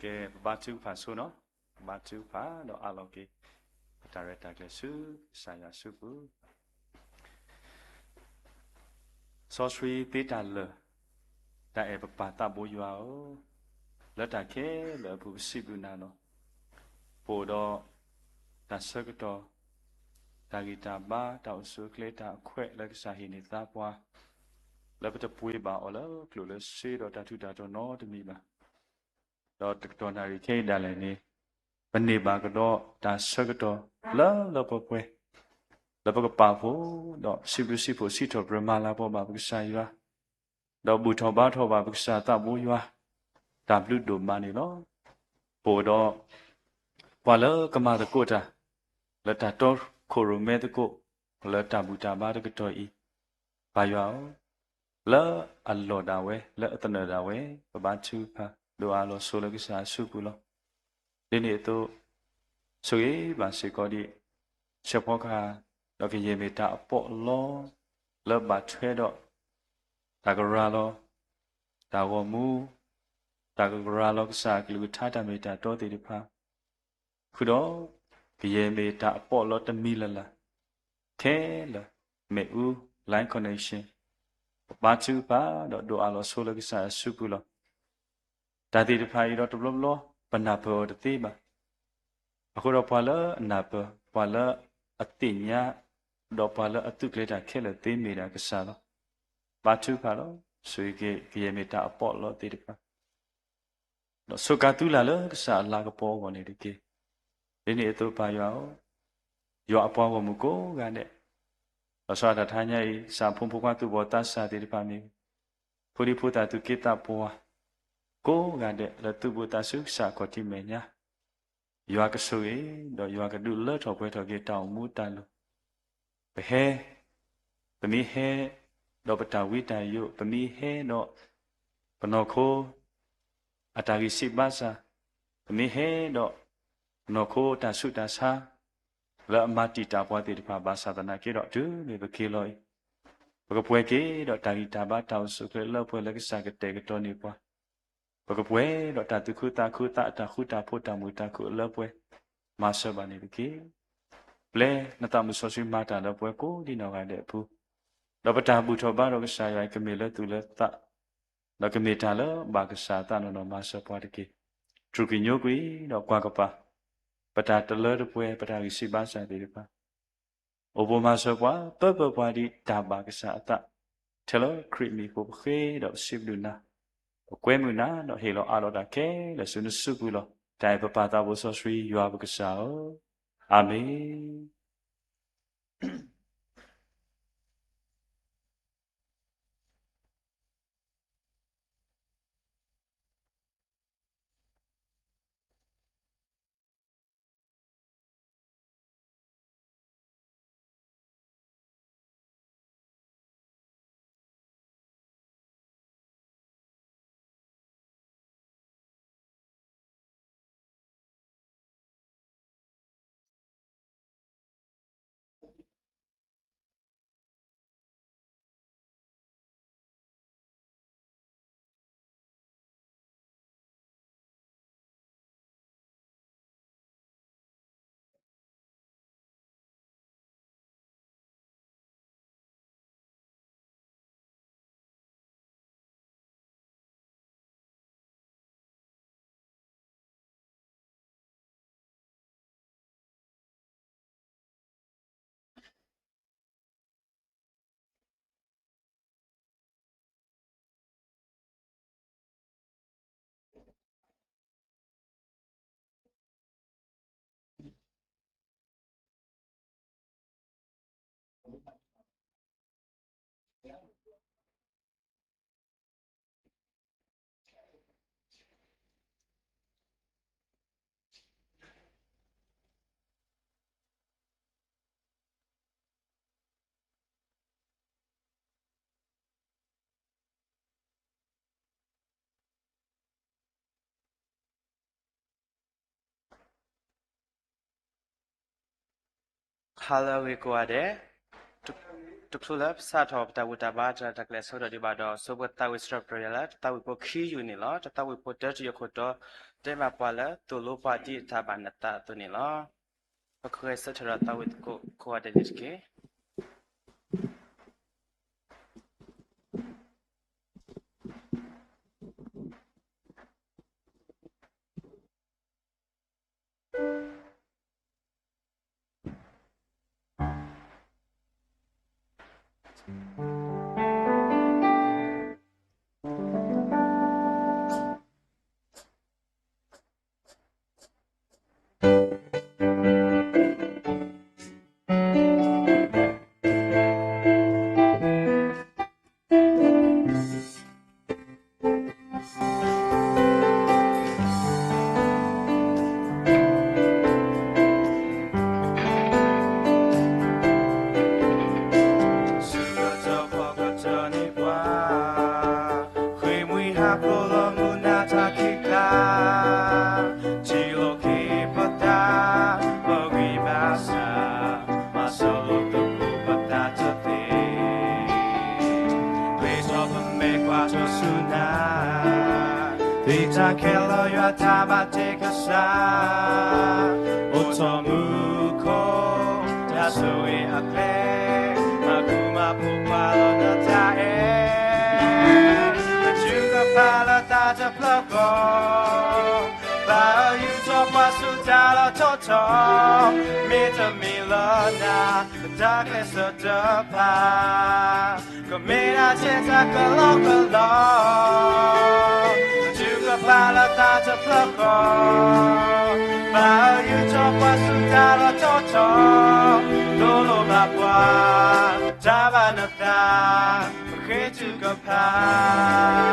ကဲ, ပဘါထုကဖၣ်ဆိနီၤ, ပဘါထုကဖၣ်ဒီးအးလီၤက့ၤ ပတၢ်ရဲၣ်တၢ်ကျဲၤဆူကစၢ်ယွၤအစုပူၤ. စီဆှံသ့တၢ်လၢာ်, တၢ်အဲၣ်ပပၢ်သးဘိယွၤဧၢ, လၢတၢ်ခဲလၢာ်အပူၤပစံးဘျုးနၤလီၤ. ပအိၣ်ဒီးတၢ်ဆၢကတီၢ်, တၢ်ဂံၢ်တၢ်ဘါ, တၢ်အိၣ်ဆူၣ်အိၣ်ချ့, တၢ်အခွဲးလၢကစၢ်ဟ့ၣ်န့ၢ်သါပှၤ, လၢပတပှ့ၤဘၣ်အီၤလၢကျိၣ်လၢစ့ဒီးတၢ်ထူးတၢ်တီၤနီတမံၤဘၣ်. ဒီးတကတီၢ်နၣ်ရံၣ်ခဲအံၤဒၣ်လဲာ်န့ၣ်, ပန့ၢ်ဘၣ်ကဒီးတၢ်ဆၢကတီၢ်လၢလၢပှဲၤပှဲၤ, လၢပကပာ်ဖှိၣ်, ဒီးစံးဘျုးစံးဖှိၣ်စံးထီၣ်ပတြၢၤမၤလၤကပီၤဘၣ်ပကစၢ်ယွၤ, ဒီးဘူၣ်ထီၣ်ဘါထီၣ်ဘၣ်ပကစၢ်သးဘိယွၤ, တၢ်ဘျုးဒိၣ်မးန့ၣ်လီၤ. ပအိၣ်ဒီးပှၤလၢကမၤသကိးတၢ်, လၢတၢ်တီခိၣ်ရိၣ်မဲသကိး, လၢတၢ်ဘူၣ်တၢ်ဘါတကတီၢ်အံၤ, ပၢ်ယွၤဧၢ, လၢအလီၢ်ဒၣ်ဝဲ, လၢအသနၢၣ်ဒၣ်ဝဲ, ပဘါထုကဖၣ်, ဒိးအးလီၤဆိလၢကစၢ်အစုပူၤလီၤ. ဒ်န့ၣ်အသိး, ဆိၣ်ဂ့ၤဘၣ်စ့ၢ်ကီးဒံး, ဆဲးဖီကဟၣ်, ဒီးကယဲၢ်မ့ၢ်တၢ်အပီးအလီ, လၢဘၣ်ထွဲဒီး, တၢ်ကရၤလီၤ, တၢ်ဂီၤမူ, တၢ်ကကရၤလီၤကစၢ်အကလုၢ်ကထါတၢ်မ့ၢ်တၢ်တီသ့ၣ်တဖၣ်, ဃုာ်ဒီး, ကယဲၢ်မ့ၢ်တၢ်အပီးအလီတမံၤလၢ်လၢ်, ခဲလၢာ်, မ့ၣ်အူ, line connection, ပဘါထုကဖၣ်ဒီးဒိးအးလီၤဆိလၢကစၢ်အစုပူၤလီၤ. တၢ်သ့ၣ်တဖၣ်အံၤဒီးတဘျီဘျီ, ပနၢ်ပၢၢ်အီၤတသ့ဘၣ်. အဃိဒီးပှၤလၢအနၢ်ပၢၢ်, ပှၤလၢအသ့ၣ်ညါ, ဒီးပှၤလၢအသုးကျဲၤတၢ်ခဲလၢာ်သ့မ့ၢ်ဒၣ်ကစၢ်လီၤ. ဘါထုကဖၣ်လီၤ, ဆိၣ်ဂ့ၤက့ၤကယဲၢ်မ့ၢ်တၢ်အပီးအလီသ့ၣ်တဖၣ် ဒီးဆိးကါသုလၢ်လၢကစၢ်အလၤကပီၤအဂီၢ်န့ၣ်တက့ၢ်. ဒ်န့ၣ်အသိးပၢ်ယွၤဧၢ, ယွၤအပှၤဂီၢ်မုၢ်ကိးဂၤဒဲး, လီၤဆီဒၣ်တၢ်တဟါညါအံၤ ကစၢ်ဖိမုၣ်ဖိခွါသူၣ်ဘီၣ်သးစၢ်သ့ၣ်တဖၣ်မ့ၢ်ဂ့ၤ, ဖိဒံဖိသၣ်သူၣ်က့သးပှၢ်, ကိးဂၤဒဲး လၢသူၣ်ဘီၣ်သးစၢ်ဆူကစၢ်အခီၣ်ထံးမဲာ်ညါ, ယွၤကဆိၣ်ဂ့ၤ, ဒီးယွၤကဒုးလၢထီၣ်ပှဲၤထီၣ်က့ၤတၢ်အိၣ်မူတၢ်လိၤ ပဟဲ, ပမ့ၢ်ဟဲ, ဒီးပတၢ်ဝံတၢ်ယိး, ပမ့ၢ်ဟဲဒီး, ပနီၢ်ခိ, အတၢ်ဂံၢ်စၢ်ဘါစၢ်, ပမ့ၢ်ဟဲဒီး, ပနီၢ်ခိတၢ်ဆူးတၢ်ဆါ, လၢအမၤတံာ်တာ်ပှၤသ့ၣ်တဖၣ်ဘၣ်ဆၣ်သနာ်က့ဒီး တုၤမ့ၢ်ပက့ၤလီၤအံၤ, ပကပှဲၤက့ၤဒီးတၢ်ဂံၢ်တၢ်ဘါတၢ်အိၣ်ဆူၣ်အိၣ်ချ့လၢပှဲၤလၢကစၢ်ကတဲာ်ကတီၤန့ၢ်ပှၤ ပကပှဲၤဒီးတၢ်သူၣ်ခုသးခုသးအတၢ်ဃူတၢ်ဖိးတၢ်မုာ်တၢ်ခုၣ်အလၢပှဲၤ, မၤစၢၤဘၣ်န့ၣ်တက့ၢ်. ပျဲနသးမုၢ်စီဆှံမၤတၢ်လၢပှဲၤကိးဒံနီၢ်ဂၤဒဲးအပူၤ, ဒီးပတၢ်ဘူၣ်ထီၣ်ဘါထီၣ်ကစၢ်ယွၤအံၤကမ့ၢ်လၢသူၣ်လၢသး, ဒီးကမ့ၢ်တၢ်လၢဘၣ်ကစၢ်အသးနီၢ်နီၢ်မၤစၢၤပှၤတက့ၢ်. တြူၢ်ကညိကွံာ်ဒီးကွၢ်ကပၤ, ပတၢ်တလၢတပှဲၤ ပတၢ်ဂံၢ်စၢ်ဘါစၢ်သ့ၣ်တဖၣ် အိၣ်ဘိးမၤစၢၤပှၤ ပၢပၢပှၤဒ်တၢ်ဘၣ်ကစၢ်အသး, ထဲလၢခရံာ်မံၤအဃိပဃ့ဒီးပစံးဘျုးနၤ, ပကွဲမုာ်နၤဒီးဟ့ၣ်လီၤအးလီၤတၢ်ခဲလၢာ်ဆူနစုပူၤလီၤ. တၢ်အဲၣ်ပပၢ်သးဘိစီဆှံယွၤပကစၢ်ဧၢ, အၤမ့ၣ်. Hello ဂ့ၤကိးဂၤဒဲး, တချုးလၢပစးထီၣ်ပတၢ်ဘူၣ်တၢ်ဘါတၢ်ရဲၣ်တၢ်ကျဲၤအဆၢကတီၢ်ဒံးဘၣ်ဒီး ဆိပသးဝံၣ်စံးထီၣ်ပတြၢၤယွၤလၢ တၢ်သးဝံၣ်ဖိခံယူၢ်န့ၣ်လီၤ. တၢ်သးဝံၣ်ဖိတၢတယူၢ်အခိၣ်တီ တဲဘၣ်ပှၤလၢ သိၣ်လိပှၤဒ်အတၢ်ဘၣ်နသးအသိးန့ၣ်လီၤ. ပကဂဲၤဆၢထၢၣ်ဒီးသးဝံၣ်သကိးကိးဂၤဒဲးန့ၣ်တက့ၢ်. ဆူကတီၢ်ဖီကတီၢ်န့ၢ်ပှၤ, ဃ့ၢ်မှံဟးဖျိးလီၤမုၢ်နၤတၢ်ခံးကျါ, ထံၣ်လိာ်က့ၤပသး, ပဂံၢ်ဘါစၢ်, မၤစၢၤလိာ်သကိးပသးတသ့, ဂ့ၤထီၣ်ပမဲာ်ကွၢ်ထီၣ်ဆူနၤ, သ့ၣ်တၢ်ခဲလၢာ်ယွၤတၢ်ဘၣ်တ့ကစၢ်, အိးထီၣ်မူခိၣ်, တၢ်ဆိၣ်ဂ့ၤအကျဲ, မၤဃူမၤဖိးပှၤလၢနတၢ်အဲၣ်, ပထုကဖၣ်လၢတၢ်တဖျၢၣ်ဃီ, ဘၣ်အၢယူၢ်ထီၣ်ပှၤဆူတၢ်လီၢ်ထီၣ်ထီ, မ့တမ့ၢ်လၢနၤ, ပတၢ်ကျဲးစၢးတဖၣ် ကမ့ၢ်ဒၣ်ထဲတၢ်ကလီကလီ, ပထုကဖၣ်လၢတၢ်တဖျၢၣ်ဃီ, ဘၣ်အၢယူၢ်ထီၣ်ပှၤဆူတၢ်လီၢ်ထီၣ်ထီ, သိၣ်လိဘၣ်ပှၤ, တၢ်ဘၣ်နသး, ပဃ့ထုကဖၣ်.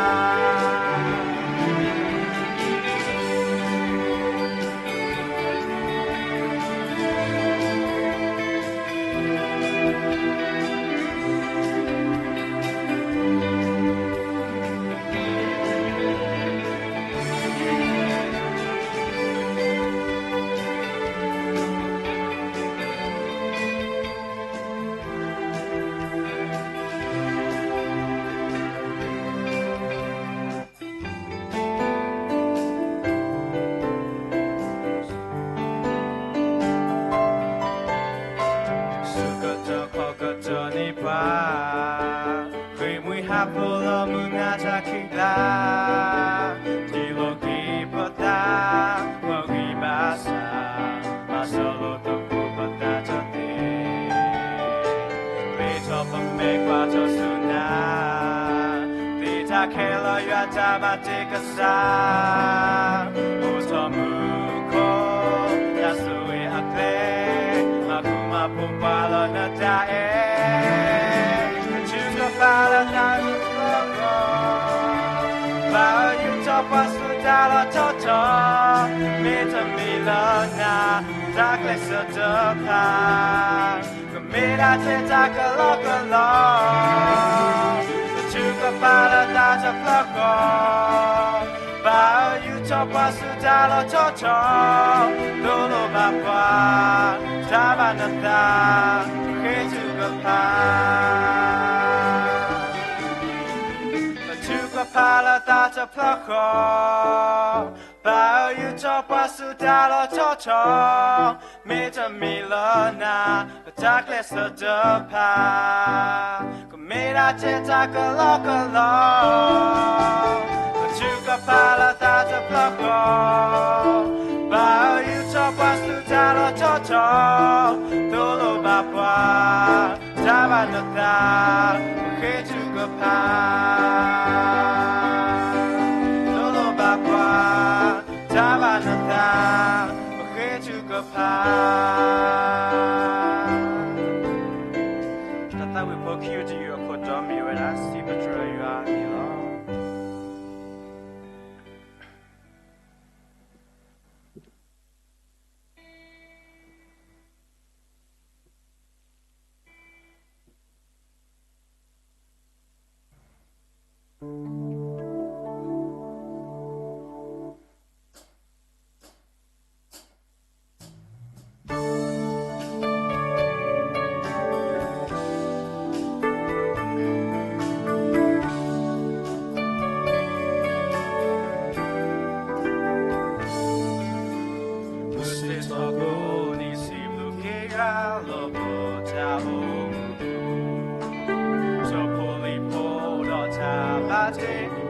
ဆူကတီၢ်ဖီကတီၢ်န့ၢ်ပှၤ, ဃ့ၢ်မှံဟးဖျိးလီၤမုၢ်နၤတၢ်ခံးကျါ, ထံၣ်လိာ်က့ၤပသး, ပဂံၢ်ဘါစၢ်, မၤစၢၤလိာ်သကိးပသးတသ့, ဂ့ၤထီၣ်ပမဲာ်ကွၢ်ထီၣ်ဆူနၤ, သ့ၣ်တၢ်ခဲလၢာ်ယွၤတၢ်ဘၣ်တ့ကစၢ်, အိးထီၣ်မူခိၣ်, တၢ်ဆိၣ်ဂ့ၤအကျဲ, မၤဃူမၤဖိးပှၤလၢနတၢ်အဲၣ်, ပထုကဖၣ်လၢတၢ်တဖျၢၣ်ဃီ, ဘၣ်အၢယူၢ်ထီၣ်ပှၤဆူတၢ်လီၢ်ထီၣ်ထီ, မ့တမ့ၢ်လၢနၤ, တၢ်ကျဲးစၢးတဖၣ် ကမ့ၢ်ဒၣ်ထဲတၢ်ကလီကလီ, ပထုကဖၣ်လၢတၢ်တဖျၢၣ်ဃီ, ဘၣ်အၢယူၢ်ထီၣ်ပှၤဆူတၢ်လီၢ်ထီၣ်ထီ, သိၣ်လိဘၣ်ပှၤ, တၢ်ဘၣ်နသး, ပဃ့ထုကဖၣ်. ပထုကဖၣ်လၢတၢ်တဖျၢၣ်ဃီ, ဘၣ်အၢယူၢ်ထီၣ်ပှၤဆူတၢ်လီၢ်ထီၣ်ထီ, မ့တမ့ၢ်လၢနၤ, ပတၢ်ကျဲးစၢးတဖၣ် ကမ့ၢ်ဒၣ်ထဲတၢ်ကလီကလီ, ပထုကဖၣ်လၢတၢ်တဖျၢၣ်ဃီ, ဘၣ်အၢယူၢ်ထီၣ်ပှၤဆူတၢ်လီၢ်ထီၣ်ထီ, သိၣ်လိဘၣ်ပှၤ, တၢ်ဘၣ်နသး, ပဃ့ထုကဖၣ်. သိၣ်လိဘၣ်ပှၤ, တၢ်ဘၣ်နသး, ပဃ့ထုကဖၣ်. တၢ်သးဝံၣ်ဖိခံယူၢ်တယူၢ်အခိၣ်တီမ့ၢ်ဝဲဒၣ် စံးပတြၢၤယွၤန့ၣ်လီၤ.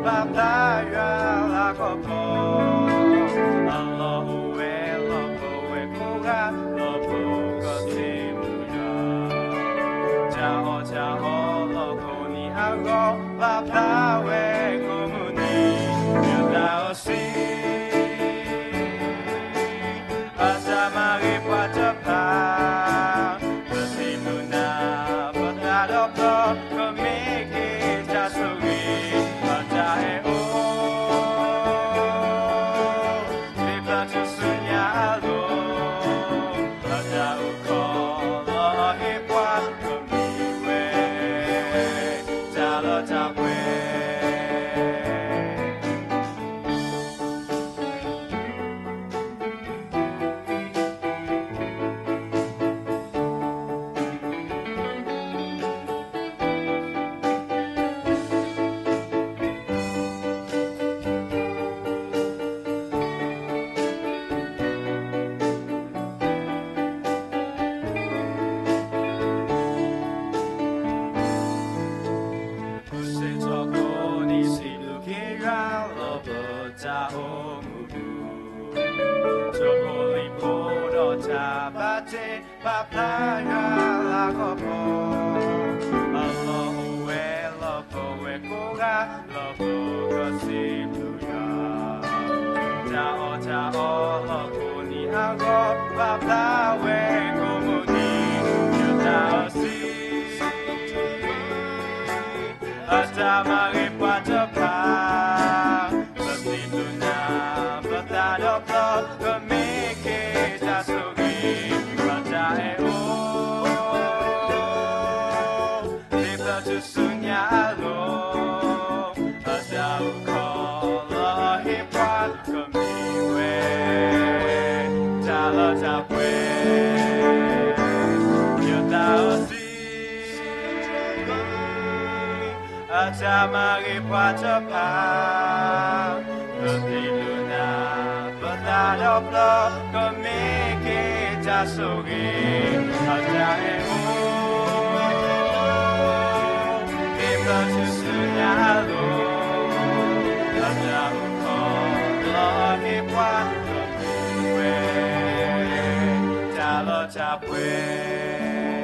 ဘၣ်ဖျါယွၤလၤကပီၤ, အလီၢ်အိၣ်ဝဲလီၢ်ပဝဲကိးဂၤ, လီၢ်ပကီၢ်စံးဘျုးယွၤ, တၢ်အီၣ်တၢ်အီလီၢ်ကိးနံၤအဂီၢ်, ဘၣ်ဖျါဝဲကိးမုၢ်နံၤ, ယသးအိၣ်ဆံး အတၢ်မၤဂ့ၤပှၤတဖၣ်, ပစံးဘျုးနၤ, ပသးဒီဖျီ, ကမ့ၢ်က့ၤတၢ်ဆိၣ်ဂ့ၤ, အတၢ်အဲၣ်အိၣ်, မ့ၢ်ပျၢ်ထူၣ်စုညါအလိၤ, အတၢ်အိၣ်ခိးလီၤဟ့ၣ်ပှၤ, ကမ့ၢ်ဝဲ, တၢ်လီၤတၢ်ပှဲၤ ပစံးထီၣ်ကိးနံၤစံးဘျုးက့ၤယွၤလၢပတၢ်အိၣ်မူပူၤ, တၢ်ဖိလံၤဖိဒီးတၢ်ဘၣ်တ့ ဘၣ်ဖျါယွၤလၤကပီၤ, အလီၢ်အိၣ်ဝဲလီၢ်ပဝဲကိးဂၤ, လီၢ်ပကီၢ်စံးဘျုးယွၤ, တၢ်အီၣ်တၢ်အီလီၢ်ကိးနံၤအဂီၢ်, ဘၣ်ဖျါဝဲကိးမုၢ်နံၤ, ယသးအိၣ်ဆံး အတၢ်မၤဂ့ၤပှၤတဖၣ်, ပစံးဘျုးနၤ, ပသးဒီဖျီ, ကမ့ၢ်က့ၤတၢ်ဆိၣ်ဂ့ၤ, အတၢ်အဲၣ်အိၣ်, မ့ၢ်ပျၢ်ထူၣ်စုညါအလိၤ, အတၢ်အိၣ်ခိးလီၤဟ့ၣ်ပှၤ, ကမ့ၢ်ဝဲ, တၢ်လီၤတၢ်ပှဲၤ, ယသးအိၣ်ဆံး အတၢ်မၤဂ့ၤပှၤတဖၣ်, ပစံးဘျုးနၤ, ပသးဒီဖျီ, ကမ့ၢ်က့ၤတၢ်ဆိၣ်ဂ့ၤ, အတၢ်အဲၣ်အိၣ်, မ့ၢ်ပျၢ်ထူၣ်စုညါအလိၤ, အတၢ်အိၣ်ခိးလီၤဟ့ၣ်ပှၤ, ကမ့ၢ်ဝဲ, တၢ်လီၤတၢ်ပှဲ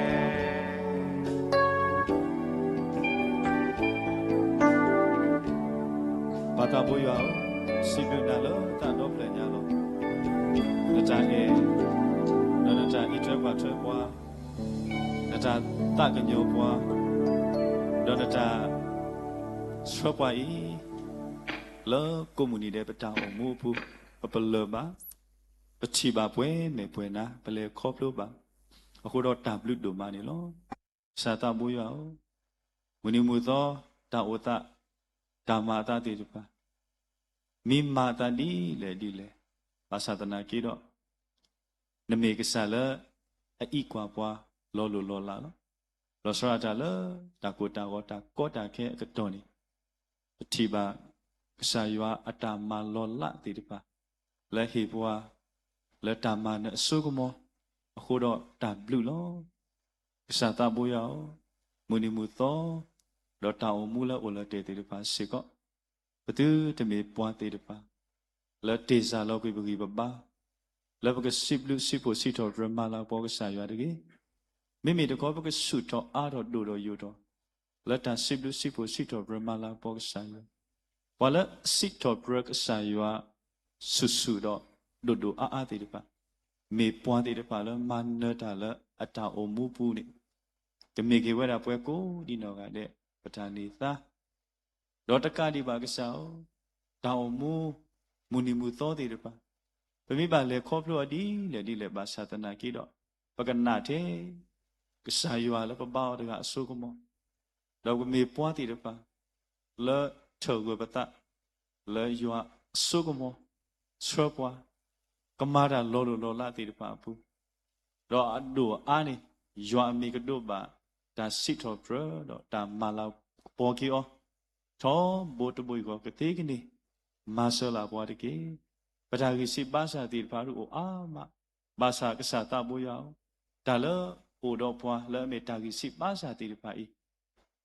ၤ ပၢ်သးဘိယွၤဧၢ, စံးဘျုးနၤလၢတၢ်ဒီဖျၢၣ်ညါလီၤ. နတၢ်အဲၣ်, ဒီးနတၢ်အံးထွဲကွၢ်ထွဲပှၤ, နတၢ်သးကညီၤပှၤ, ဒီးနတၢ်ဆှၢပှၤအံၤ, လၢကိးမုၢ်နံၤဒဲးပတၢ်အိၣ်မူအပူၤ, ပပလၢၢ်ဘၣ်, ပထံၣ်ဘၣ်ပှဲၤမဲာ်ပှဲၤနါ, ပလဲၤခီဖျိဘၣ်, အဃိဒီးတၢ်ဘျုးဒိၣ်မးန့ၣ်လီၤ. ကစၢ်သးဘိယွၤဧၢ, မုၢ်နံၤမုၢ်သီ, တၢ်အိၣ်သး, တၢ်မၤအသးသ့ၣ်တဖၣ်, မ့ၢ်မၤအသးဒ်လဲၣ်ဒ်လဲၣ်, ဘၣ်ဆၣ်သနာ်က့ဒီး, နမ့ၢ်ကစၢ်လၢအအံးကွၢ်ပှၤလီၤလိၢ်လီၤလးလီၤ. လီၤဆီဒၣ်တၢ်လၢတၢ်ကိၢ်တၢ်ဂီၤတၢ်ကီတၢ်ခဲအကတီၢ်န့ၣ်, ပထံၣ်ဘၣ်ကစၢ်ယွၤအတၢ်မၤလီၤလးသ့ၣ်တဖၣ်, လၢဟ့ၣ်ပှၤ, လၢတၢ်မၤနၢၤအစိကမီၤ, အဃိဒီးတၢ်ဘျုးလီၤ. ကစၢ်သးဘိယွၤဧၢ, မုၢ်နံၤမုၢ်သီ, ဒီးတၢ်အိၣ်မူလၢအိၣ်လၢတ့ၢ်သ့ၣ်တဖၣ်စ့ၢ်ကီး, ပသုတမ့ၢ်ပှၤသ့ၣ်တဖၣ် လၢတ့ၢ်စၢ်လီၤကွံာ်ပဂံၢ်ပဘါ, လၢပကစံးဘျုးစံးဖှိၣ်စံးထီၣ်ပတြၢၤမၤလၤကပီၤကစၢ်ယွၤတဂ့ၤ. မ့မ့ၢ်တခီပကဆူၣ်ထီၣ်အါထီၣ်ဒိၣ်ထီၣ်ယိာ်ထီၣ်, လၢတၢ်စံးဘျုးစံးဖှိၣ်စံးထီၣ်ပတြၢၤမၤလၤကပီၤကစၢ်ယွၤ, ပှၤလၢစံးထီၣ်ပတြၢၤကစၢ်ယွၤ ဆူၣ်ဆူၣ်ဒီးဒိၣ်ဒိၣ်အါအါသ့ၣ်တဖၣ်, မ့ၢ်ပှၤသ့ၣ်တဖၣ်လၢမၤနၢၤတၢ်လၢအတၢ်အိၣ်မူပူၤန့ၣ်, ကမ့ၢ်က့ၤဝဲဒၣ်ပှၤကိးဒံနီၢ်ဂၤဒဲး ပတၢ်န့ၢ်သါ ဒီးတကးဒံးဘၣ်ကစၢ်ဧၢ, တၢ်အိၣ်မူ မုၢ်နံၤမုၢ်သီသ့ၣ်တဖၣ်, ပမ့ၢ်ဘၣ်လဲၤခီဖျိအီၤဒ်လဲၣ်ဒ်လဲၣ်ဘၣ်ဆၣ်သနာ်က့ဒီး, ပကနၣ်ထဲ ကစၢ်ယွၤလၢပဘါအီၤတဂၤအစိကမီၤ, ဒီးပမ့ၢ်ပှၤသ့ၣ်တဖၣ် လၢထၢၣ်ဂၢၢ်ပသး လၢယွၤအစိကမီၤ ဆှၢပှၤ ကမၤတၢ်လီၤလိၢ်လီၤလးသ့ၣ်တဖၣ်အပူၤ, ဒီးအဒိၣ်အအါန့ၣ် ယွၤအမံၤကဒိးဘၣ် တၢ်စံးထီၣ်ပတြၢၤဒီးတၢ်မၤလၤကပီၤက့ၤအီၤ, ထီဘိတဘိယူၢ်ဃီကသ့ကန့ၢ် မၤစၢၤလၢပှၤတက့ၢ်. ပတၢ်ဂံၢ်စၢ်ဘါစၢ်သ့ၣ်တဖၣ်ဒုးအိၣ်အါမး, ဘၣ်ဆၣ်ကစၢ်သးဘိယွၤဧၢ, တၢ်လၢအိၣ်ဒီးပှၤလၢအမ့ၢ်တၢ်ဂံၢ်စၢ်ဘါစၢ်သ့ၣ်တဖၣ်အံၤ,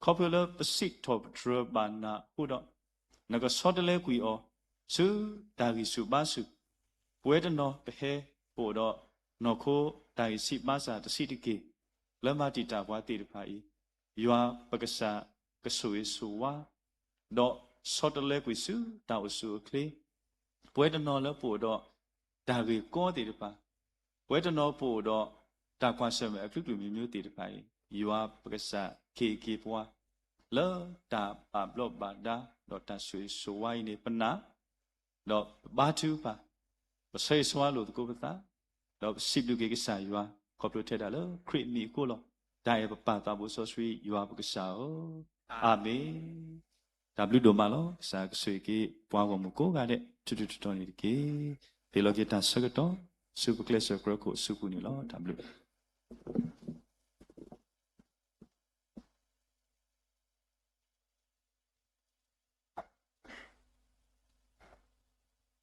ခီဖျိလၢပစံးထီၣ်ပတြၢၤဘၣ်နၤအဃိဒီး, နကဆီတလဲကွံာ်အီၤ ဆူတၢ်ဂံၢ်ဆူၣ်ဘါဆူၣ်, ပဝဲတနီၤပဟဲပအိၣ်ဒီး နီၢ်ခိတၢ်ဂံၢ်ဆံးဘါစၢ်တဆံးတက့ၢ်, လၢမၤတံာ်တာ်ပှၤသ့ၣ်တဖၣ်အံၤ, ယွၤပကစၢ်ကဆိၣ်ဂ့ၤဆိၣ်ဝါ ဒီးဆီတလဲကွံာ်ဆူတၢ်အိၣ်ဆူၣ်အိၣ်ချ့, ပဝဲတနီၤလၢပအိၣ်ဒီး တၢ်ဂ့ၢ်ကီသ့ၣ်တဖၣ်, ပဝဲတနီၤပအိၣ်ဒီး တၢ်ကွၢ်ဆၢၣ်မဲာ်အကလုာ်ကလုာ်မံၤမံၤသ့ၣ်တဖၣ်အံၤ, ယွၤပကစၢ်က့ၤက့ၤပှၤ လၢတၢ်ပာ်ဘျီးဘၣ်ဒါ ဒီးတၢ်ဆိၣ်ဂ့ၤဆိၣ်ဝါအံၤန့ၣ် ပနာ် ဒီးပဘါထုကဖၣ်, ပဆၢဂ့ၤဆၢဝါလိာ်သကိးပသး, ဒီးပစံးဘျုးက့ၤကစၢ်ယွၤ ခီဖျိထဲဒၣ်လၢခရံာ်အမံၤအဃိလီၤ. တၢ်အဲၣ်ပပၢ်သးဘိစီဆှံယွၤပကစၢ်ဧၢ, အၤမ့ၣ်. တၢ်ဘျုးဒိၣ်မးလီၤ. ကစၢ်ကဆိၣ်ဂ့ၤက့ၤပှၤဂီၢ်မုၢ်ကိးဂၤဒဲး ထူးထူးတီၤတီၤန့ၣ်တက့ၢ်. ဟ့ၣ်လီၤက့ၤတၢ်ဆၢကတီၢ် ဆူပကျဲးစၢးကြၢးခိၣ်အစုပူၤန့ၣ်လီၤ. တၢ်ဘျုး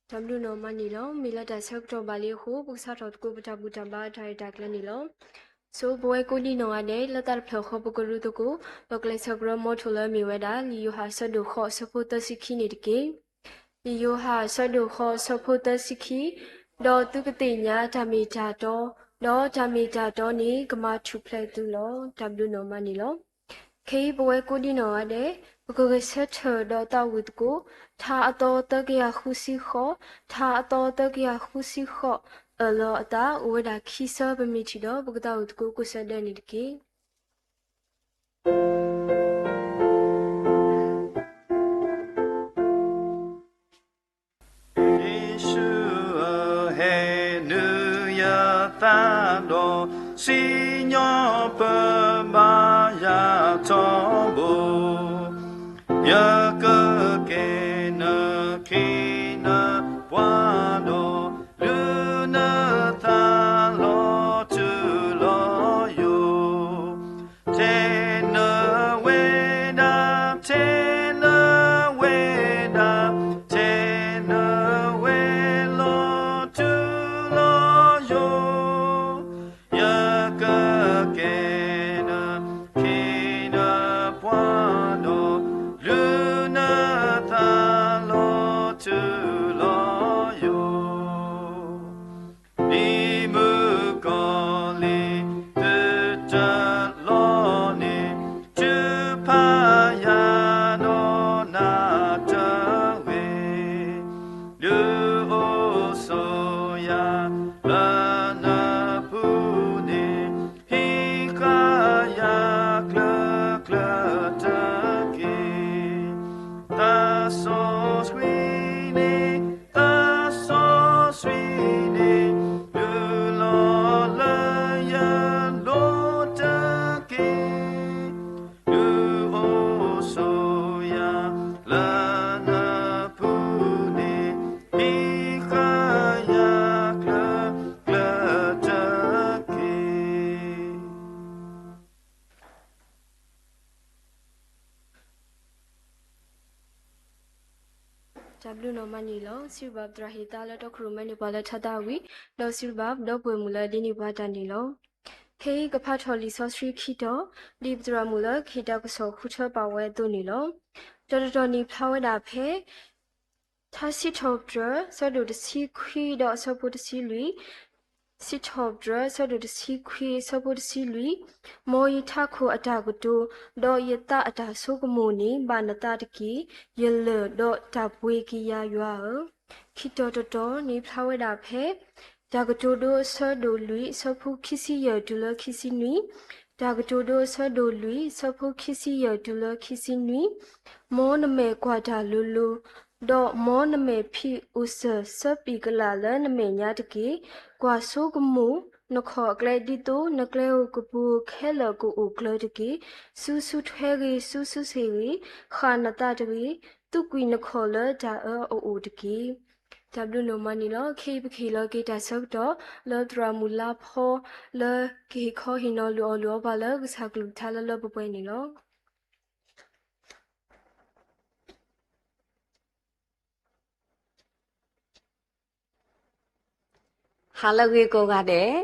တၢ်ဘျုးနီၢ်မးန့ၣ်လီၤ. မ့ၢ်လၢတၢ်ဆၢကတီၢ်ဘၣ်လံအဃိ ပကစးထီၣ်သကိးပတၢ်ဘူၣ်တၢ်ဘါအတၢ်ရဲၣ်တၢ်ကျဲၤန့ၣ်လီၤ. ဆိပဝဲကိးဒံနီၢ်ဂၤဒဲး လၢတၢ်တဖျၢၣ်ဃီပကရူသကိး ပကျဲးစၢးကြၢးမီထိၣ်လၢအမ့ၢ်ဝဲဒၣ် လံာ်ယိၤဟၣ်အဆၢဒိၣ်ဃိးအဆၢဖိသၢဆံခံန့ၣ်တက့ၢ်. လံာ်ယိၤဟၣ်အဆၢဒိၣ်ဃိးအဆၢဖိသၢဆံခံ, ဒီးသုကသ့ၣ်ညါတၢ်မ့ၢ်တၢ်တီ, ဒီးတၢ်မ့ၢ်တၢ်တီန့ၣ် ကမၤထူၣ်ဖျဲးသုလီၤ. တၢ်ဘျုးနီၢ်မးန့ၣ်လီၤ. ခဲအံၤပဝဲကိးဒံနီၢ်ဂၤဒဲး ပကဂဲၤဆၢထၢၣ်ဒီးသးဝံၣ်သကိး ထါအသီသၢကယၤဃုဆံဃိး, ထါအသီသၢကယၤဃုဆံဃိး အၢၣ်လီၤအသးအိၣ်ဝဲဒၣ်ခံဆၢ ပမ့ၢ်ထံၣ်ဒီး ပကသးဝံၣ်သကိးကိးဆၢဒဲးန့ၣ်တက့ၢ်. ယ့ၣ်ၡူးဧၢ, ဟ့ၣ်နုာ်ယသးဒီး စံၣ်ညီၣ်ပၢဘါယၤထီဘိ, ယကကဲနခ့နပှၤဒီး လုၢ်နသးလီၤထူလီၤယိာ်. ထဲနဝဲဒၣ်, ထဲနဝဲဒၣ်, ထဲနဝဲလီၤထူလီၤယိာ်, ယကကဲနခ့နပှၤဒီး လုၢ်နသးလီၤထူလီၤယိာ်. ဒ်မုၣ်ကီၤလံၤသုတလီၤန့ၣ် ထုးဖးယၤဒီးနၤတဂ့ၤ, ဒုးအိၣ်ဆိးယၤလၢနပူၤန့ၣ် ဟံးဃာ်ယၤကျၢၤကျၢၤတက့ၢ်. သးစီဆှံန့ၣ်, သးစီဆှံန့ၣ် လုၢ်လီၤလၢယလိၤတက့ၢ်. ဒုးအိၣ်ဆိးယၤလၢနပူၤန့ၣ် ဟံးဃာ်ယၤကျၢၤကျၢၤတက့ၢ်. တၢ်ဘျုးနီၢ်မးန့ၣ်လီၤ. စံးဘၣ်ပသရၣ်ဟ့ၣ်သါလၢတီခိၣ်ရိၣ်မဲန့ၢ်ပှၤလၢထါသးဝံၤ, ဒီးစံးဘၣ်ပဒီပုၢ်ဝဲၢ်မုၣ်လၢဒ်န့ၢ်ပှၤတၢ်န့ၣ်လီၤ. ခဲအံၤကဖးထီၣ်လံာ်စီဆှံခံတီၤ, ဒ်ပသရၣ်မုၣ်လၢကဟ့ၣ်တၢ်ကစီၣ်ဃုထၢပာ်ဝဲအသိးန့ၣ်လီၤ. တီၤတတီၤန့ၣ်ဖျါဝဲဒၣ်ဖဲ ထါစံးထီၣ်ပတြၢၤ ဆၢဒိၣ်တဆံခွံဒီးအဆၢဖိတဆံလွံၢ်, စံးထီၣ်ပတြၢၤ ဆၢဒိၣ်တဆံခွံ အဆၢဖိတဆံလွံၢ်, မ်ယထးခိၣ်အတၢ်ကတိၤ, ဒီးယသးအတၢ်ဆိကမိၣ်န့ၣ် ဘၣ်နသးတက့ၢ်. ယလၢၢ်ဒီးတၢ်ပှ့ၤက့ၤယၤယွၤဧၢ. ခံတီၤတတီၤန့ၣ်ဖျါဝဲဒၣ်ဖဲ တၢ်ကတိၤဒိအဆၢဒိၣ်လွံၢ် အဆၢဖိခံဆံယဲၢ်တုၤလၢခံဆံနွံ, တၢ်ကတိၤဒိအဆၢဒိၣ်လွံၢ် အဆၢဖိခံဆံယဲၢ်တုၤလၢခံဆံနွံ, မ်နမဲာ်ကွၢ်တၢ်လိၤလိၤ, ဒီးမ်နမဲာ်ဖံးအိၣ်စၢၤဆၢပံာ်ကလာ်လၢနမဲာ်ညါတက့ၢ်. ကွၢ်ဆိကမိၣ်နခီၣ်အကျဲဒ်သိးနကျဲဧိၤကပူၤဧိၤခဲလၢာ်ကအိၣ်ကျၢၤတက့ၢ်. စုဆူထွဲဂ့ၤ, စုဆူဆ့ၣ်ဂ့ၤ, ဃၣ်နသးတဂ့ၤ, သူၣ်ကွံာ်နခီၣ်လၢတၢ်အၢအအိၣ်တက့ၢ်. တၢ်ဘျုးနီၢ်မးန့ၣ်လီၤ. ခဲအံၤပကဟ့ၣ်လီၤက့ၤတၢ်ဆၢကတီၢ် လၢသရၣ်မုၣ်လါဖီ လၢကဟ့ၣ်ခီဟ့ၣ်နီၤလုၢ်အီၣ်လုၢ်အီပှၤလၢကစၢ်ကလုၢ်ကထါလၢလၢပှဲၤပှဲၤန့ၣ်လီၤ. ဟါလၢအဂ့ၤကိးဂၤဒဲး,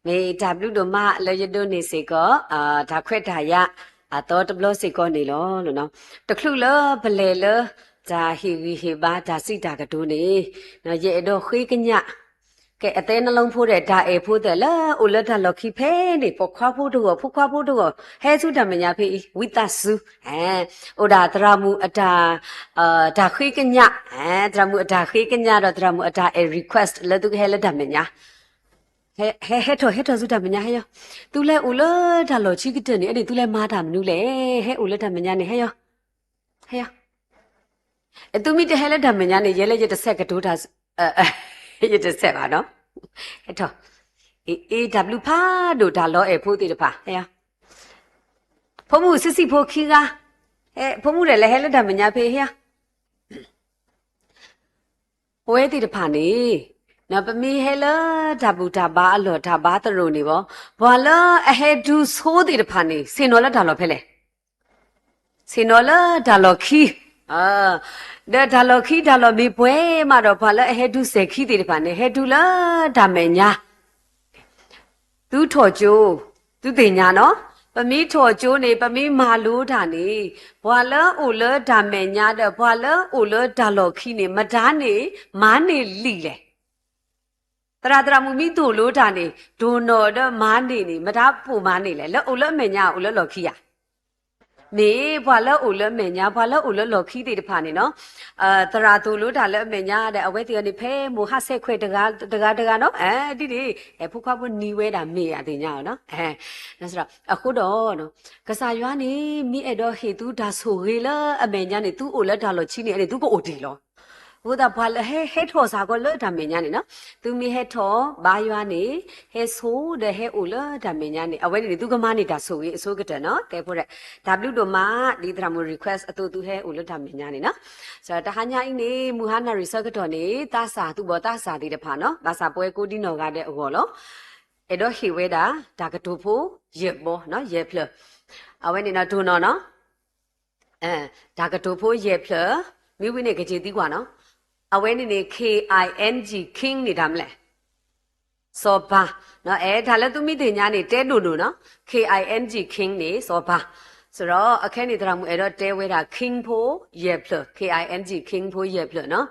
မ့ၢ်တၢ်ဘျုးဒိၣ်မးလၢယဒိးန့ၢ်စ့ၢ်ကီး တၢ်ခွဲးတၢ်ယာ် အသီတဘျီစ့ၢ်ကီးန့ၣ်လီၤ. တချုးလၢပလဲၤလၢ တၢ်ဟ့ၣ်ဂံၢ်ဟ့ၣ်ဘါတၢ်စံးတၢ်ကတိၤန့ၣ်, ယအဲၣ်ဒိးဃ့ကညး ကဲအသဲနလီဖိဒီး တၢ်အဲၣ်ဖိသ့ၣ်လၢအိၣ်လၢတၢ်လီၢ်ခံဖဲန့ၣ် ပိာ်ခွါဖိတဂီၢ် ဖိခွါဖိတဂီၢ် ဟဲဆူတၢ်မဲာ်ညါဖဲအံၤ ဝံသးစူၤ အိၣ်ဒၣ်သရၣ်မုၣ်အတၢ် တၢ်ဃ့ကညး, သရၣ်မုၣ်အတၢ်ဃ့ကညးဒီးသရၣ်မုၣ်အတၢ်အဲၣ် request လၢသုကဟဲလၢတၢ်မဲာ်ညါ, ဟဲထီၣ် ဟဲထီၣ်ဆူတၢ်မဲာ်ညါ ဟဲယီၤ, သုလဲၤအိၣ်လၢတၢ်လီၢ်ခံကတၢၢ်န့ၣ် အဲန့ၣ်သုလဲၤမၤတၢ်မနုၤလဲၣ်, ဟဲအိၣ်လၢတၢ်မဲာ်ညါန့ၣ် ဟဲယီၤ, ဟဲယီၤ, သုမ့ၢ်တဟဲလၢတၢ်မဲာ်ညါန့ၣ် ယဲလၢယတဆဲးကတိၤတၢ် ယတဆဲးဘၣ်နီၤ, ဟဲထီၣ်, အ့ တၢ်ဘျုးဖးဒိၣ်တၢ်လီၤအဲၣ်ဖိသ့ၣ်တဖၣ် ဟဲယီၤ, ဖိမုၣ်ဆံးဆံးဖိခံဂၤ, ဖိမုၣ်ဒီးလဲၤဟဲလၢတၢ်မဲာ်ညါဖဲ ဟဲယီၤ ပဝဲသ့ၣ်တဖၣ်န့ၣ်, ပမ့ၢ်ဟဲလၢတၢ်ဘူၣ်တၢ်ဘါအလီၢ်တၢ်ဘါသရိာ်န့ၣ်ဘၣ်, ပှၤလၢအဟဲဒုးဆိသ့ၣ်တဖၣ်န့ၣ် ဆ့ၣ်နီၤလၢတၢ်လီၢ်ဖဲလဲၣ်, ဆ့ၣ်နီၤလၢတၢ်လီၢ်ခံ, ဒီးတၢ်လီၢ်ခံတၢ်လီၢ်မ့ၢ်ပှဲၤမးဒီး ပှၤလၢအဟဲဒုးစဲၤခံသ့ၣ်တဖၣ်န့ၣ် ဟဲဒုးလၢတၢ်မဲာ်ညါ သုထီၣ်ကၠိ, သုသ့ၣ်ညါနီၤ, ပမ့ၢ်ထီၣ်ကၠိန့ၣ် ပမ့ၢ်မၤလိတၢ်န့ၣ်, ပှၤလၢအိၣ်လၢတၢ်မဲာ်ညါဒီး ပှၤလၢအိၣ်လၢတၢ်လီၢ်ခံန့ၣ် မတၤန့ၣ် မၤန့ၢ်လံာ်လဲၣ်. သရၣ်သရၣ်မုၣ်မ့ၢ်သိၣ်လိတၢ်န့ၣ် ဒိၣ်နီၢ်ဒီးမၤန့ၢ်န့ၣ် မတၤပိာ်မၤန့ၢ်လဲၣ်, လၢအိၣ်လၢအမဲာ်ညါ အိၣ်လၢလီၢ်ခံဧါ. မ့ၢ်ပှၤလၢအိၣ်လၢအမဲာ်ညါ ပှၤလၢအိၣ်လၢလီၢ်ခံသ့ၣ်တဖၣ်န့ၣ်နီၤ, သရၣ်သိၣ်လိတၢ်လၢအမဲာ်ညါဒီး အဝဲသ့ၣ်အံၤန့ၣ် ဖဲမိၢ်ဟးဆဲးခွဲးတဂၤတဂၤနီၤ, ဒ်န့ၣ် ဖိခွါဖိနံၤဝဲဒၣ်မ့ၢ်အသ့ၣ်ညါအီၤနီၤ. အဃိဒီး ကစၢ်ယွၤန့ၣ် မ့ၢ်အဲၣ်ဒိးဟ့ၣ်သုတၢ်ဆိၣ်ဂ့ၤလၢအမဲာ်ညါန့ၣ် သုအိၣ်လၢတၢ်လီၢ်ခံန့ၣ် အဲန့ၣ်သုကအိၣ်တ့ၢ်လီၤ. အဃိသတးပှၤလၢဟဲ ဟဲထီၣ်စ့ၢ်ကီးလၢတၢ်မဲာ်ညါန့ၣ်နီၤ, သုမ့ၢ်ဟဲထီၣ်ဘါယွၤန့ၣ် ဟဲဆိဒီးဟဲအိၣ်လၢတၢ်မဲာ်ညါန့ၣ် အဝဲန့ၣ်န့ၣ် သုကမၤန့ၢ်တၢ်ဆိၣ်ဂ့ၤအဆိကတၢၢ်နီၤ, တဲဖိဒီး တၢ်ဘျုးဒိၣ်မး ဒ်သရၣ်မုၣ် request အသိးသုဟဲအိၣ်လၢတၢ်မဲာ်ညါန့ၣ်နီၤ. တဟါညါအံၤန့ၣ် မုၢ်ဟါနၣ်ရံၣ်ဆၢကတီၢ်န့ၣ် သးစၢ်သုးဘီၣ်သးစၢ်သ့ၣ်တဖၣ်နီၤ, ဘၣ်ဆၣ်ပဝဲကိးဒံနီၢ်ဂၤဒဲးအဂီၢ်လီၤ. အဲၣ်ဒိးဟ့ၣ်ဝဲဒၣ် တၢ်ကတိၤဖိ ယဲၢ်ဘီနီၤ, ယဲၢ်ဖျၢၣ်, အဝဲန့ၣ်နီၤ တိၢ်နီၣ်နီၤ တၢ်ကတိၤဖိယဲၢ်ဖျၢၣ်, မ့ၢ်ဝံၤန့ၣ်ကက့ၤသံကွၢ်နီၤ, အဝဲန့ၣ်န့ၣ် K I N G King န့ၣ်တၢ်မနုၤလဲၣ်, စီၤပၤ, အဲ တၢ်လၢသုမ့ၢ်သ့ၣ်ညါန့ၣ် တဲဒိၣ်ဒိၣ်နီၤ, K I N G King န့ၣ် စီၤပၤ, စရီ အခဲန့ၣ် သရၣ်မုၣ်အဲၣ်ဒိးတဲဝဲဒၣ် King ဖိယဲၢ်ဖျၢၣ်, K I N G King ဖိယဲၢ်ဖျၢၣ်နီၤ,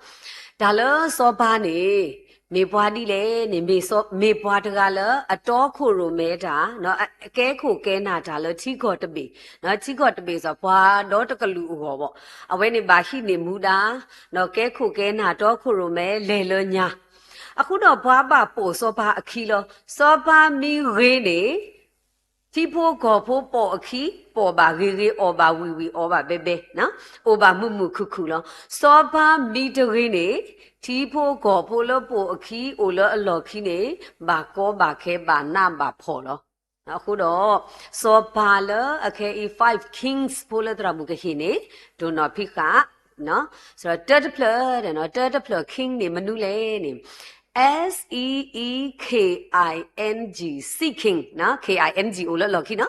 တၢ်လၢစီၤပၤန့ၣ် မ့ၢ်ပှၤဒ်လဲၣ်န့ၣ် မ့ၢ်ပှၤတဂၤလၢအတီခိၣ်ရိၣ်မဲတၢ်, ကဲခိၣ်ကဲနၢ်တၢ်လၢထံကီၢ်တဘ့ၣ်, ထံကီၢ်တဘ့ၣ်စ့ၢ် ပှၤဒီတကလုာ်အဂီၢ်ဘၣ်, အဝဲန့ၣ်ဘၣ်ဟံးန့ၢ်မူဒါ, ကဲခိၣ်ကဲနၢ်တီခိၣ်ရိၣ်မဲလဲၤလၢညါ, အဃိဒီးပှၤဘၣ်ပိာ်စီၤပၤအခံလီၤ, စီၤပၤမ့ၢ်ဂ့ၤန့ၣ် ထံဖိကီၢ်ဖိပိာ်အခံ, ပိာ်ဘၣ်ဂ့ၤဂ့ၤ, အီၣ်ဘၣ်ဝံၣ်ဝံၣ်, အီၣ်ဘၣ်ဘဲဘဲ, အိၣ်ဘၣ်မုာ်မုာ်ခုၣ်ခုၣ်လီၤ. စီၤပၤမ့ၢ်တဂ့ၤန့ၣ်, ထံဖိကီၢ်ဖိလၢပိာ်အခံ အိၣ်လၢအလီၢ်ခံန့ၣ် ဘၣ်ကီဘၣ်ခဲ ဘၣ်နးဘၣ်ဖှီၣ်လီၤ. အဃိဒီး စီၤပၤလၢအခဲအံၤ five kings ဖိလၢသရၣ်မုၣ်ကဟ့ၣ်န့ၣ် တိၢ်နီၣ်ဖံးဃာ် တၢတဖျၢၣ်, တၢတဖျၢၣ် king န့ၣ် မနုၤလဲၣ်န့ၣ် S E E K I N G, Seeking, K I N G အိၣ်လၢလီၢ်ခံနီၤ,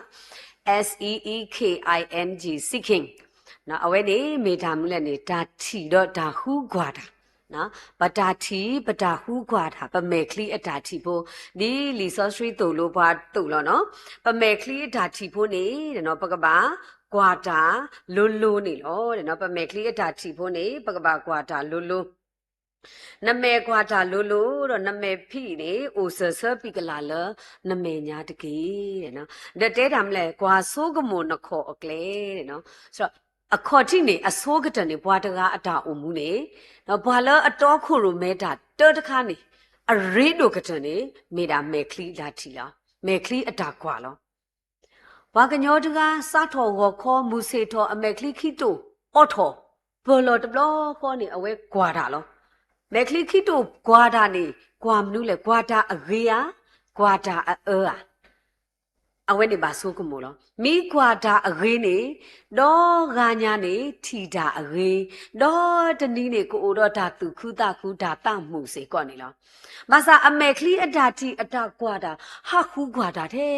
S E E K I N G, Seeking, အဝဲန့ၣ်မ့ၢ်တၢ်မနုၤလဲၣ်န့ၣ် တၢ်ထံၣ်ဒီးတၢ်ဃုကွၢ်တၢ်, ပတၢ်ထံၣ် ပတၢ်ဃုကွၢ်တၢ် ပမဲာ်ချံအတၢ်ထံၣ်ဖိ, ဒ်လံာ်စီဆှံသိၣ်လိပှၤသိးလီၤနီၤ, ပမဲာ်ချံအတၢ်ထံၣ်ဖိန့ၣ် ပကဘၣ်ကွၢ်တၢ်လိၤလိၤန့ၣ်လီၤ. ပမဲာ်ချံအတၢ်ထံၣ်ဖိန့ၣ် ပကဘၣ်ကွၢ်တၢ်လိၤလိၤ, နမဲာ်ကွၢ်တၢ်လိၤလိၤဒီး နမဲာ်ဖံးန့ၣ် အိၣ်စၢၤဆၢပံးကလၢ်လၢနမဲာ်ညါတက့ၢ်. ဒီးတဲတၢ်မနုၤလဲၣ်, ကွၢ်ဆိကမိၣ်နခီၣ်အကျဲန့ၣ်, အခီၣ်ထံးန့ၣ် အဆိကတၢၢ်န့ၣ် ပှၤတဂၤအတၢ်အိၣ်မူန့ၣ်, ပှၤလၢအတီခိၣ်ရိၣ်မဲတၢ်တၢတခါန့ၣ် အရ့ဒိၣ်ကတၢၢ်န့ၣ် မ့ၢ်ဒၣ်မဲာ်ချံအတၢ်ထံၣ်လီၤ, မဲာ်ချံအတၢ်ကွၢ်လီၤ. ပှၤကညီတဂၤ စးထီၣ်ဂီၤခီ မုၢ်ဆ့ၣ်ထီၣ် အမဲာ်ချံခံတိာ်အိးထီၣ်, ပၢၢ်လီၤတဘျီဃီန့ၣ် အဝဲကွၢ်တၢ်လီၤ. မဲာ်ချံခံတိာ်ကွၢ်တၢ်န့ၣ် ကွၢ်မနုၤလဲၣ်, ကွၢ်တၢ်အဂ့ၤဧါ, ကွၢ်တၢ်အအၢဧါ. အဝဲန့ၣ်ဘၣ်ဆိကမိၣ်လီၤ. မ့ၢ်ကွၢ်တၢ်အဂ့ၤန့ၣ် ဒီဂၤညါန့ၣ် ထံၣ်တၢ်အဂ့ၤ, ဒီတနံၤန့ၣ် ကအိၣ်ဒီးတၢ်သူၣ်ခုသးခု တၢ်သးမုာ်စ့ၢ်ကီးန့ၣ်လီၤ. ဘၣ်ဆၣ်အမဲာ်ချံအတၢ်ထံၣ်အတၢ်ကွၢ်တၢ် ဟးဃုကွၢ်တၢ်ထဲ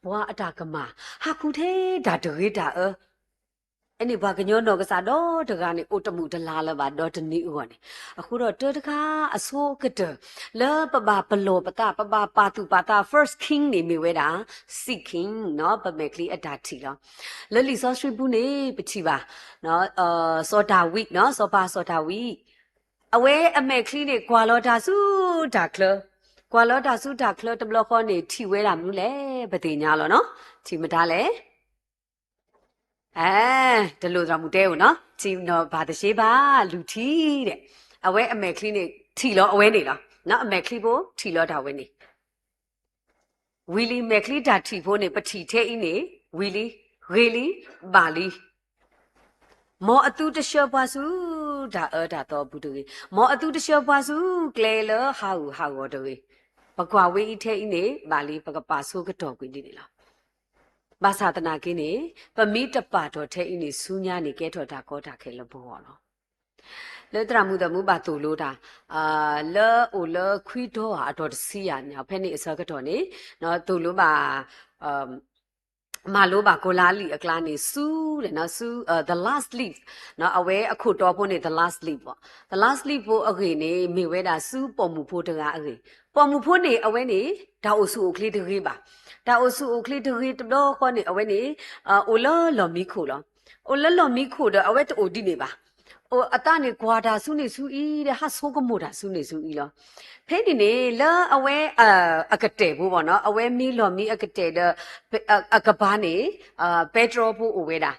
ပှၤအတၢ်ကမၣ်, ဟးဃုထဲတၢ်တဂ့ၤတၢ်အၢ အဲန့ၣ်ပှၤကညီနီၢ်ကစၢ်ဒီတဂၤန့ၣ် အိၣ်တဘူၣ်တလၤလၢၤဘၣ် ဒီးတနံၤအဂီၢ်န့ၣ်. အဃိဒီးတၢတခါအဆိကတၢၢ် လၢပဘၣ်ပလီၢ်ပသး ပဘၣ်ပာ်သူၣ်ပာ်သး First King န့ၣ် မ့ၢ်ဝဲဒၣ် Seed King နီၤ, ပမဲာ်ချံအတၢ်ထံၣ်လီၤ. လၢလံာ်စီဆှံပူၤန့ၣ် ပထံၣ်ဘၣ် စီၤဒၤဝံးနီၤ, စီၤပၤစီၤဒၤဝံး အဝဲအမဲာ်ချံန့ၣ် ကွၢ်လီၤတၢ်ဆူတၢ်ချၢ, ကွၢ်လီၤတၢ်ဆူတၢ်ချၢတဘျီဃီန့ၣ် ထံၣ်ဝဲဒၣ်မနုၤလဲၣ် ပသ့ၣ်ညါလီၤနီၤ, ထံၣ်မတၤလဲၣ်. အဲ တလိၣ်သရၣ်မုၣ်တဲဧိၤနီၤ, ထံၣ်နီၤဘၣ်တရှဲဘၣ် လူၤထံဒီး, အဝဲအမဲာ်ချံန့ၣ် ထံၣ်လီၤအဝဲန့ၣ်လီၤ. အမဲာ်ချံဖိထံၣ်လီၤတၢ်ဝဲန့ၣ်, ဝံၤလံ မဲာ်ချံတၢ်ထံၣ်ဖိန့ၣ် ပထံၣ်ထဲအံၤန့ၣ် ဝံၤလံ, ဂ့ၤလံ, ဘၣ်လံ. မ်အသုတဆှၢပှၤဆူ တၢ်အၢတၢ်သီအပူၤတဂ့ၤ, မ်အသုတဆှၢပှၤဆူ ကျဲလၢဟးဂူာ်ဟးဂီၤတဂ့ၤ. ပကွၢ်ဝဲအံၤထဲအံၤန့ၣ် ဘၣ်လံ ပကပာ်ဆိကတီၢ်ကွံာ်ဒ်န့ၣ်လီၤ. ဘၣ်ဆၣ်သနာ်က့န့ၣ် ပမ့ၢ်တပာ်တီၢ်ထဲအံၤန့ၣ် ဆူညါန့ၣ် ကဲထီၣ်တၢ်ကီတၢ်ခဲလၢပဂီၢ်လီၤ. လၢသရၣ်မုၣ်သးမူဘၣ်သိၣ်လိတၢ် လၢအိၣ်လၢခွံတီၤဧါ အတီၤတဆံယၤန့ၣ် ဖဲန့ၣ်အဆၢကတီၢ်န့ၣ် သိၣ်လိဘၣ် မၤလိဘၣ်ကိးလါလံာ်အကျါန့ၣ် ဆူ ဆူ The Last Leaf အဝဲအခိၣ်တီဖိန့ၣ် The Last Leaf ဘၣ်. The Last Leaf ဖိအဂ့ၢ်န့ၣ် မ့ၢ်ဝဲဒၣ်ဆူပိာ်မုၣ်ဖိတဂၤအဂ့ၢ်. ပိာ်မုၣ်ဖိန့ၣ် အဝဲန့ၣ် တၢ်အိၣ်ဆူၣ်အိၣ်ချ့တဂ့ၤဘၣ်. တၢ်အိၣ်ဆူၣ်အိၣ်ချ့တဂ့ၤတဘျီဃီန့ၣ် အဝဲန့ၣ် အိၣ်လၢလီၢ်မံခိၣ်လီၤ. အိၣ်လၢလီၢ်မံခိၣ်ဒီး အဝဲတအိၣ်ဒ်န့ၣ်ဘၣ်. အိၣ်အသးန့ၣ်ကွၢ်တၢ်ဆူန့ၣ်ဆူအံၤဒီး ဟးဆိကမိၣ်တၢ်ဆူန့ၣ်ဆူအံၤလီၤ. ဖဲန့ၣ်န့ၣ် လၢအဝဲ အကတဲာ်ဖိဘၣ်နီၤ, အဝဲမ့ၢ်လီၢ်မံအကတဲာ်ဒီး အကပၤန့ၣ် ပဲတြီဖိအိၣ်ဝဲဒၣ်.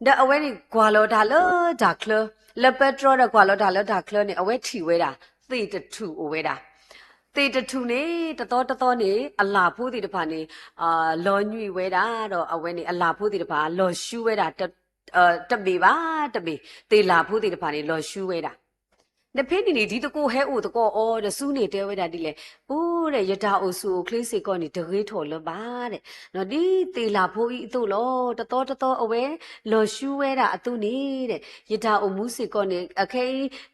ဒီးအဝဲန့ၣ်ကွၢ်လီၤတၢ်လၢတၢ်ချၢ, လၢပဲတြီဒီးကွၢ်လီၤတၢ်လၢတၢ်ချၢန့ၣ် အဝဲထံၣ်ဝဲဒၣ် သ့ၣ်တထူၣ်အိၣ်ဝဲဒၣ်. သ့ၣ်တထူၣ်န့ၣ် တသီတသီန့ၣ် အလၣ်ဖိသ့ၣ်တဖၣ်န့ၣ် လီၤညွံးဝဲဒၣ်ဒီး အဝဲန့ၣ် အလၣ်ဖိသ့ၣ်တဖၣ် လီၤဆူဝဲဒၣ် တဘ့ၣ်ဘၣ်တဘ့ၣ် သ့ၣ်လၣ်ဖိသ့ၣ်တဖၣ်န့ၣ် လီၤဆူဝဲဒၣ်. ဒီးဖဲန့ၣ်န့ၣ် ဒ်သကိးဟဲအိၣ်သကိးအီၤဒီး ဆူန့ၣ်တဲဝဲဒၣ်ဒ်လဲၣ်, အိၣ်ဒီး ယတၢ်အိၣ်ဆူၣ်အိၣ်ချ့စ့ၢ်ကီးန့ၣ် တဂ့ၤထီၣ်လၢၤဘၣ်ဒီး ဒ်သ့ၣ်လၣ်ဖိအံၤအသိးလီၤ. တသီတသီအဝဲ လီၤဆူဝဲဒၣ်အသိးန့ၣ်ဒီး ယတၢ်အိၣ်မူစ့ၢ်ကီးန့ၣ် အခဲ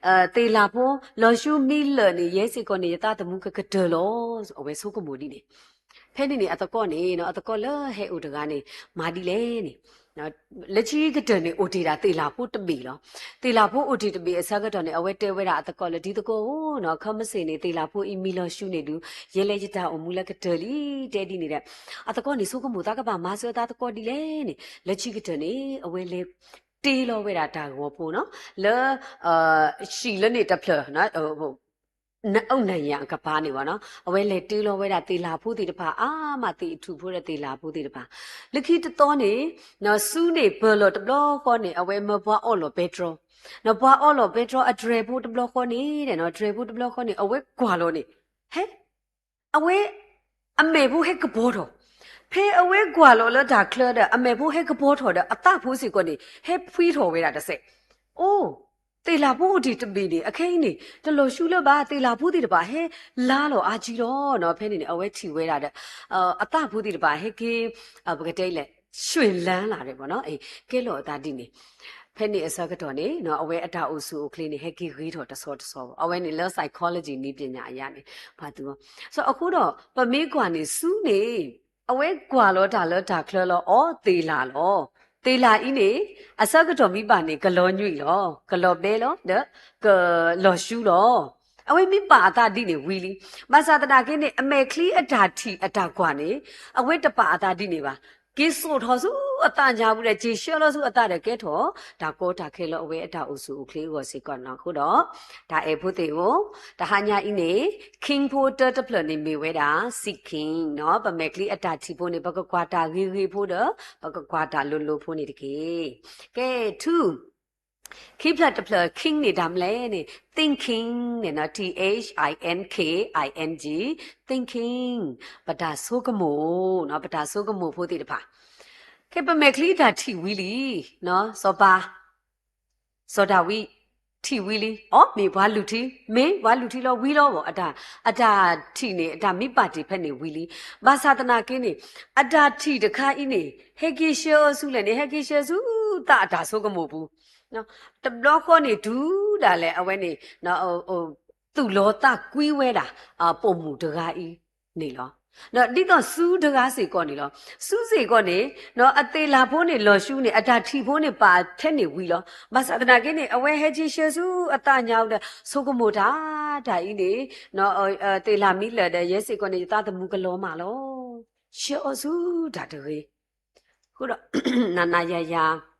အံၤ သ့ၣ်လၣ်ဖိ လီၤဆူမံလၢာ်န့ၣ် ယဲစ့ၢ်ကီးန့ၣ် ယသးသမူကကတၢၢ်လီၤ. အဝဲဆိကမိၣ်ဒ်န့ၣ်. ဖဲန့ၣ်န့ၣ် အသကိးန့ၣ် အသကိးလၢဟဲအိၣ်တဂၤန့ၣ် မၤဒ်လဲၣ်န့ၣ် လၢခံကတၢၢ်န့ၣ် အိၣ်တ့ၢ်ဒၣ်သ့ၣ်လၣ်ဖိတဘ့ၣ်လီၤ. သ့ၣ်လၣ်ဖိအိၣ်တ့ၢ်တဘ့ၣ်အဆၢကတီၢ်န့ၣ် အဝဲတဲဝဲဒၣ်အသကိးလၢ ဒ်သကိးဧၢနီၤ, ခီမ့ၢ်စ့ၢ်န့ၣ် သ့ၣ်လၣ်ဖိအံၤမံလီၤဆူန့ၣ်ဒုး ယဲလၢယတၢ်အိၣ်မူလၢကတၢၢ်လံ တဲဒ်န့ၣ်ဒီး အသကိးန့ၣ် ဆိကမိၣ်သးကဘၣ်မၤစၢၤအသးသကိးဒ်လဲၣ်န့ၣ် လၢခံကတၢၢ်န့ၣ် အဝဲလဲၤတ့လီၤဝဲဒၣ်တၢ်ဂီၤဖိနီၤ လၢ ဟံၣ်လၢန့ၣ်တဖျၢၣ် နအုၣ်နယၤအကပၤန့ၣ်ဘၣ်နီၤ, အဝဲလဲၤတ့လီၤဝဲဒၣ်သ့ၣ်လၣ်ဖိသ့ၣ်တဖၣ် အါမးသ့ၣ်အထူၣ်ဖိဒီးသ့ၣ်လၣ်ဖိသ့ၣ်တဖၣ်. လၢခံတသီန့ၣ် ဆူန့ၣ်ပၢၢ်လီၤတဘျီဃီန့ၣ် အဝဲမၢပှၤအီၣ်လီၤပဲတြီ, ပှၤအီၣ်လီၤပဲတြီအတြဲၤဖိတဘျီဃီန့ၣ် တြဲၤဖိတဘျီဃီန့ၣ် အဝဲကွၢ်လီၤန့ၣ် ဟဲ အဝဲ အမဲာ်ဖိဟဲကပီၤထီၣ်, ဖဲအဝဲကွၢ်လီၤလၢတၢ်ချၢဒီး အမဲာ်ဖိဟဲကပီၤထီၣ်ဒီး အသးဖိစ့ၢ်ကီးန့ၣ် ဟဲဖှံထီၣ်ဝဲဒၣ်တစဲး, အိၣ် သ့ၣ်လၣ်ဖိအိၣ်တ့ၢ်တဘ့ၣ်န့ၣ် အခဲအံၤန့ၣ် တလီၤဆူလၢၤဘၣ် သ့ၣ်လၣ်ဖိသ့ၣ်တဖၣ်ဟဲလါလီၤအါကံလီၤနီၤ. ဖဲန့ၣ်န့ၣ် အဝဲထံၣ်ဝဲဒၣ်ဒီး အသးဖိသ့ၣ်တဖၣ်ဟဲက့ၤ ပကတဲလဲၣ် ရွှင်လန်းလာတယ်ပေါ့နော်, ကဲလီၤအသးဒ်န့ၣ်. ဖဲန့ၣ်အဆၢကတီၢ်န့ၣ် အဝဲအတၢ်အိၣ်ဆူၣ်အိၣ်ချ့န့ၣ် ဟဲက့ၤဂ့ၤထီၣ်တဆီတဆီဘၣ်. အဝဲန့ၣ်လၢ psychology နည်းပညာအရန့ၣ် ပှၤသူအီၤ. အဃိဒီး ပမ့ၢ်ကွၢ်န့ၣ် ဆူန့ၣ် အဝဲကွၢ်လီၤတၢ်လၢတၢ်ချၢလီၤ, အီ သ့ၣ်လၣ်လီၤ. သ့ၣ်လၣ်အံၤန့ၣ် အဆၢကတီၢ်မ့ၢ်ဘၣ်န့ၣ် ကလီၤညွံးလီၤ, ကလီၤဘဲလီၤ, ဒီးကလီၤဆူလီၤ. အဝဲမ့ၢ်ပာ်အသးဒ်န့ၣ်ဝံၤလံ. ဘၣ်ဆၣ်သနာ်က့န့ၣ် အမဲာ်ချံအတၢ်ထံၣ်အတၢ်ကွၢ်န့ၣ် အဝဲတပာ်အသးဒ်န့ၣ်ဘၣ်. က့ၤစိာ်ထီၣ်ဆူအသးညါပူၤဒီး က့ၤဆှၢလီၤဆူအသးဒီးကဲထီၣ် တၢ်ကီတၢ်ခဲလၢအဝဲအတၢ်အိၣ်ဆူၣ်အိၣ်ချ့အဂီၢ်စ့ၢ်ကီးနီၤ. အဃိဒီး တၢ်အဲၣ်ဖိသ့ၣ်ဧၢ, တဟါညါအံၤန့ၣ် king ဖိတၢတဖျၢၣ်န့ၣ်မ့ၢ်ဝဲဒၣ် seed king နီၤ, ပမဲာ်ချံအတၢ်ထံၣ်ဖိန့ၣ် ပကကွၢ်တၢ်ဂ့ၤဂ့ၤဖိဒီး ပကကွၢ်တၢ်လိၤလိၤဖိန့ၣ်တက့ၢ်. ကဲ two ခံဖျၢၣ်တဖျၢၣ် king န့ၣ်တၢ်မနုၤလဲၣ်န့ၣ် thinking န့ၣ်နီၤ, T H I N K I N G, thinking ပတၢ်ဆိကမိၣ်နီၤ, ပတၢ်ဆိကမိၣ်ဖိသ့ၣ်တဖၣ်. ကဲ ပမဲာ်ချံအတၢ်ထံၣ်ဝံၤလံ, စီၤပၤ စီၤဒၤဝံး ထံၣ်ဝံၤလံ, အိ မ့ၢ်ပှၤလုၢ်ထံ, မ့ၢ်ပှၤလုၢ်ထံလီၤဝံၤလီၤဘၣ်, အတၢ်ထံၣ်န့ၣ် အတၢ်မ့ၢ်ပာ်တ့ၢ်ဖဲန့ၣ်ဝံၤလံ. ဘၣ်ဆၣ်သနာ်က့န့ၣ် အတၢ်ထံၣ်တခါအံၤန့ၣ် ဟဲက့ၤဆှၢအီၤဆူလဲၣ်န့ၣ် ဟဲက့ၤဆှၢဆူသးအတၢ်ဆိကမိၣ်ပူၤ တဘျီဃီန့ၣ် တုၤဒၣ်လဲာ်အဝဲန့ၣ် သူၣ်လီၤသးကွံဝဲဒၣ် ပိာ်မုၣ်တဂၤအံၤန့ၣ်လီၤ. ဒီးဒ်သိးစူတဂၤစ့ၢ်ကီးန့ၣ်လီၤ. စူစ့ၢ်ကီးန့ၣ် အသ့ၣ်လၣ်ဖိန့ၣ်လီၤဆူန့ၣ် အတၢ်ထံၣ်ဖိန့ၣ်ပာ်ထဲန့ၣ်ဝံၤလီၤ. ဘၣ်ဆၣ်သနာ်က့န့ၣ် အဝဲဟဲက့ၤဆှၢဆူအသးညါဒီး ဆိကမိၣ်တၢ် တၢ်အံၤန့ၣ် သ့ၣ်လၣ်မံလၢာ်ဒီး ယဲစ့ၢ်ကီးန့ၣ် ယသးသမူကလီၤမၢ်လီၤ. ဆှၢအီၤဆူတၢ်တဂ့ၤ အဃိဒီး နၤနၤယၤယၤ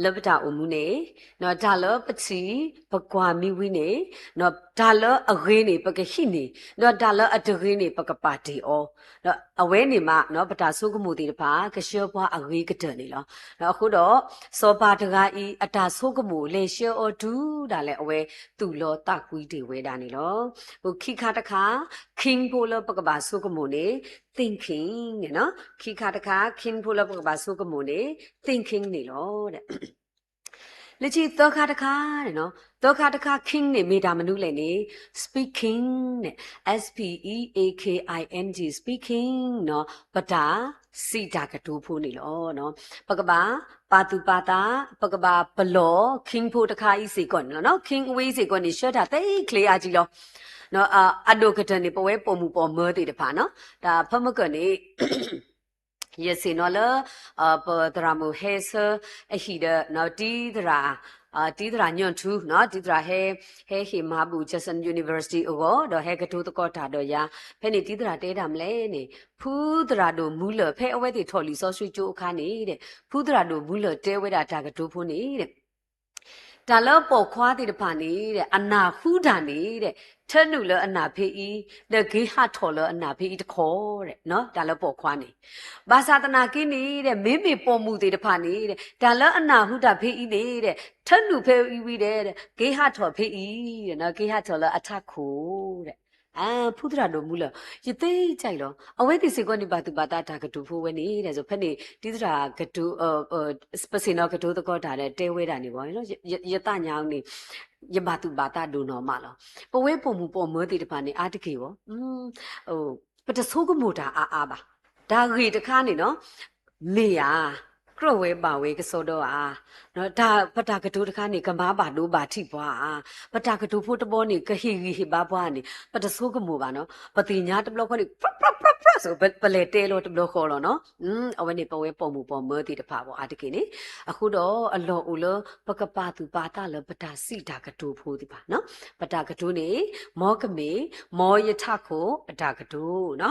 လၢပတၢ်အိၣ်မူန့ၣ် တၢ်လၢပထံၣ်ပကွၢ်မံဝံၤန့ၣ် တၢ်လၢအဂ့ၤန့ၣ် ပကဟံးန့ၢ်, ဒီးတၢ်လၢအတဂ့ၤန့ၣ် ပကပာ်တ့ၢ်အီၤ. ဒီးအဝဲန့ၣ်မး ပတၢ်ဆိကမိၣ်သ့ၣ်တဖၣ် ကဆှၢပှၤအဂ့ၤကတၢၢ်န့ၣ်လီၤ. အဃိဒီး စီၤပၤတဂၤအံၤ အတၢ်ဆိကမိၣ် လဲၤဆှၢအီၤတုၤဒၣ်လဲာ် အဝဲသူၣ်လီၤသးကွံတ့ၢ်ဝဲဒၣ်န့ၣ်လီၤ. အဃိခံခါတခါ king ဖိလၢပကဘၣ်ဆိကမိၣ်န့ၣ် thinking န့ၣ်လီၤ. ခံခါတခါ king ဖိလၢပကဘၣ်ဆိကမိၣ်န့ၣ် thinking န့ၣ်လီၤ. လၢခံသၢခါတခါန့ၣ်လီၤ, သၢခါတခါ king န့ၣ် မ့ၢ်တၢ်မနုၤလဲၣ်န့ၣ် speaking န့ၣ်, S P E A K I N G, speaking န့ၣ် ပတၢ်စံးတၢ်ကတိၤဖိန့ၣ်လီၤ. ပကဘၣ်ပာ်သူၣ်ပာ်သး, ပကဘၣ်ပလီၢ် king ဖိတခါအံၤစ့ၢ်ကီးန့ၣ်လီၤ. king အဝဲစ့ၢ်ကီးန့ၣ် ဆှၢတၢ်သ့ချ့အါကံလီၤ. အဒိၣ်ကတၢၢ်န့ၣ် ပဝဲပိာ်မုၣ်ပိာ်မၢၤသ့ၣ်တဖၣ်န့ၣ် တၢ်ဖၢမုၢ်ကၢၢ်န့ၣ် ယဆ့ၣ်နီၤလၢ ပသရၣ်မုၣ်ဟဲဆၢအဟံၣ်ဒီး တံသရၣ်, တံသရၣ်ညိၣ်ထူ, တံသရၣ်ဟဲ, ဟဲဟ့ၣ်မၤဘူၣ် Jackson University အဂီၢ် ဒီးဟဲကတိၤသကိးတၢ်ဒီးယၤ, ဖဲန့ၣ်တံသရၣ်တဲဒၣ်မနုၤလဲၣ်န့ၣ် ဖုသရၣ်ဒိၣ်မူလၢာ် ဖဲအဝဲသ့ၣ်ထီၣ်လံာ်စီဆှံကၠိအခါန့ၣ် ဖုသရၣ်ဒိၣ်မူလၢာ်တဲဝဲဒၣ်တၢ်ကတိၤဖိန့ၣ် တၢ်လၢပိာ်ခွါသ့ၣ်တဖၣ်န့ၣ် အနၢ်ဟူတၢ်န့ၣ် ထၢနုာ်လၢအနၢ်ဖဲအံၤ ဒီးက့ၤဟးထီၣ်လၢအနၢ်ဖဲအံၤတခီ, တၢ်လၢပိာ်ခွါန့ၣ်. ဘၣ်ဆၣ်သနာ်က့န့ၣ် မ့မ့ၢ်ပိာ်မုၣ်သ့ၣ်တဖၣ်န့ၣ် တၢ်လၢအနၢ်ဟူတၢ်ဖဲအံၤန့ၣ် ထၢနုာ်ဖဲအံၤဝံၤဒီး က့ၤဟးထီၣ်ဖဲအံၤ, က့ၤဟးထီၣ်လၢအထးခိၣ် ဖုသရၣ်ဒိၣ်မူလၢာ် ယသ့ၣ်ညါအံၤလီၤ. အဝဲသ့ၣ်စ့ၢ်ကီးန့ၣ် ဘၣ်သူၣ်ဘၣ်သးတၢ်ကတိၤဖိဝဲန့ၣ် ဒီးဖဲန့ၣ် တံသရၣ်ကတိၤ, ပဆ့ၣ်နီၤကတိၤသကိးတၢ်ဒီးတဲဝဲဒၣ်န့ၣ်ဘၣ်, ယသ့ၣ်ညါန့ၣ် ယဘၣ်သူၣ်ဘၣ်သးဒိၣ်နီၢ်မးလီၤ. ပဝဲပိာ်မုၣ်ပိာ်မၢၤသ့ၣ်တဖၣ်န့ၣ် အါတက့ၢ်ဘၣ် ပတဆိကမိၣ်တၢ်အါအါဘၣ်. တၢ်ဂ့ၢ်တခါန့ၣ် မ့ၢ်ဧါ, ကြၢးဝဲဘၣ်ဝဲကစီဒီဧါ, ပတၢ်ကတိၤတခါန့ၣ် ကမၤဘၣ်ဒိဘၣ်ထံးပှၤဧါ, ပတၢ်ကတိၤဖိတဘီန့ၣ် ကဟ့ၣ်ဂံၢ်ဟ့ၣ်ဘါပှၤန့ၣ် ပတဆိကမိၣ်ဘၣ်န့ၣ်. ပသ့ၣ်ညါတဘျီဃီန့ၣ် ပြၢပြၢပြၢပြၢ ပလဲၤတဲလီၤတဘျီဃီလီၤန့ၣ်. အဝဲန့ၣ်ပဝဲပိာ်မုၣ်ပိာ်မၢၤသ့ၣ်တဖၣ်ဘၣ် အါတက့ၢ်န့ၣ်. အဃိဒီးအလီၢ်အိၣ်လၢ ပကပာ်သူၣ်ပာ်သးလၢပတၢ်စံးတၢ်ကတိၤဖိသ့ၣ်တဖၣ်, ပတၢ်ကတိၤန့ၣ် မ်ကမ့ၢ် မ်ယထးခိၣ်အတၢ်ကတိၤ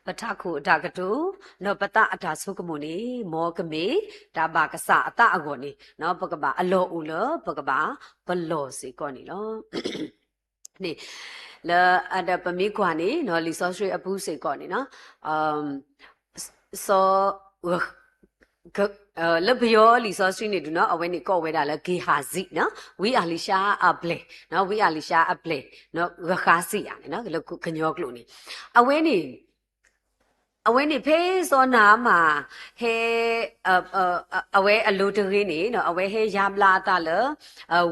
ပထးခိၣ်အတၢ်ကတိၤ, ဒီးပသးအတၢ်ဆိကမိၣ်န့ၣ် မ်ကမ့ၢ်တၢ်ဘၣ်ကစၢ်အသးအဂီၢ်န့ၣ် ပကဘၣ်အလီၢ်အိၣ်လၢ ပကဘၣ်ပလီၢ်စ့ၢ်ကီးန့ၣ်လီၤ. န့ၣ် လၢအဒီးပမ့ၢ်ကွၢ်န့ၣ် လံာ်စီဆှံအပူၤစ့ၢ်ကီးန့ၣ် စီၤ လၢပယီၤလံာ်စီဆှံန့ၣ်ဒုး အဝဲန့ၣ်ကိးဝဲဒၣ်လၢ Gehazi န့ၣ် ဝံအၤလံၤၡါအပျဲၢ်, ဝံအၤလံၤၡါအပျဲၢ် ဂဃါစံးယၤန့ၣ် လၢကညီကျိာ်န့ၣ် အဝဲန့ၣ် အဝဲန့ၣ်ဖဲစီၤနၤအမၣ် ဟဲ အဝဲအလိၤတဂ့ၤန့ၣ် အဝဲဟဲယါဘျါအသးလၢ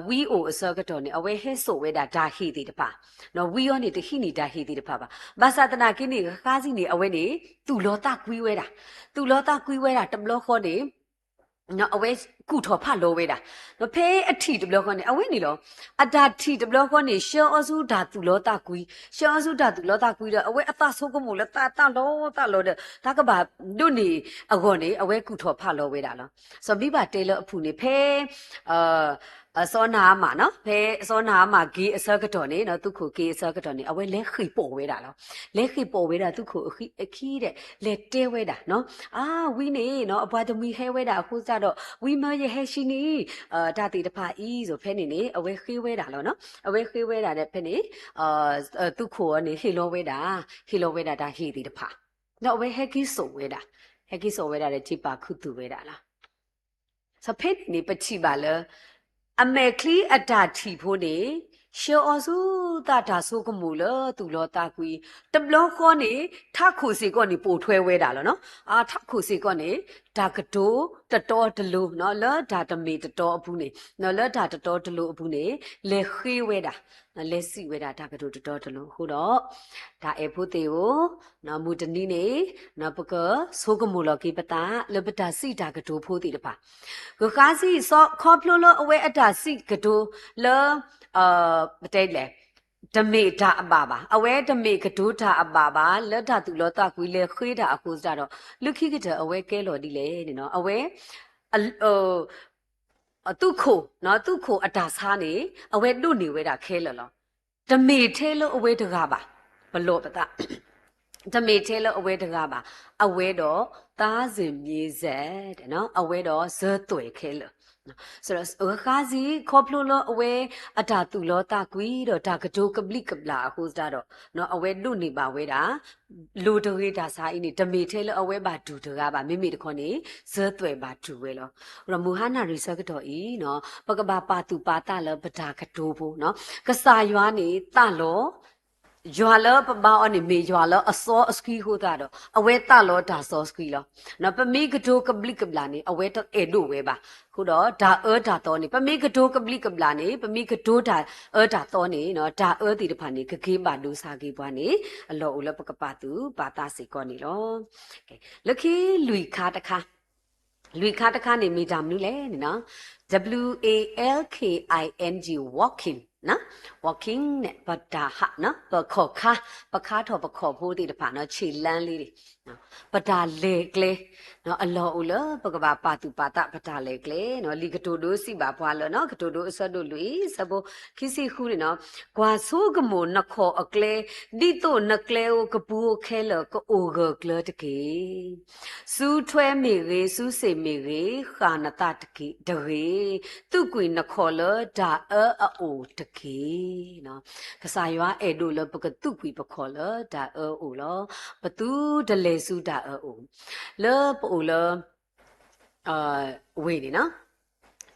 ဝံအိၣ်အဆၢကတီၢ်န့ၣ် အဝဲဟဲစိာ်ဝဲဒၣ်တၢ်ဟ့ၣ်သ့ၣ်တဖၣ်, ဝံအီၤန့ၣ်တဟံးန့ၢ်တၢ်ဟ့ၣ်သ့ၣ်တဖၣ်ဘၣ်. ဘၣ်ဆၣ်သနာ်က့န့ၣ် ဂဃါစံးန့ၣ် အဝဲန့ၣ် သူၣ်လီၤသးကွံဝဲဒၣ်, သူၣ်လီၤသးကွံဝဲဒၣ်တဘျီဃီန့ၣ် အဝဲကူၣ်ထီၣ်ဖးလီၤဝဲဒၣ်. ဖဲအထံၣ်တဘျီဃီန့ၣ် အဝဲန့ၣ်လီၤ. အတၢ်ထံၣ်တဘျီဃီန့ၣ် ဆှၢအီၤဆူတၢ်သူၣ်လီၤသးကွံ, ဆှၢအီၤဆူတၢ်သူၣ်လီၤသးကွံဒီး အဝဲအသးဆိကမိၣ်လၢသးသးလီၤသးလီၤဒီး တၢ်ကဘၣ်ဒိးန့ၢ်အဂီၢ်န့ၣ် အဝဲကူၣ်ထီၣ်ဖးလီၤဝဲဒၣ်လီၤ. စီၤဘံးဘၣ်တဲလၢအပူၤန့ၣ် ဖဲ စီၤနၤအမၣ်န့ၣ် ဖဲစီၤနၤအမၣ်က့ၤအဆၢကတီၢ်န့ၣ် သူၣ်ခိၣ်က့ၤအဆၢကတီၢ်န့ၣ် အဝဲလဲၤဃ့ၢ်ပိာ်ဝဲဒၣ်လီၤ. လဲၤဃ့ၢ်ပိာ်ဝဲဒၣ်သူၣ်ခိၣ်အခံဒီး လဲၤတဲဝဲဒၣ် အါ ဝံန့ၣ် အပှၤတမှံၤဟဲဝဲဒၣ်အဃိသတးဒီး ဝံမၢယဟဲဆံနံၣ် တၢ်သ့ၣ်တဖၣ်အံၤ ဖဲန့ၣ်န့ၣ် အဝဲဃ့ဝဲဒၣ်လီၤ. အဝဲဃ့ဝဲဒၣ်ဒီးဖဲန့ၣ် သူၣ်ခိၣ်အီၤန့ၣ် ဟ့ၣ်လီၤဝဲဒၣ်, ဟ့ၣ်လီၤဝဲဒၣ်တၢ်ဟ့ၣ်သ့ၣ်တဖၣ် ဒီးအဝဲဟဲက့ၤစိာ်ဝဲဒၣ်, ဟဲက့ၤစိာ်ဝဲဒၣ်ဒီး ထံၣ်ပာ်ခူသူၣ်ဝဲဒၣ်လီၤ. ဖဲန့ၣ်န့ၣ် ပထံၣ်ဘၣ်လၢ အမဲာ်ချံအတၢ်ထံၣ်ဖိန့ၣ် ဆှၢအီၤဆူသးတၢ်ဆိကမိၣ်လၢသူၣ်လီၤသးကွံ, တဘျီဃီန့ၣ် ထးခိၣ်စ့ၢ်ကီးန့ၣ် ပိာ်ထွဲဝဲဒၣ်လီၤ. ထးခိၣ်စ့ၢ်ကီးန့ၣ် တၢ်ကတိၤတတီတလိၤ လၢတၢ်တမ့ၢ်တတီအပူၤန့ၣ် လၢတၢ်တတီတလိၤအပူၤန့ၣ် လဲၤဃ့ဝဲဒၣ် လဲၤစံးဝဲဒၣ်တၢ်ကတိၤတတီတလိၤအဃိဒီး တၢ်အဲၣ်ဖိသ့ၣ်ဧၢ, မုၢ်တနံၤန့ၣ် ပကဆိကမိၣ်လီၤက့ၤပသး လၢပတၢ်စံးတၢ်ကတိၤဖိသ့ၣ်တဖၣ်, ဂဃါစံး ခီဖျိလၢအဝဲအတၢ်စံးကတိၤလၢ ပတဲလဲၣ် တမ့ၢ်တၢ်အဘၣ်ဘၣ်, အဝဲတမ့ၢ်ကတိၤတၢ်အဘၣ်ဘၣ်, လၢတၢ်သူၣ်လီၤသးကွံလဲၤဃ့တၢ်အဃိသတးဒီး လၢခံကတၢၢ်အဝဲကဲလီၤဒ်လဲၣ်န့ၣ်နီၤ, အဝဲ အသူၣ်ခိၣ်, သူၣ်ခိၣ်အတၢ်ဆါန့ၣ် အဝဲဒိးန့ၢ်ဝဲဒၣ်ခဲလၢာ်လီၤ. တမ့ၢ်ထဲလၢအဝဲတဂၤဘၣ်, ပလီၢ်ပသး, တမ့ၢ်ထဲလၢအဝဲတဂၤဘၣ်, အဝဲဒီး သားစဉ်မြေဆက်, အဝဲဒီးစၢသွဲၣ်ခဲလၢာ် ဃဃးစံး ခီဖျိလၢအဝဲအတၢ်သူၣ်လီၤသးကွံဒီး တၢ်ကတိၤကဘျံးကဘျၣ်အဃိသတးဒီး အဝဲဒိးန့ၢ်ဘၣ်ဝဲဒၣ် လိၤတဂ့ၤတၢ်ဆါအံၤန့ၣ် တမ့ၢ်ထဲလၢအဝဲဘၣ်တူၢ်တဂၤဘၣ်, မ့မ့ၢ်တခီန့ၣ် စၢသွဲၣ်ဘၣ်တူၢ်ဝဲလီၤ. ဒီးမုၢ်ဟါနၣ်ရံၣ်ဆၢကတီၢ်အံၤ ပကဘၣ်ပာ်သူၣ်ပာ်သးလၢပတၢ်ကတိၤဖိ, ကစၢ်ယွၤန့ၣ်သးလီၤ, ယွၤလၢပဘါအီၤန့ၣ် မ့ၢ်ယွၤလၢအစီအဆှံအဃိသတးဒီး အဝဲသးလီၤတၢ်စီဆှံလီၤ. ပမ့ၢ်ကတိၤကဘျံးကဘျၣ်န့ၣ် အဝဲတအဲၣ်ဒိးဝဲဘၣ်. အဃိဒီးတၢ်အၢတၢ်သီန့ၣ် ပမ့ၢ်ကတိၤကဘျံးကဘျၣ်န့ၣ် ပမ့ၢ်ကတိၤတၢ်အၢတၢ်သီန့ၣ် တၢ်အၢသ့ၣ်တဖၣ်န့ၣ် ကက့ၤဘၣ်ဒိဆါက့ၤပှၤန့ၣ် အလီၢ်အိၣ်လၢပကပာ်သူၣ်ပာ်သးစ့ၢ်ကီးန့ၣ်လီၤ. လၢခံလွံၢ်ခါတခါ, လွံၢ်ခါတခါန့ၣ် မ့ၢ်တၢ်မနုၤလဲၣ်န့ၣ်နီၤ, W A L K I N G, walking, walking န့ၣ် ပတၢ်ဟး, ပခီၣ်ခါ, ပခါထီၣ်ပခီၣ်ဖိသ့ၣ်တဖၣ်နီၤ, ဆ့လၢလ့န့ၣ် ပတၢ်လဲၤကျဲ, အလီၢ်အိၣ်လၢပကဘၣ်ပာ်သူၣ်ပာ်သးပတၢ်လဲၤကျဲနီၤ. လံာ်ကတိၤဒိစံးဘၣ်ပှၤလၢနီၤ, ကတိၤဒိအဆၢဒိၣ်လွံၢ် အဆၢဖိခံဆံဃုန့ၣ်နီၤ, ကွၢ်ဆိကမိၣ်နခီၣ်အကျဲ, ဒ်သိးနကျဲဧိၤကပူၤဧိၤခဲလၢာ် ကအိၣ်ဂၢၢ်ကျၢၤတက့ၢ်. စုထွဲမ့ၢ်ဂ့ၤ, စုစ့ၣ်မ့ၢ်ဂ့ၤ, ဃၣ်နသးတက့ၢ်တဂ့ၤ, သူၣ်ကွံာ်နခီၣ်လၢတၢ်အၢအအိၣ်တက့ၢ်. ကစၢ်ယွၤအဲၣ်ဒိးလၢပကသူၣ်ကွံာ်ပခီၣ်လၢတၢ်အၢအအိၣ်လီၤ. ပသူတလဲၤဆူတၢ်အၢအအိၣ်, လၢပအိၣ်လၢ ဝ့ၢ်န့ၣ်နီၤ,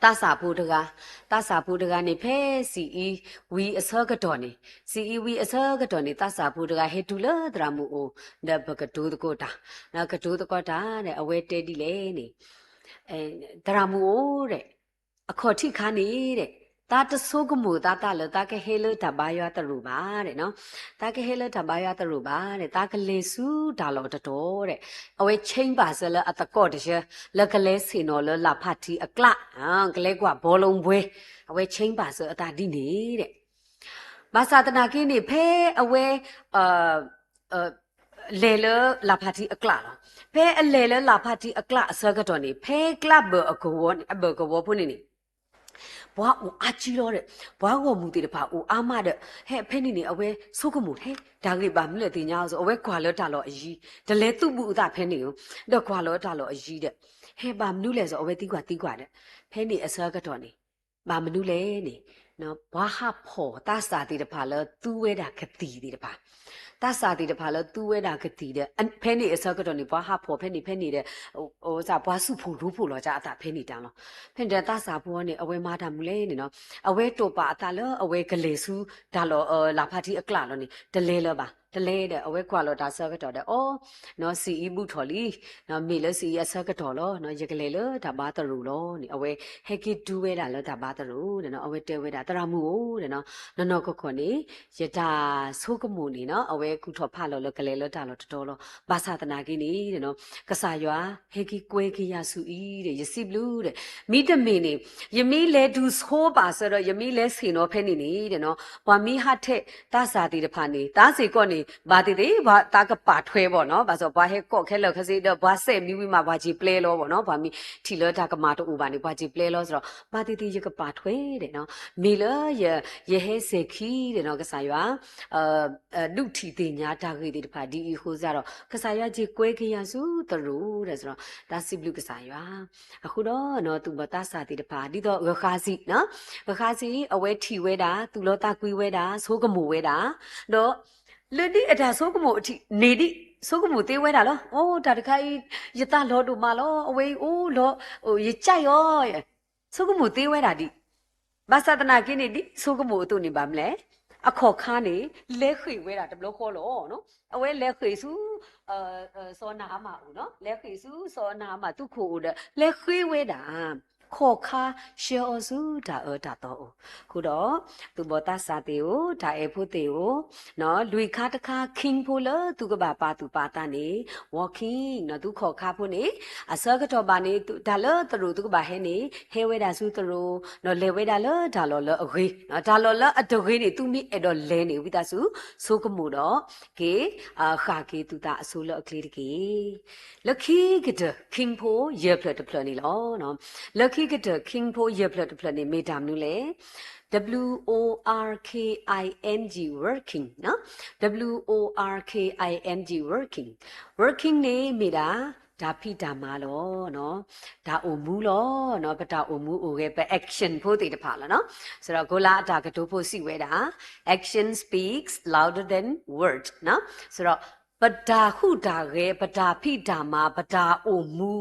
သးစၢ်ဖိတဂၤ, သးစၢ်ဖိတဂၤန့ၣ် ဖဲစံးအံဝံၤအဆၢကတီၢ်န့ၣ်, စံးအံဝံၤအဆၢကတီၢ်န့ၣ် သးစၢ်ဖိတဂၤဟဲတုၤလၢသရၣ်မုၣ်အိၣ်, ဒီးပကတိၤသကိးတၢ်, ကတိၤသကိးတၢ်ဒီး အဝဲတဲဒ်လဲၣ်န့ၣ်, သရၣ်မုၣ်အိၣ်ဒီး အခီၣ်ထံးခါန့ၣ်ဒီး သးတဆိကမိၣ်သးသးလၢ သးကဟဲလၢတၢ်ဘါယွၤသရိာ်ဘၣ်ဒီး, သးကဟဲလၢတၢ်ဘါယွၤသရိာ်ဘၣ်ဒီး သးကလဲၤဆူတၢ်လီၢ်တတီၤဒီး, အဝဲဆ့ပာ်စၢၤလၢအသကိးတဆၢ လၢကလဲၤဆ့ၣ်နီၤလၢလၢ်ဖးထံအကျး, ကလဲၤကွၢ်ဘောလုံးပွဲ, အဝဲဆ့ပာ်စၢၤအသးဒ်န့ၣ်ဒီး ဘၣ်ဆၣ်သနာ်က့န့ၣ် ဖဲအဝဲ လဲၤလၢလၢ်ဖးထံအကျးလီၤ. ဖဲအလဲၤလၢလၢ်ဖးထံအကျးအဆၢကတီၢ်န့ၣ် ဖဲကျးဘၢၣ်အကဝီၤန့ၣ် အဘၢၣ်ကဝီၤဖိန့ၣ်န့ၣ် ပှၤအိၣ်အါကံလီၤဒီး ပှၤဂီၢ်မုၢ်သ့ၣ်တဖၣ်အိၣ်အါမးဒီး ဟဲဖဲန့ၣ်န့ၣ် အဝဲဆိကမိၣ် ဟဲ တၢ်ဂ့ၢ်ဘၣ်မနုၤလဲၣ်သ့ၣ်ညါအီၤစ့ၢ် အဝဲကွၢ်လၢတၢ်လီၢ်အယံၤ တလဲၤသူၣ်ဘူးအသးဖဲန့ၣ်ဧိၤ ဒီးကွၢ်လၢတၢ်လီၢ်အယံၤဒီး ဟဲဘၣ်မနုၤလဲၣ်စ့ၢ် အဝဲသံကွၢ်သံကွၢ်ဒီး ဖဲန့ၣ်အဆၢကတီၢ်န့ၣ် ဘၣ်မနုၤလဲၣ်န့ၣ် ပှၤဟးဖီၣ်သးစၢ်သ့ၣ်တဖၣ်လၢသူဝဲဒၣ်ကသံၣ်သ့ၣ်တဖၣ်, သးစၢ်သ့ၣ်တဖၣ်လၢသူဝဲဒၣ်ကသံၣ်ဒီး ဖဲန့ၣ်အဆၢကတီၢ်န့ၣ် ပှၤဟးဖီၣ်ဖဲန့ၣ်ဖဲန့ၣ်ဒီး ပှၤဆူၣ်ဖှိၣ်ရိဖှိၣ်လီၤကသးဖဲန့ၣ်တၢ်လီၤ. ဖဲန့ၣ်ဒီးသးစၢ်ဖိန့ၣ် အဝဲမၤတၢ်မနုၤလဲၣ်န့ၣ်နီၤ, အဝဲတိာ်ပာ်အသးလၢအဝဲကလဲၤဆူတၢ်လီၢ်လၢ်ဖးထံအကျးလီၤန့ၣ် တလဲၤလၢၤဘၣ်, တလဲၤဒီး အဝဲကွၢ်လီၤတၢ်ဆၢကတီၢ်ဒီး အီ စံးအံၤဘူးထီၣ်လံ, မ့ၢ်လၢစံးအံၤအဆၢကတီၢ်လီၤ, ယကလဲၤလၢတၢ်ဘါသရိာ်လီၤန့ၣ် အဝဲဟဲက့ၤတုၤဝဲဒၣ်လၢတၢ်ဘါသရိာ်န့ၣ် အဝဲတဲဝဲဒၣ် သရၣ်မုၣ်ဧိၤ နီၢ်နီၢ်ကီၢ်ကီၢ်န့ၣ် ယတၢ်ဆိကမိၣ်န့ၣ်နီၤ အဝဲကူၣ်ထီၣ်ဖးလီၤလၢကလဲၤလၢတၢ်လီၢ်တတီၤလီၤ. ဘၣ်ဆၣ်သနာ်က့န့ၣ် ကစၢ်ယွၤဟဲက့ၤကွဲက့ၤယၤဆူအံၤဒီး ယစံးဘျုးဒီး မ့တမ့ၢ်န့ၣ် ယမ့ၢ်လဲၤတုၤဆိပာ်စၢၤဒီး ယမ့ၢ်လဲၤဆ့ၣ်နီၤဖဲန့ၣ်န့ၣ် ပှၤမ့ၢ်ဟးထဲးသးစၢ်သ့ၣ်တဖၣ်န့ၣ် သးစ့ၢ်ကီးန့ၣ် ဘၣ်သ့ၣ်သ့ၣ် ပှၤသးကပာ်ထွဲဘၣ်နီၤ, ဘၣ်ဆၣ်ပှၤဟဲကိးခဲလၢာ်ခဲဆ့ဒီး ပှၤစဲးမံဝံၤမး ပှၤစ့ၢ်ပျဲလီၤဘၣ်နီၤ, ပှၤမ့ၢ်ထံၣ်လၢတၢ်ကမၣ်တအိၣ်ဘၣ်န့ၣ် ပှၤစ့ၢ်ပျဲလီၤစ့ၢ်ဒီး ဘၣ်သ့ၣ်သ့ၣ်ယကပာ်ထွဲဒီးနီၤ, မ့ၢ်လၢယဟဲစဲၤခံဒီးနီၤ ကစၢ်ယွၤ ဒုးထံၣ်သ့ၣ်ညါတၢ်ဂ့ၢ်သ့ၣ်တဖၣ် ဒ်အံၤအဃိစ့ၢ်ဒီး ကစၢ်ယွၤစ့ၢ်ကွဲက့ၤယၤဆူသရိာ်ဒီးစ့ၢ်ဒီး တၢ်စံးဘျုးကစၢ်ယွၤ အဃိဒီးနီၤ သူၣ်ဘီၣ်သးစၢ်သ့ၣ်တဖၣ် ဒ်သိးဂဃါစံး, ဂဃါစံး အဝဲထံၣ်ဝဲဒၣ် သူၣ်လီသးကွံဝဲဒၣ် ဆိကမိၣ်ဝဲဒၣ်, ဒီး လၢဒ်အတၢ်ဆိကမိၣ်အထံးန့ၣ်ဒ် ဆိကမိၣ်သ့ဝဲဒၣ်လီၤ. အိ တၢ်တခါအံၤ ယသးလီၤဒိၣ်မးလီၤ. အဝဲအံၤအိၣ်လီၤ ယကၠီအီၤ ဆိကမိၣ်သ့ဝဲဒၣ်ဒ် ဘၣ်ဆၣ်သနာ်က့န့ၣ် ဒ်ဆိကမိၣ်အသိးန့ၣ်ဘၣ်မနုၤလဲၣ်, အခီၣ်ခါန့ၣ် လဲၤဃ့ၢ်ဝဲဒၣ်တဘျီဃီလီၤ. အဝဲလဲၤဃ့ၢ်ဆူ စီၤနၤအမၣ်အိၣ်နီၤ, လဲၤဃ့ၢ်ဆူစီၤနၤအမၣ်သူခိၣ်အိၣ်ဒီး လဲၤဃ့ၢ်ဝဲဒၣ် ခီၣ်ခါဆှၢအီၤဆူတၢ်အၢတၢ်သီအိၣ်. အဃိဒီး သူၣ်ဘီၣ်သးစၢ်သ့ၣ်ဧၢ, တၢ်အဲၣ်ဖိသ့ၣ်ဧၢ, လွံၢ်ခါတခါ king ဖိလၢသုကဘၣ်ပာ်သူၣ်ပာ်သးန့ၣ် walking သုခီၣ်ခါဖိန့ၣ် အဆၢကတီၢ်ဘၣ်န့ၣ် တၢ်လၢသရိာ်သုကဘၣ်ဟဲန့ၣ် ဟဲဝဲဒၣ်ဆူသရိာ်, ဒီးလဲၤဝဲဒၣ်လၢတၢ်လီၢ်လၢအဂ့ၤ, တၢ်လီၢ်လၢအတဂ့ၤန့ၣ် သုမ့ၢ်အဲၣ်ဒိးလဲၤန့ၣ် ဝံသးစူၤ ဆိကမိၣ်ဒီး က့ၤ ဃၣ်က့ၤသုသးအဆိလၢအချ့တက့ၢ်. လၢခံကတၢၢ် king ဖိ ယဲၢ်ဖျၢၣ်တဖျၢၣ်န့ၣ်လီၤ. လၢခံကတၢၢ် king ဖိ ယဲၢ်ဖျၢၣ်တဖျၢၣ်န့ၣ် မ့ၢ်တၢ်မနုၤလဲၣ်. W O R K I N G, working, နီၤ, W O R K I N G, working, working န့ၣ်မ့ၢ်ဒၣ် တၢ်ဖံးတၢ်မၤလီၤ. တၢ်အိၣ်မူလီၤ. ပတၢ်အိၣ်မူအိၣ်ဂဲၤ ပ action ဖိသ့ၣ်တဖၣ်လီၤ. စးထီၣ် ကိလးအတၢ်ကတိၤဖိစံးဝဲဒၣ် action speaks louder than word, နီၤ. စးထီၣ် ပတၢ်ဟူးတၢ်ဂဲၤ, ပတၢ်ဖံးတၢ်မၤ, ပတၢ်အိၣ်မူ,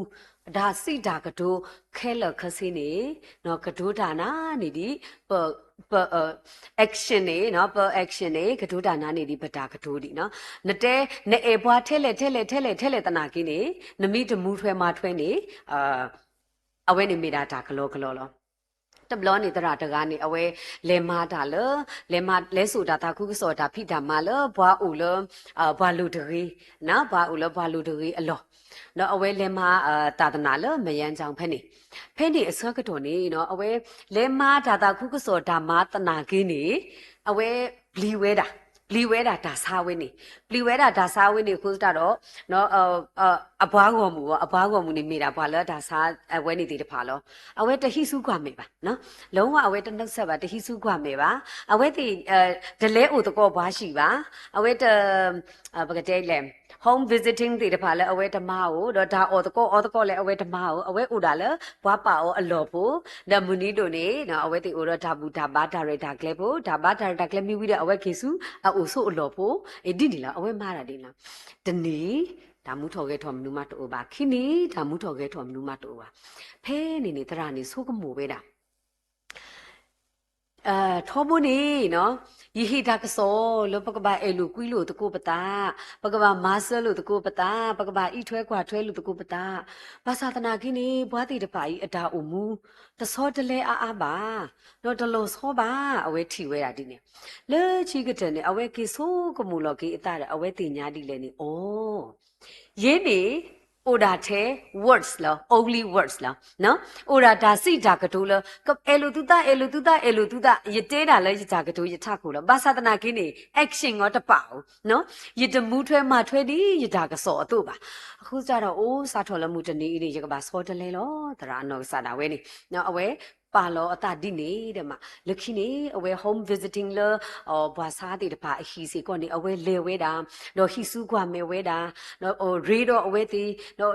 ပတၢ်စံးတၢ်ကတိၤ ခဲလၢာ်ခဲဆ့န့ၣ် ကတိၤတၢ်နၤန့ၣ်ဒ် ပ ပ action န့ၣ်, ပ action န့ၣ် ကတိၤတၢ်နၤန့ၣ်ဒ်ပတၢ်ကတိၤဒံး. နတဲ နအဲၣ်ပှၤထဲလဲၣ်ထဲလဲၣ်ထဲလဲၣ်ထဲလဲၣ်သနာ်က့န့ၣ် နမ့ၢ်တမူထွဲမၤထွဲန့ၣ် အဝဲန့ၣ်မ့ၢ်ဒၣ်တၢ်ကလီကလီလီၤ. တဘျီန့ၣ်သရၣ်တဂၤန့ၣ် အဝဲလဲၤမၤတၢ်လၢ လဲၤမၤ လဲၤစိာ်တၢ်သးခုကစီၣ် တၢ်ဖံးတၢ်မၤလၢပှၤအိၣ်လၢ ပှၤလိၤတဂ့ၤ, ပှၤအိၣ်လၢပှၤလိၤတဂ့ၤအလီၢ်, ဒီးအဝဲလဲၤမၤတၢ်သနာ်လၢ မယၤကၠီၣ် ဖဲန့ၣ်, ဖဲန့ၣ်အဆၢကတီၢ်န့ၣ် အဝဲလဲၤမၤတၢ်သးခုကစီၣ်တၢ်မၤသနာ်က့န့ၣ် အဝဲပျံၤဝဲဒၣ်, ပျံၤဝဲဒၣ်တၢ်ဆါဝဲန့ၣ်, ပျံၤဝဲဒၣ်တၢ်ဆါဝဲန့ၣ်အဃိသတးဒီး အပှၤဂီၢ်မုၢ်အီၤ, အပှၤဂီၢ်မုၢ်န့ၣ်မ့ၢ်ဒၣ်ပှၤလၢတၢ်ဆါဝဲန့ၣ်သ့ၣ်တဖၣ်လီၤ. အဝဲတဟံးဆူကွၢ်မဲာ်ဘၣ်, လီၤဝဲအဝဲတနုးဆၢဘၣ်, တဟံးဆူကွၢ်မဲာ်ဘၣ်. အဝဲသ့ၣ် တလဲၤအိၣ်သကိးပှၤဆံးဘၣ်. အဝဲတ ပကတဲလဲၣ် home visiting သ့ၣ်တဖၣ်လၢအဝဲတမၤအိၣ်, ဒီးတၢ်အီၣ်သကိးအီသကိးလၢအဝဲတမၤအိၣ်, အဝဲအိၣ်ဒၣ်လၢပှၤပာ်အီၤအလီၢ်ဖိ, ဒီးမုၢ်နံၤဒိၣ်န့ၣ် အဝဲသ့ၣ်အိၣ်ဒီးတၢ်ဘူၣ်တၢ်ဘါတၢ်ရဲၣ်တၢ်ကျဲၤဖိ, တၢ်ဘါတၢ်ရဲၣ်တၢ်ကျဲၤမ့ၢ်ဝံၤဒီး အဝဲက့ၤဆူအအိၣ်ဆိးအလီၢ်ဖိ, ဒ်န့ၣ်လီၤ. အဝဲမၤတၢ်ဒ်န့ၣ်လီၤ. တနံၤ တၢ်မူထီၣ်ဂဲၤထီၣ်မနုၤမးတအိၣ်ဘၣ်, ခံနံၤ တၢ်မူထီၣ်ဂဲၤထီၣ်မနုၤမးတအိၣ်ဘၣ်. ဖဲန့ၣ်န့ၣ် သရၣ်န့ၣ်ဆိကမိၣ်ဝဲဒၣ် ထီဘိန့ၣ် ယဟ့ၣ်တၢ်ကစီၣ်လၢပကဘၣ်အဲၣ်လိာ်ကွံလိာ်သကိးပသး, ပကဘၣ်မၤစၢၤလိာ်သကိးပသး, ပကဘၣ်အံးထွဲကွၢ်ထွဲလိာ်သကိးပသး, ဘၣ်ဆၣ်သနာ်က့န့ၣ် ပှၤသ့ၣ်တဖၣ်အံၤအတၢ်အိၣ်မူ တဆီတလဲအါအါဘၣ်, ဒီးတလီၤဆီဘၣ်, အဝဲထံၣ်ဝဲဒၣ်ဒ်န့ၣ်. လၢခံကတၢၢ်န့ၣ် အဝဲက့ၤဆိကမိၣ်လီၤက့ၤအသးဒီး အဝဲသ့ၣ်ညါဒ်လဲၣ်န့ၣ် အိ ယဲန့ၣ် အိၣ်ဒၣ်ထဲ words လီၤ, only words လီၤ. အိၣ်ဒၣ်တၢ်စံးတၢ်ကတိၤလၢ အဲၣ်လိာ်သုသး, အဲၣ်လိာ်သုသး, အဲၣ်လိာ်သုသး, ယတဲဒၣ်လၢယတၢ်ကတိၤယထးခိၣ်လီၤ. ဘၣ်ဆၣ်သနာ်က့န့ၣ် action အီၤတပာ်ဧိၤ, ယတမူထွဲမၤထွဲဒ်ယတၢ်ကစီၣ်အသိးဘၣ်. အဃိသတးဒီး အိၣ်စးထီၣ်လၢမုၢ်တနံၤအံၤန့ၣ် ယကဘၣ်ဆီတလဲလီၤ, သရၣ်အနီၢ်ကစၢ်ဒၣ်ဝဲန့ၣ် အဝဲပာ်လီၤအသးဒ်န့ၣ်ဒီးမး လၢခံန့ၣ် အဝဲ home visiting လၢ ပှၤဆါသ့ၣ်တဖၣ်အဟံၣ်စ့ၢ်ကီးန့ၣ် အဝဲလဲၤဝဲဒၣ်, ဒီးဟံးစုကွၢ်မဲာ်ဝဲဒၣ်, ဒီးရ့ဒီးအဝဲသ့ၣ်, ဒီး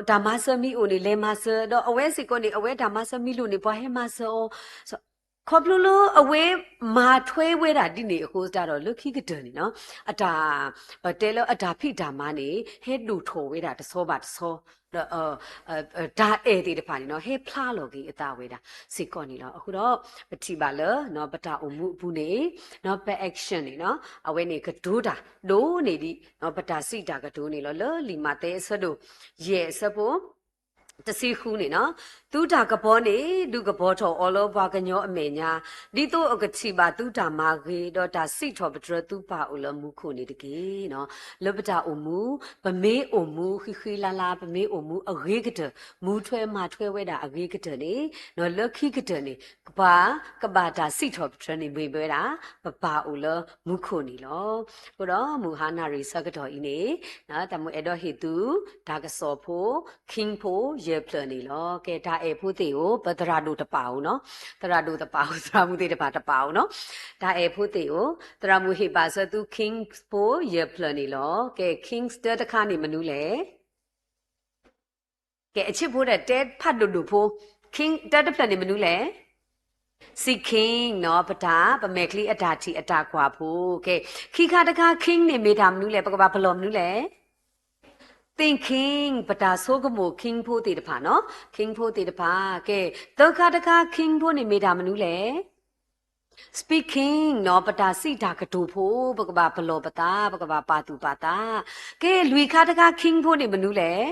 တၢ်မၤစၢၤမ့ၢ်အိၣ်န့ၣ် လဲၤမၤစၢၤ, ဒီးအဝဲစ့ၢ်ကီးန့ၣ် အဝဲတၢ်မၤစၢၤမ့ၢ်လိၣ်န့ၣ် ပှၤဟဲမၤစၢၤအီၤ. ခီဖျိလၢအဝဲမၤထွဲဝဲဒၣ်ဒ်န့ၣ်အဃိသတးဒီး လၢခံကတၢၢ်န့ၣ်နီၤ အတၢ် ပတဲလၢအတၢ်ဖံးတၢ်မၤန့ၣ် ဟဲဒိၣ်ထီၣ်ဝဲဒၣ်တဆီဘၣ်တဆီ, ဒီး တၢ်အဲၣ်သ့ၣ်တဖၣ်န့ၣ်နီၤ ဟဲဖျါလီၤက့ၤအသးဝဲဒၣ်စ့ၢ်ကီးန့ၣ်လီၤ. အဃိဒီး ပထံၣ်ဘၣ်လၢ ပတၢ်အိၣ်မူအပူၤန့ၣ် ပ action န့ၣ်နီၤ အဝဲန့ၣ်ကတိၤတၢ်ဒိၣ်န့ၢ်ဒံး ပတၢ်စံးတၢ်ကတိၤန့ၣ်လီၤ. လၢလံာ်မးသဲအဆၢဒိၣ်ယဲၢ်အဆၢဖိ တဆံဃုန့ၣ်နီၤ, သုတၢ်ကပီၤန့ၣ် ဒုးကပီၤထီၣ်အီၤလၢပှၤကညီအမဲာ်ညါ, ဒ်သိးအကထံၣ်ဘၣ်သုတၢ်မၤဂ့ၤ ဒီးတၢ်စံးထီၣ်ပတြၢၤသုပၢ်အိၣ်လၢမူခိၣ်န့ၣ်တက့ၢ်. လၢပတၢ်အိၣ်မူ ပမ့ၢ်အိၣ်မူဃံဃံလၤလၤ ပမ့ၢ်အိၣ်မူအဂ့ၤကတၢၢ် မူထွဲမၤထွဲဝဲဒၣ်အဂ့ၤကတၢၢ်န့ၣ် လၢခံကတၢၢ်န့ၣ် ပှၤကဘၣ်တၢ်စံးထီၣ်ပတြၢၤန့ၣ် မ့ၢ်ဝဲဒၣ် ပပၢ်အိၣ်လၢမူခိၣ်န့ၣ်လီၤ. အဃိဒီးမုၢ်ဟါနၣ်ရံၣ်ဆၢကတီၢ်အံၤန့ၣ် တၢ်မုၢ်အဲၣ်ဒိးဟ့ၣ်သု တၢ်ကစီၣ်ဖိ King ဖိယဲၢ်ဖျၢၣ်န့ၣ်လီၤ. ကဲ တၢ်အဲၣ်ဖိသ့ၣ်ဧိၤ ပသရၣ်ဒိၣ်တပာ်ဧိၤနီၤ, သရၣ်ဒိၣ်တပာ်ဧိၤ သရၣ်မုၣ်သ့ၣ်တဖၣ်တပာ်ဧိၤနီၤ. တၢ်အဲၣ်ဖိသ့ၣ်ဧိၤ သရၣ်မုၣ်ဟ့ၣ်ဘၣ်ဆၢသု King ဖိယဲၢ်ဖျၢၣ်န့ၣ်လီၤ. ကဲ King တၢတခါန့ၣ်မနုၤလဲၣ်. ကဲ အဆံးဖိဒီးတဲဖးဒိၣ်ဒိၣ်ဖိ King တၢတဖျၢၣ်န့ၣ်မနုၤလဲၣ်. Seeking နီၤ ပတၢ် ပမဲာ်ချံအတၢ်ထံၣ်အတၢ်ကွၢ်ဖိ. ကဲ ခံခါတခါ King န့ၣ်မ့ၢ်တၢ်မနုၤလဲၣ်, ပကဘၣ်ပလီၢ်မနုၤလဲၣ်. Thinking ပတၢ်ဆိကမိၣ် King ဖိသ့ၣ်တဖၣ်နီၤ, King ဖိသ့ၣ်တဖၣ်. ကဲ သၢခါတခါ King ဖိန့ၣ်မ့ၢ်တၢ်မနုၤလဲၣ်. Speaking နီၤ ပတၢ်စံးတၢ်ကတိၤဖိ, ပကဘၣ်ပလီၢ်ပသး, ပကဘၣ်ပာ်သူၣ်ပာ်သး. ကဲ လွံၢ်ခါတခါ King ဖိန့ၣ်မနုၤလဲၣ်.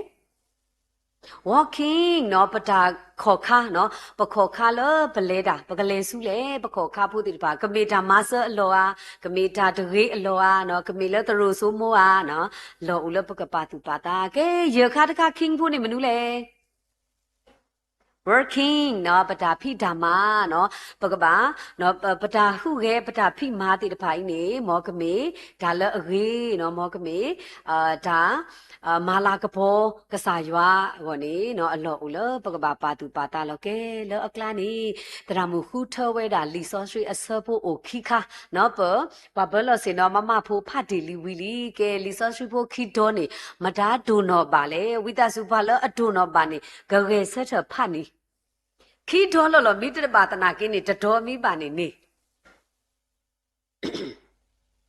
walking နီၤ ပတၢ်ခီၣ်ခါနီၤ ပခီၣ်ခါလၢပလဲၤတၢ် ပကလဲၤဆူလဲၣ် ပခီၣ်ခါဖိသ့ၣ်တဖၣ် ကမ့ၢ်တၢ်မၤစၢၤအလီၢ်ဧါ, ကမ့ၢ်တၢ်တဂ့ၤအလီၢ်ဧါ, ကမ့ၢ်လၢသရိာ်စိမိဧါ, လီၢ်အိၣ်လၢပကပာ်သူၣ်ပာ်သး ကဲ ယဲၢ်ခါတခါ king ဖိန့ၣ်မနုၤလဲၣ် working နီၤ ပတၢ်ဖံးတၢ်မၤနီၤ ပကဘၣ် ပတၢ်ဟူးဂဲၤ ပတၢ်ဖံးမၤသ့ၣ်တဖၣ်အံၤန့ၣ် မ်ကမ့ၢ်တၢ်လၢအဂ့ၤနီၤ မ်ကမ့ၢ် တၢ် မၤလၤကပီၤကစၢ်ယွၤအဂီၢ်န့ၣ်နီၤ အလီၢ်အိၣ်လၢပကဘၣ်ပာ်သူၣ်ပာ်သးလီၤ ကဲလၢအကျါန့ၣ် သရၣ်မုၣ်ဃုထၢဝဲဒၣ်လံာ်စီဆှံအဆၢဖိအိၣ်ခံခါနီၤ ပ ပှၤဘၢလီၤစ့ၢ်နီၤ မမၢ်ဖိဖးတ့ၢ်လံဝံၤလံ ကဲလံာ်စီဆှံဖိခံတီၤန့ၣ် မတၤဒိၣ်နီၢ်ဘၣ်လဲၣ် ဝံသးစူၤပှၤလၢအဒိၣ်နီၢ်ဘၣ်န့ၣ် ကဂဲၤဆၢထၢၣ်ဖးန့ၣ် ခံတီၤလီၤလီၤ မ့ၢ်တဘၣ်သနာ်က့န့ၣ် တတီၤမ့ၢ်ဘၣ်န့ၣ်န့ၣ်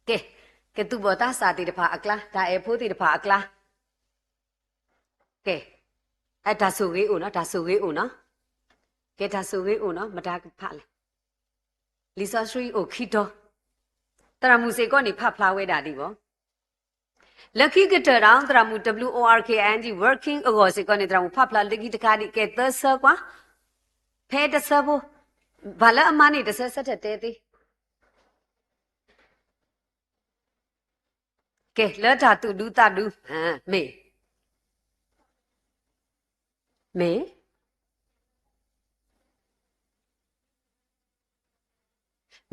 ကဲ ကဲ သူၣ်ဘီၣ်သးစၢ်သ့ၣ်တဖၣ်အကျါ တၢ်အဲၣ်ဖိသ့ၣ်တဖၣ်အကျါ ကဲ တၢ်ဆိၣ်ဂ့ၤအိၣ်နီၤ တၢ်ဆိၣ်ဂ့ၤအိၣ်နီၤ ကဲ တၢ်ဆိၣ်ဂ့ၤအိၣ်နီၤ မတၤကဖးလဲၣ် လံာ်စီဆှံအိၣ်ခံတီၤ သရၣ်မုၣ်စ့ၢ်ကီးန့ၣ်ဖးဖျါဝဲဒၣ်ဒံးဘၣ် လၢခံကတၢၢ်ဒီး သရၣ်မုၣ် W O R K I N G working အဂီၢ်စ့ၢ်ကီးန့ၣ် သရၣ်မုၣ်ဖးဖျါလၢခံတခါဒံး ကဲသၢဆၢကွၢ် ဖဲတဆၢဖိ ဘၣ်လၢအမါန့ၣ်တဆၢဆၢထၢၣ်တဲသ့ ကဲ လၢတၢ်သူၣ်ဒူသးဒူ မ့ၢ် မ့ၢ်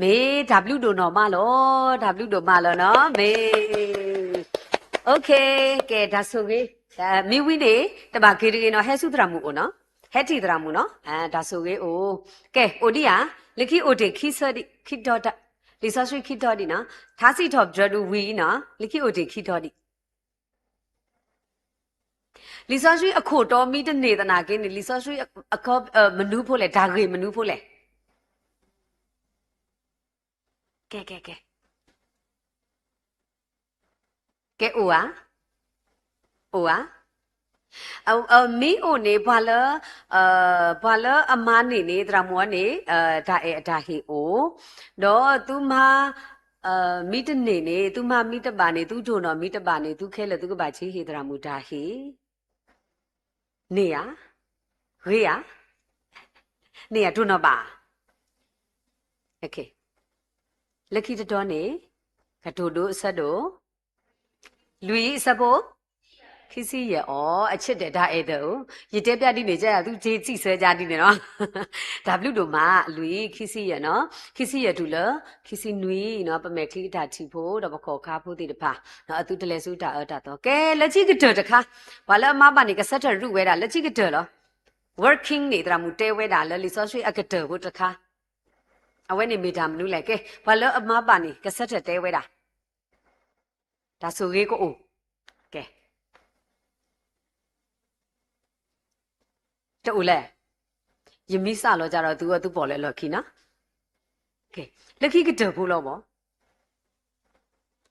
မ့ၢ်တၢ်ဘျုးဒိၣ်နီၢ်မးလီၤ တၢ်ဘျုးဒိၣ်မးလီၤနီၤ မ့ၢ် ကဲ တၢ်ဆိၣ်ဂ့ၤ မ့ၢ်ဝံၤန့ၣ် တဘၣ်က့ၤတဂ့ၤနီၤ ဟဲဆူသရၣ်မုၣ်အိၣ်နီၤ ဟဲထံၣ်သရၣ်မုၣ်နီၤ တၢ်ဆိၣ်ဂ့ၤအိၣ် ကဲ အိၣ်ဒံးဧါ လၢခံအိၣ်တ့ၢ်ခံဆၢဒံး ခံတီၤ လံာ်စီဆှံခံတီၤဒံးနီၤ ထါစံးထီၣ်ပတြၢၤဒုးဝံၤနီၤ လၢခံအိၣ်တ့ၢ်ခံတီၤဒံး လံာ်စီဆှံအခိၣ်တီမ့ၢ်တန့ၢ်သနာ်က့န့ၣ် လံာ်စီဆှံအကီမနုၤဖိလဲၣ် တၢ်ဂ့ၢ်မနုၤဖိလဲၣ် ကဲ ကဲ ကဲ ကဲအိၣ်ဧါ အိၣ်ဧါ မ့ၢ်အိၣ်န့ၣ် ပှၤလၢ ပှၤလၢအမါန့ၣ်န့ၣ် သရၣ်မုၣ်အီၤန့ၣ် တၢ်အဲၣ်အတၢ်ဟ့ၣ်အိၣ် ဒီးသုမါ မ့ၢ်တန့ၢ်န့ၣ် သုမါမ့ၢ်တဘၣ်န့ၣ် သုဒိၣ်နီၢ်မ့ၢ်တဘၣ်န့ၣ် သုခဲလၢာ်သုကဘၣ်ဆံးဟ့ၣ်သရၣ်မုၣ်တၢ်ဟ့ၣ် န့ၢ်ဧါ ဂ့ၤဧါ န့ၢ်ဧါ ဒိၣ်နီၢ်ဘၣ် လၢခံတတီၤန့ၣ် ကတိၤဒိအဆၢဒိၣ် လွံၢ်အဆၢဖိ ခံဆံယဲၢ်အီၤ အဆၢတဲာ်တၢ်အဲၣ်ဒိး ယတဲပျၢ်ဒ်န့ၣ် ကဲယၤသုစ့စံးဆၢကဒ်န့ၣ်လီၤ တၢ်ဘျုးဒိၣ်မး လွံၢ် ခံဆံယဲၢ်နီၤ ခံဆံယဲၢ်တုၤလၢ ခံဆံနွံနီၤ ပမဲာ်ချံအတၢ်ထံၣ်ဖိ ဒီးပခီၣ်ခါဖိသ့ၣ်တဖၣ် အသုတလဲၤဆူတၢ်အၢတၢ်သီ ကဲလၢခံကတၢၢ်တခါ ပှၤလၢအမါဘၣ်န့ၣ် ကဆၢထၢၣ်ရူးဝဲဒၣ်လၢခံကတၢၢ်လီၤ working န့ၣ် သရၣ်မုၣ်တဲဝဲဒၣ်လၢလံာ်စီဆှံအကတၢၢ်ဖိတခါ အဝဲန့ၣ်မ့ၢ်တၢ်မနုၤလဲၣ် ကဲ ပှၤလၢအမါဘၣ်န့ၣ် ကဆၢထၢၣ်တဲဝဲဒၣ် တၢ်ဆိၣ်ဂ့ၤကအိၣ် ကဲ တအိၣ်လဲၣ် ယမ့ၢ်စးလီၤကဒီးသုဝဲသုပိာ်လၢအလီၢ်ခံနီၤ လၢခံကတၢၢ်ဖိလီၤဘၣ်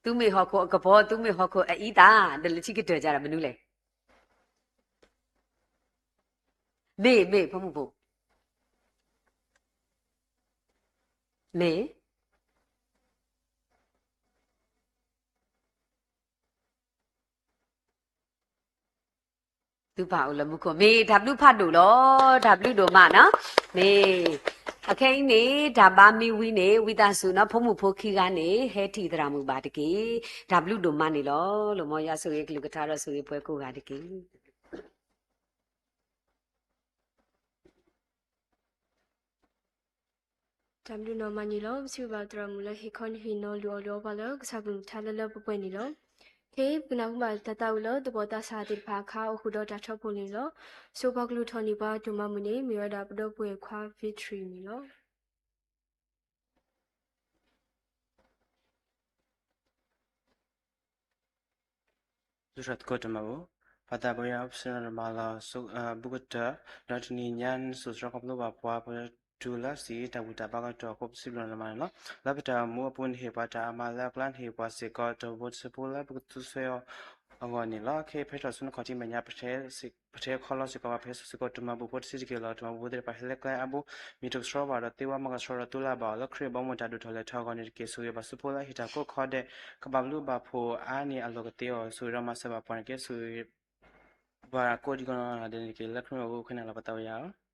သုမ့ၢ်ဟီၣ်ခိၣ်အကပီၤ သုမ့ၢ်ဟီၣ်ခိၣ်အအံသၣ် ဒီးလၢခံကတၢၢ်ကဒီးမနုၤလဲၣ် မ့ၢ် မ့ၢ် ဖိမုၣ်ဖိ မ့ၢ် သုပၢ်အိၣ်လၢမူခိၣ် မ့ၢ်တၢ်ဘျုးဖးဒိၣ်လီၤ တၢ်ဘျုးဒိၣ်မးနီၤ မ့ၢ် အခဲအံၤန့ၣ် တၢ်ဘါမ့ၢ်ဝံၤန့ၣ် ဝံသးစူၤနီၤ ဖိမုၣ်ဖိခံဂၤန့ၣ် ဟဲထံၣ်သရၣ်မုၣ်ဘၣ်တက့ၢ် တၢ်ဘျုးဒိၣ်မးန့ၣ်လီၤ လၢမ်ယွၤဆိၣ်ဂ့ၤကလုၢ်ကထါဒီးဆိၣ်ဂ့ၤပှၤကိးဂၤတက့ၢ် တၢ်ဘျုးနီၢ်မးန့ၣ်လီၤ. ပစံးဘျုးဘၣ်သရၣ်မုၣ်လၢဟ့ၣ်ခီဟ့ၣ်နီၤ လုၢ်အီၣ်လုၢ်အီပှၤလၢကစၢ်ကလုၢ်ကထါလၢလၢပှဲၤပှဲၤန့ၣ်လီၤ. ခဲအံၤ ပကနၢ်ဟူဘၣ်တၢ်သးဝံၣ်လၢ သူၣ်ဘီၣ်သးစၢ်သ့ၣ်တဖၣ်အခါ အိၣ်ဃုာ်ဒီးတၢ်ထီၣ်ဖိန့ၣ်လီၤ. စိၤပှၤကလုၢ်ထီၣ်န့ၢ်ပှၤဒိၣ်မးမုၢ်န့ၣ် မ့ၢ်ဝဲဒၣ်ပဒီပုၢ်ဝဲၢ်ခွါ Victory န့ၣ်လီၤ. သုးထီၣ်သကိးတမၤဘူၣ်, ပှၤသးပှၢ်ယွၤအိၣ်ပစံးလီၤနမၤလီၤ ဘူၣ်ကတၢၢ်, ဒီးတနံၤညါနစိၤဆှီခီဖျိဘၣ်ပှၤ ပတုၤလၢစံးတၢ်ဘူၣ်တၢ်ဘါကတီၢ်အဃိ ပစံးဘျုးနမၤန့ၣ်လီၤ. လၢပတၢ်အိၣ်မူအပူၤ နဟ့ၣ်ပှၤတၢ်အမၤလၢအကျါ နဟ့ၣ်ပှၤစ့ၢ်ကီး တၢ်အိၣ်ဖှိၣ်တၢ်စံးဖိလၢပကသူစွဲအီၤအဂီၢ်န့ၣ်လီၤ. ခဲအံၤဖဲထီၣ်ဆူနခီၣ်ထံးမဲာ်ညါ ပထဲခီလီၤစ့ၢ်ကီးဘၣ် ပဟဲစိာ်စ့ၢ်ကီးတၢ်မၤဘူၣ်ဖိတဆံးတက့ၢ်လီၤ. တၢ်မၤဘူၣ်ဖိသ့ၣ်တဖၣ်ဟဲလၢကျဲအါဘိ မ့ၢ်တကဆှီဘၣ်ဒီးသ့ဝဲ မ့ၢ်ကဆှီဒီးတူၢ်လၢ်ဘၣ်အီၤ လၢခရံာ်အဘီအမုၢ်တၢ်ဒိၣ်ထီၣ်လဲၢ်ထီၣ်အဂီၢ်န့ၣ်တက့ၢ်. ဆိၣ်ဂ့ၤဘၣ်ဆူဖိလၢအဟ့ၣ်တၢ်ကိးခီဒဲး ကဘၣ်ဘျုးဘၣ်ဖှိၣ်အါန့ၢ်အလီၢ်ကသ့အီၤ ဆိၣ်ဂ့ၤဒီးမၤစၢၤဘၣ်ပှၤန့ၣ်တက့ၢ်. ဆိၣ်ဂ့ၤ ပှၤကိးဒံကီးနီၤ ဒ်န့ၣ်တက့ၢ် လၢခရံာ်မ့ၢ်အိၣ်ဃုာ်န့ၣ်လီၤ ပသးဝံၣ်ယၤလီၤ.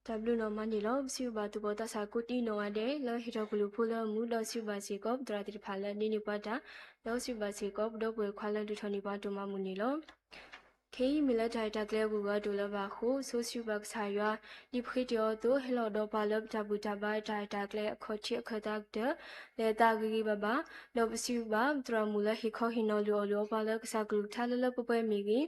တၢ်ဘျုးနီၢ်မးန့ၣ်လီၤ. ပစံးဘျုးဘၣ်သုပှၤသးစၢ်ကိးဒံနီၢ်ဂၤဒဲး လၢဟ့ၣ်ထီၣ်ကလုၢ်ဖိလၢအမုာ် ဒီးစံးဘျုးဘၣ်စ့ၢ်ကီး ပသရၣ်သ့ၣ်တဖၣ်လၢဒိးန့ၢ်ပှၤတၢ်, ဒီးစံးဘျုးဘၣ်စ့ၢ်ကီး ပဒီပုၢ်ဝဲၢ်ခွါလၢဒိၣ်ထီၣ်န့ၢ်ပှၤဒိၣ်မးမုၢ်န့ၣ်လီၤ. ခဲအံၤမ့ၢ်လၢတၢ်ရဲၣ်တၢ်ကျဲၤအဂုၤအဂၤဒိၣ်လၢၤဘၣ်အဃိ ဆိစံးဘျုးဘၣ်ကစၢ်ယွၤ, ဒ်ပဃ့တ့ၢ်အီၤအသိး ဟဲလီၤဒီးပှၤလၢပတၢ်ဘူၣ်တၢ်ဘါတၢ်ရဲၣ်တၢ်ကျဲၤအခီၣ်ထံးအခၢၣ်သးကတၢၢ် လၢအသးဂ့ၤဂ့ၤဘၣ်ဘၣ်, ဒီးပစံးဘျုးဘၣ်ပသရၣ်မုၣ်လၢဟ့ၣ်ခီဟ့ၣ်နီၤလုၢ်အီၣ်လုၢ်အီပှၤလၢကစၢ်ကလုၢ်ကထါလၢလၢပှဲၤပှဲၤမ့ၢ်ဂ့ၤ,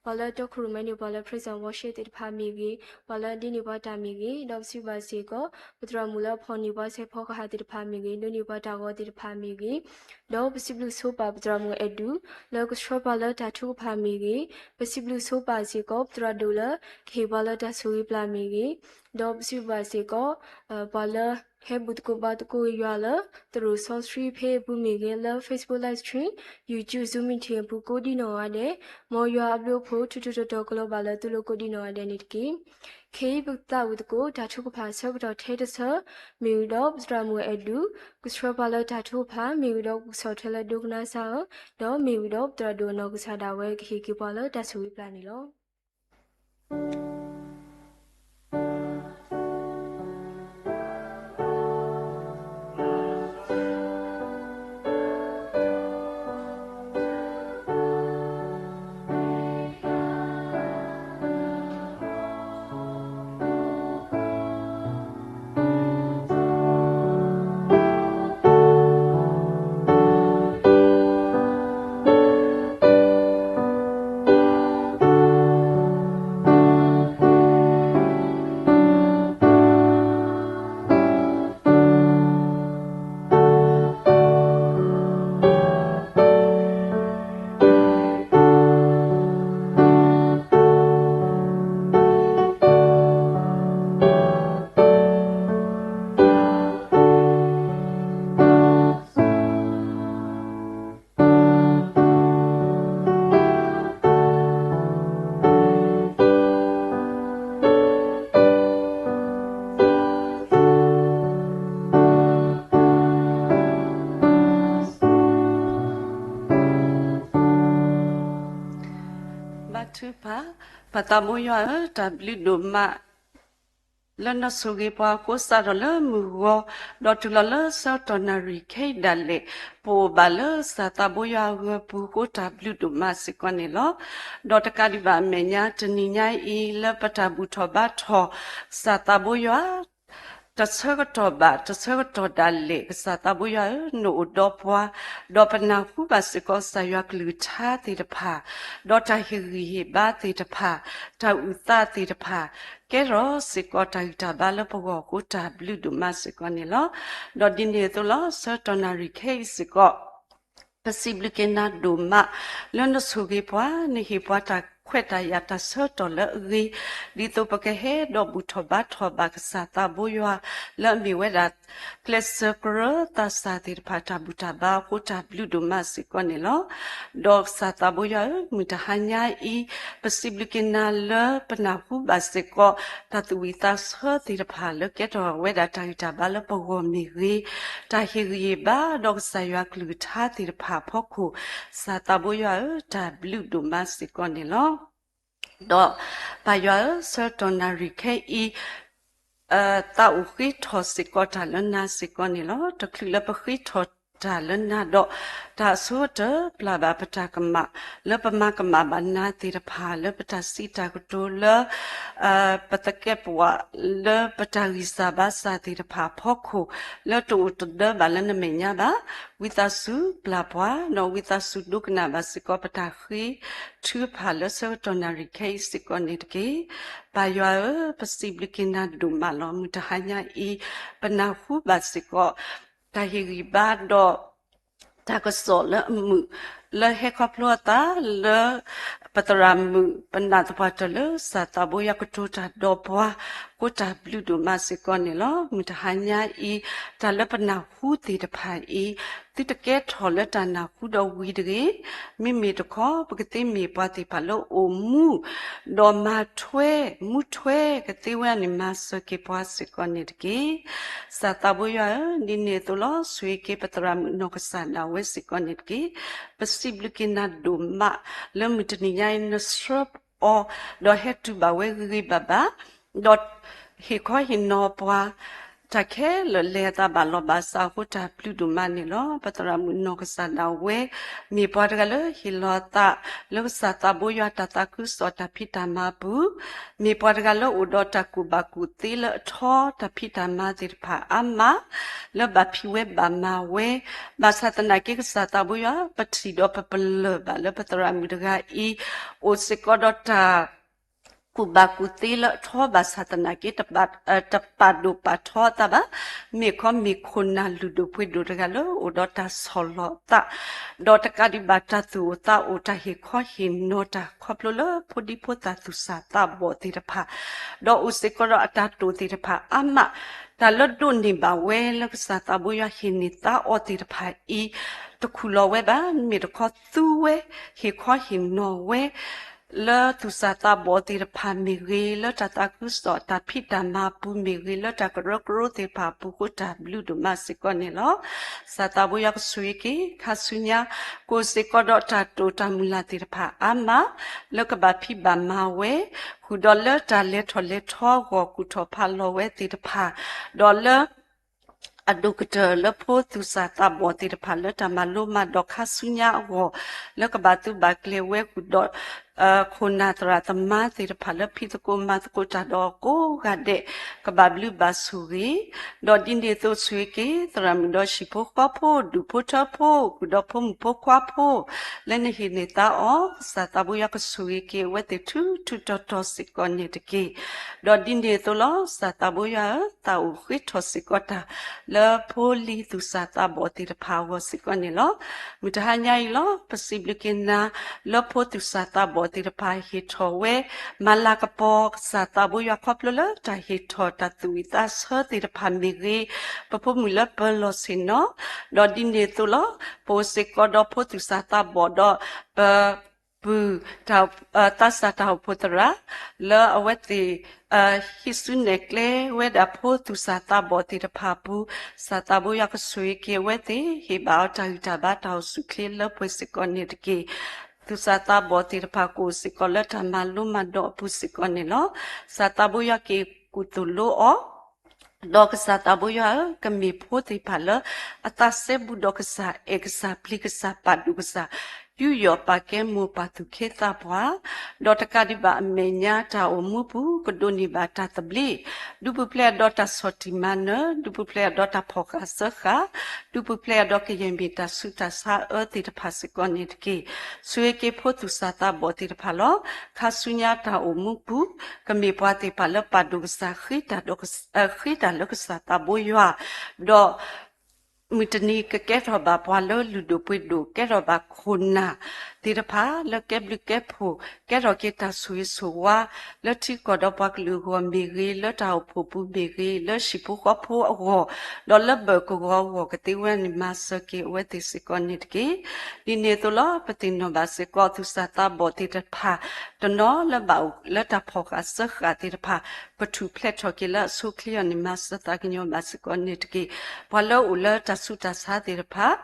ပှၤလၢတီခိၣ်ရိၣ်မဲန့ၢ်ပှၤလၢ praise and worship သ့ၣ်တဖၣ်မ့ၢ်ဂ့ၤ, ပှၤလၢဒိးန့ၢ်ပှၤတၢ်မ့ၢ်ဂ့ၤ, ဒီးပစံးဘျုးဘၣ်စ့ၢ်ကီး ပသရၣ်မုၣ်လၢအဖီၣ်န့ၢ်ပှၤဆဲးဖီကဟၣ်သ့ၣ်တဖၣ်မ့ၢ်ဂ့ၤ, ဒိးန့ၢ်ပှၤတၢ်ဂီၤသ့ၣ်တဖၣ်မ့ၢ်ဂ့ၤ, ဒီးပစံးဘျုးဆိပာ်ပသရၣ်မုၣ်အဲၣ်ဒူး လၢကဆှၢပှၤလၢတၢ်ထုကဖၣ်မ့ၢ်ဂ့ၤ, ပစံးဘျုးဆိပာ်စ့ၢ်ကီး ပသရၣ်ဒိၣ်လၢ ကဟ့ၣ်ပှၤလၢတၢ်ဆိၣ်ဂ့ၤပျၢ်မ့ၢ်ဂ့ၤ, ဒီးပစံးဘျုးဘၣ်စ့ၢ်ကီး ပှၤလၢဟဲဘူၣ်သကိးဘါသကိးယွၤလၢ သရိာ်စီဆှံဖဲအပူၤမ့ၢ်ဂ့ၤ, လၢ Facebook Live Stream, YouTube, Zoom Meeting အပူၤကိးဒံနီၢ်ဂၤဒဲး, မ်ယွၤအဘျုးအဖှိၣ် ထူးထူးတီၤတီၤကလီၤဘၣ်လၢသုလိၤကိးဒံနီၢ်ဂၤဒဲးန့ၣ်တက့ၢ်. ခဲအံၤပသးဝံၣ်သကိး တၢ်ထုကဖၣ်ဆၢကတီၢ်ထဲတဆၢ, မ့ၢ်ဝံၤဒီးပသရၣ်မုၣ်အဲၣ်ဒူး ကဆှၢပှၤလၢတၢ်ထုကဖၣ်, မ့ၢ်ဝံၤဒီးကဆီၣ်ထွဲလၢဒိကနၣ်စၢ်ဧၢ, ဒီးမ့ၢ်ဝံၤဒီးပသရၣ်ဒိၣ်အနီၢ်ကစၢ်ဒၣ်ဝဲကဟ့ၣ်က့ၤပှၤလၢတၢ်ဆိၣ်ဂ့ၤပျၢ်န့ၣ်လီၤ. ဘါထုကဖၣ်, ပၢ်သးဘိယွၤဧၢ, တၢ်ဘျုးဒိၣ်မး လၢနဆိၣ်ဂ့ၤပှၤအဃိ စးထီၣ်လၢမုၢ်ဂီၤ ဒီးတုၤလီၤလၢဆၢကတီၢ်နၣ်ရံၣ်ခဲအံၤဒၣ်လဲာ်, ပအိၣ်ဘၣ်လၢကစၢ်သးဘိယွၤအဂၢၤအပူၤအဃိ တၢ်ဘျုးဒိၣ်မးစ့ၢ်ကီးန့ၣ်လီၤ. ဒီးတကးဒံးဘၣ်အမဲာ်ညါ တနံၤညါအံၤ လၢပတၢ်ဘူၣ်ထီၣ်ဘါထီၣ် ကစၢ်သးဘိယွၤ တဆၢကတီၢ်ဘၣ်တဆၢကတီၢ်ဒၣ်လဲာ် ကစၢ်သးဘိယွၤဧၢ, နအိၣ်ဒီးပှၤ, ဒီးပနၢ်ဟူဘၣ်စ့ၢ်ကီးကစၢ်ယွၤကလုၢ်ကထါသ့ၣ်တဖၣ်, ဒီးတၢ်ဟ့ၣ်ဂံၢ်ဟ့ၣ်ဘါသ့ၣ်တဖၣ်, တၢ်အုၣ်သးသ့ၣ်တဖၣ်, ကဲထီၣ်စ့ၢ်ကီးတၢ်ဂံၢ်တၢ်ဘါလၢပဂီၢ်အဃိ တၢ်ဘျုးဒိၣ်မးစ့ၢ်ကီးန့ၣ်လီၤ. ဒီးဒ်န့ၣ်အသိးလီၤ, ဆၢကတီၢ်နၣ်ရံၣ်ခဲအံၤစ့ၢ်ကီး ပစံးဘျုးက့ၤနၤဒိၣ်မး လၢနဆိၣ်ဂ့ၤပှၤ, နဟ့ၣ်ပှၤတၢ်ခွဲးတၢ်ယာ်တၢ်ဆၢကတီၢ်လၢအဂ့ၤ, ဒ်သိးပကဟဲဒီးဘူၣ်ထီၣ်ဘါထီၣ်ဘၣ်ကစၢ်သးဘိယွၤ လၢအမ့ၢ်ဝဲဒၣ် ကျဲးစၢးကရၢသးစၢ်သ့ၣ်တဖၣ် တၢ်ဘူၣ်တၢ်ဘါအဃိ တၢ်ဘျုးဒိၣ်မးစ့ၢ်ကီးန့ၣ်လီၤ. ဒီးကစၢ်သးဘိယွၤဧၢ, မုၢ်တဟါညါအံၤ ပစံးဘျုးက့ၤနၤလၢပနၢ်ဟူဘၣ်စ့ၢ်ကီး တၢ်သူၣ်ဝံၣ်သးဆၢသ့ၣ်တဖၣ်လၢကဲထီၣ်ဝဲဒၣ်တၢ်ဂံၢ်တၢ်ဘါလၢပဂီၢ်မ့ၢ်ဂ့ၤ, တၢ်ဟ့ၣ်ဂံၢ်ဟ့ၣ်ဘါဒီးကစၢ်ယွၤကလုၢ်ကထါသ့ၣ်တဖၣ်အဖီခိၣ်, ကစၢ်သးဘိယွၤဧၢ, တၢ်ဘျုးဒိၣ်မးစ့ၢ်ကီးန့ၣ်လီၤ. ဒီးပၢ်ယွၤဧၢ, ဆၢကတီၢ်နၣ်ရံၣ်ခဲအံၤ သးအိၣ်ဃ့ထီၣ်စ့ၢ်ကီးတၢ်လၢနၤစ့ၢ်ကီးန့ၣ်လီၤ. တချုးလၢပဃ့ထီၣ်တၢ်လၢနၤဒီး တၢ်အဆိကတၢၢ်ပျၢ်ဘၣ်ပတၢ်ကမၣ် လၢပမၤကမၣ်ဘၣ်နၤသ့ၣ်တဖၣ် လၢပတၢ်စံးတၢ်ကတိၤလၢ ပသကဲးပဝး လၢပတၢ်ဂံၢ်စၢ်ဘါစၢ်သ့ၣ်တဖၣ်အဖီခိၣ် လၢတအိၣ်တဒၢဘၣ်လၢနမဲာ်ညါဘၣ်, ဝံသးစူၤပျၢ်ပှၤ ဒီးဝံသးစူၤဒိကနၣ်ဘၣ်စ့ၢ်ကီးပတၢ်ဃ့ထုကဖၣ်လၢဆၢကတီၢ်နၣ်ရံၣ်ခဲအံၤစ့ၢ်ကီးန့ၣ်တက့ၢ်. ပၢ်ယွၤဧၢ, ပစံးဘျုးက့ၤနၤဒိၣ်မးလီၤ. မုၢ်တဟါညါအံၤ ပနၢ်ဟူဘၣ်စ့ၢ်ကီး တၢ်ဟ့ၣ်ဂံၢ်ဘါဒီး တၢ်ကစီၣ်လၢအမုာ် လၢဟဲခီဖျိအသးလၢ ပသရၣ်မုၣ် ပနာ်သပှၢ်တၢၢ်လၢ ကစၢ်သးဘိယွၤကတိၤတၢ်ဒီးပှၤ ကိးတၢ်ဘျုးဒိၣ်မးစ့ၢ်ကီးန့ၣ်လီၤ. မုၢ်တဟါညါအံၤ တၢ်လၢပနၢ်ဟူသ့ၣ်တဖၣ်အံၤ သုတကဲထီၣ်လၢတၢ်နၢ်ဟူဒီးဝံၤတဂ့ၤ, မ့မ့ၢ်တခီ ပကသ့မ့ၢ်ပှၤသ့ၣ်တဖၣ်လၢအိၣ်မူ ဒီးမၤထွဲ မူထွဲကသ့ဝဲန့ၣ် မၤစၢၤက့ၤပှၤစ့ၢ်ကီးန့ၣ်တက့ၢ်. ကစၢ်သးဘိယွၤဧၢ, ဒ်န့ၣ်အသိးလီၤ. ဆိၣ်ဂ့ၤက့ၤပသရၣ်မုၣ်နီၢ်ကစၢ်ဒၣ်ဝဲစ့ၢ်ကီးန့ၣ်တက့ၢ်. ပစံးဘျုးက့ၤနၤဒိၣ်မး လၢမုၢ်တနံၤညါအံၤ နဆှၢအီၤ ဒီးဟဲတုၤဘၣ်ဝဲဂ့ၤဂ့ၤဘၣ်ဘၣ်, ဒီး ဟ့ၣ်ခီဟ့ၣ်နီၤပှၤ တၢ်ခဲလၢာ်လဲၤအသးဘၣ်လီၤဘၣ်စးအဃိ တၢ်ဘျုးဒိၣ်မးန့ၣ်လီၤ. ပသရၣ်မုၣ်နီၢ်ကစၢ်ဒၣ်ဝဲ မ့ၢ်ပှၤတဂၤလၢဟ့ၣ်လီၤအသး လၢကစၢ်သးဘိယွၤတၢ်သးခုကစီၣ်တၢ်ဖံးတၢ်မၤအပူၤ, မ့ၢ်ပှၤတဂၤလၢအိၣ်ဒီးတၢ်ကူၣ်ဘၣ်ကူၣ်သ့လၢအထီ တၢ်ဖံးတၢ်မၤသ့ၣ်တဖၣ်အါမး လၢဘၣ်ဖံးဝဲဘၣ်မၤဝဲ, ဘၣ်ဆၣ်သနာ်က့ ကစၢ်သးဘိယွၤ ပထံၣ်ဒီးပပလၢၢ်ဘၣ်လၢပသရၣ်မုၣ်တဂၤအံၤ အိၣ်စ့ၢ်ကီးဒီးတၢ် ကူၣ်ဘၣ်ကူၣ်သ့လၢအထီဘၣ်ဆၣ်သနာ်က့ တပာ်ဒိၣ်ပာ်ထီအသးဘၣ်, မ့ၢ်ခီမ့ၢ်ခိၣ်နၢ်လုၢ်ဒိၣ်ပှ့ၤဒိၣ်တဂၤလၢအိၣ်ဒီးတၢ်ဆီၣ်လီၤအသး, ဒီးတကးဒံးဘၣ်တၢ်သူၣ်အိၣ်သးအိၣ် တၢ်ဟ့ၣ်ခီဟ့ၣ်နီၤတၢ်ခီဖျိလၢဖိဒံဖိသၣ်သူၣ်စၢ်သးဘီၣ်သ့ၣ်တဖၣ်, ဒီးအိၣ်စ့ၢ်ကီးဒီးအတၢ်တိာ်သ့ၣ်တဖၣ်အါမး, တၢ်လၢဒိးန့ၢ်ဘၣ်ဝဲလၢကစၢ်သးဘိယွၤဟ့ၣ်န့ၢ်သါအီၤသ့ၣ်တဖၣ်အံၤ တခူၣ်လီၤဝဲဘၣ်, မ့ၢ်တခီသူဝဲ ဟ့ၣ်ခီဟ့ၣ်နီၤဝဲ လၢသူၣ်စၢ်သးဘီၣ်သ့ၣ်တဖၣ်မ့ၢ်ဂ့ၤ, လၢတၢ်သးခုကစီၣ်တၢ်ဖံးတၢ်မၤအပူၤမ့ၢ်ဂ့ၤ, လၢတၢ်ကရၢကရိသ့ၣ်တဖၣ်အပူၤအဃိ တၢ်ဘျုးဒိၣ်မးစ့ၢ်ကီးန့ၣ်လီၤ. ကစၢ်သးဘိယွၤကဆိၣ်ဂ့ၤက့ၤ ခါဆူညါ ကအိၣ်စ့ၢ်ကီးဒီးတၢ်တိာ်တၢ်မုၢ်လၢ်သ့ၣ်တဖၣ်အါမး လၢကဘၣ်ဖံးဘၣ်မၤဝဲ, ဃုာ်ဒီးလၢတၢ်လဲၤထီၣ်လဲၤထီအဂီၢ် ကူၣ်ထီၣ်ဖးလီၤဝဲသ့ၣ်တဖၣ်, ဒီးလၢ အဒိၣ်ကတၢၢ်လၢဖိသူၣ်စၢ်သးဘီၣ်သ့ၣ်တဖၣ်လၢတၢ်မၤလိမၤဒိးခါဆူညါအဂီၢ်, လၢကဘၣ်သုးဘၣ်ကျဲၤဝဲဃုာ်ဒီး ခိၣ်နၢ်သရၣ်သမါသ့ၣ်တဖၣ်လၢဖံးသကိးမၤသကိးတၢ်ဒီးကိးဂၤဒဲး ကဘၣ်ဘျုးဘၣ်ဆိၣ်ဂ့ၤ, ဒီးဒ်န့ၣ်အသိးဆိၣ်ဂ့ၤက့ၤ သရၣ်မုၣ်ဒီးဟံၣ်ဖိဃီဖိ ဒူၣ်ဖိထၢဖိ ဃုာ်ဒီးဖိမုၣ်ဖိခွါဖိ လၢနဟ့ၣ်န့ၢ်သါအီၤ, ကစၢ်သးဘိယွၤကဆိၣ်ဂ့ၤက့ၤအဝဲသ့ၣ်ထူထူတီၤတီၤစ့ၢ်ကီးန့ၣ်တက့ၢ်. ဒီးဒ်န့ၣ်အသိးလီၤ. ကစၢ်သးဘိယွၤဧၢ, သးအိၣ်ဃ့ထီၣ်စ့ၢ်ကီးတၢ် လၢဖိလံၤသူၣ်စၢ်သးဘီၣ်သ့ၣ်တဖၣ်အဂီၢ်စ့ၢ်ကီးန့ၣ်လီၤ. မုၢ်တဟါညါအံၤလီၤ. ပစံးဘျုးက့ၤနၤ လၢဖိသူၣ်စၢ်သးဘီၣ်သ့ၣ်တဖၣ်ဟ့ၣ်ထီၣ်ဝဲ မၤလၤကပီၤကစၢ်သးဘိယွၤခီဖျိလၢတၢ်ဟ့ၣ်ထီၣ်တၢ်သူၣ်ဝံၣ်သးဆၢသ့ၣ်တဖၣ်မ့ၢ်ဂ့ၤ, ပဖိမုၣ်လၢပၢၤလီၢ်ဆ့ၣ်နီၤ, ဒီးဒ်န့ၣ်အသိးလီၤ. ပအိၣ်စ့ၢ်ကီးဒီးဖိသူၣ်စၢ်သးဘီၣ်ဒီး ပ ပုၢ် သးစၢ်တၢ်အိၣ်ဖှိၣ်သရၣ် လၢအဝဲသ့ၣ် ဟံးစုနဲၣ်ကျဲဝဲဒၣ်ဖိသူၣ်စၢ်သးဘီၣ်သ့ၣ်တဖၣ်အပူၤ, ကစၢ်သးဘိယွၤကဆိၣ်ဂ့ၤက့ၤအဝဲသ့ၣ် ဟ့ၣ်ဘၣ်အီၤတၢ်ဂံၢ်တၢ်ဘါတၢ်အိၣ်ဆူၣ်အိၣ်ချ့လၢပှဲၤစ့ၢ်ကီးန့ၣ်တက့ၢ်. သူၣ်စၢ်သးဘီၣ်သ့ၣ်တဖၣ်ကအိၣ်စ့ၢ်ကီးလၢတၢ်မၤလိမၤဒိးအပူၤစ့ၢ်ကီးန့ၣ်လီၤ. ကစၢ်သးဘိယွၤက့ၤကူၣ်သိၣ်လိအီၤ ဒီးကစၢ်သးဘိယွၤဧၢ, ကမ့ၢ်ဖိသ့ၣ်တဖၣ်လၢ အသးစဲဘူးဒီးကစၢ်, အဲၣ်ကစၢ်, ပျံၤကစၢ်, ပာ်ဒိၣ်ကစၢ်, ယူးယီၣ်ပာ်ကဲ မိၢ်ပၢ်သူၣ်က့သးပှၢ်, ဒီးတကးဒံးဘၣ်အမဲာ်ညါတၢ်အိၣ်မူပူၤ ကဒိးန့ၢ်ဘၣ်တၢ်သဘျ့, ဒုးပူၤဖျဲးအီၤဒီးတၢ်ဆီၣ်တံၢ်မၤနၢၤ, ဒုးပူၤဖျဲးအီၤဒီးတၢ်ဖီၣ်ဃာ်စၢဃာ်, ဒုးပူၤဖျဲးအီၤဒီးကယဲၢ်မ့ၢ်တၢ်ဆူးတၢ်ဆါအၢသ့ၣ်တဖၣ်စ့ၢ်ကီးန့ၣ်တက့ၢ်. ဆိၣ်ဂ့ၤက့ၤဖိသူၣ်စၢ်သးဘီၣ်သ့ၣ်တဖၣ်လီၤ. ခါဆူညါတၢ်အိၣ်မူပူၤ ကမ့ၢ်ပှၤသ့ၣ်တဖၣ်လၢပာ်ဒိၣ်ကစၢ်, ဃ့တၢ်လၢကစၢ်သးဘိယွၤ, ဒီး မုၢ်တနံၤကကဲထီၣ်ဘၣ်ပှၤလၢလုၢ်ဒိၣ်ပှ့ၤဒိၣ်, ကဲထီၣ်ဘၣ်ခိၣ်နၢ်သ့ၣ်တဖၣ်လၢကဲဘျုးကဲဖှိၣ်, ကဲထီၣ်က့ၤတၢ်ဆိၣ်ဂ့ၤဆိၣ်ဝါ လၢထံကီၢ်ဒီးပှၤကလုာ်အဂီၢ်မ့ၢ်ဂ့ၤ, လၢတၢ်အိၣ်ဖှိၣ်ပူၤမ့ၢ်ဂ့ၤ, လၢဟံၣ်ဖိဃီဖိအဂီၢ်, ဒီးလၢဘၢၣ်ကဂီၤအဂီၢ်ကသ့ဝဲန့ၣ်မၤစၢၤက့ၤအဝဲသ့ၣ်စ့ၢ်ကီးန့ၣ်တက့ၢ်. ဒ်န့ၣ်အသိးလီၤ. ပသ့ၣ်နီၣ်ဘၣ်စ့ၢ်ကီး သူၣ်စၢ်သးဘီၣ်သ့ၣ်တဖၣ် တနီၤလၢဘၣ်အိၣ်လၢတၢ်ဖီၣ်ဃာ်စၢဃာ်သ့ၣ်တဖၣ် ကထူၣ်ဖျဲးထီၣ်က့ၤလၢအဆိအချ့အီၤန့ၣ် မၤစၢၤသးကညီၤဘၣ်စ့ၢ်ကီးန့ၣ်တက့ၢ်. ပှၤလၢအိၣ်လၢတၢ်ဆူးတၢ်ဆါသ့ၣ်တဖၣ်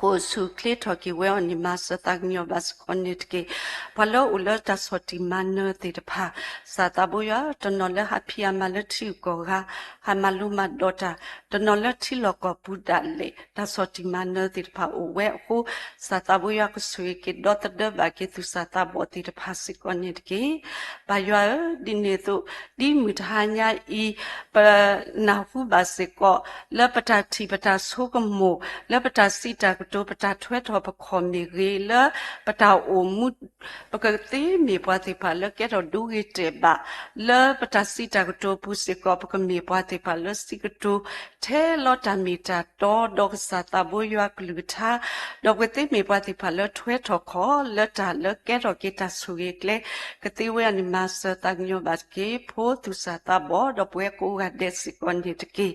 ကအိၣ်ဆူၣ်အိၣ်ချ့ထီၣ်က့ၤဝဲအီၤန့ၣ် မၤစၢၤသးကညီၤဘၣ်စ့ၢ်ကီးန့ၣ်တက့ၢ်. ပှၤလၢအိၣ်လၢတၢ်ဆီၣ်တံၢ်မၤနၢၤသ့ၣ်တဖၣ် ကစၢ်သးဘိယွၤ တနီၤလၢဟးဖံးအမၤလၢထံဂုၤကီၢ်ဂၤ ဟးမၤလိမၤဒိးတၢ်, တနီၤလၢထံလီၢ်ကီၢ်ပူၤဒၣ်လဲာ် တၢ်ဆီၣ်တံၢ်မၤနၢၤသ့ၣ်တဖၣ်အိၣ်ဝဲအဃိ, ကစၢ်သးဘိယွၤကဆိၣ်ဂ့ၤက့ၤဒီသဒၢဘၣ်က့ၤသူၣ်စၢ်သးဘီၣ်သ့ၣ်တဖၣ်စ့ၢ်ကီးန့ၣ်တက့ၢ်. ပၢ်ယွၤဧၢ, ဒ်န့ၣ်အသိး ဒ်မုၢ်တဟါညါအံၤ ပနၢ်ဟူဘၣ်စ့ၢ်ကီး လၢပတၢ်ထံၣ်ပတၢ်ဆိကမိၣ်, လၢပတၢ်စံးတၢ်ကတိၤ ပတၢ်ထွဲထီၣ်ပခီၣ်မ့ၢ်ဂ့ၤ, လၢပတၢ်အိၣ်မူ ပကသ့မ့ၢ်ပှၤသ့ၣ်တဖၣ်လၢကဲထီၣ်ဒိဂ့ၤတဲာ်ဘၣ်, လၢပတၢ်စံးတၢ်ကတိၤပူၤစ့ၢ်ကီး ပကမ့ၢ်ပှၤသ့ၣ်တဖၣ်လၢစံးကတိၤ ထဲလီၤတၢ်မ့ၢ်တၢ်တီ ဒီးကစၢ်သးဘိယွၤကလုၢ်ကထါ, ဒီးပကသ့မ့ၢ်ပှၤသ့ၣ်တဖၣ်လၢထွဲထီၣ်ခီၣ် လၢတၢ်လၢကဲထီၣ်က့ၤတၢ်ဆိၣ်ဂ့ၤအကျဲ ကသ့ဝဲအန့ၣ် မၤစၢၤသးကညီၤဘၣ်က့ၤ ဖိသူၣ်စၢ်သးဘီၣ် ဒီးပဝဲကိးဂၤဒဲးစ့ၢ်ကီးန့ၣ်တက့ၢ်.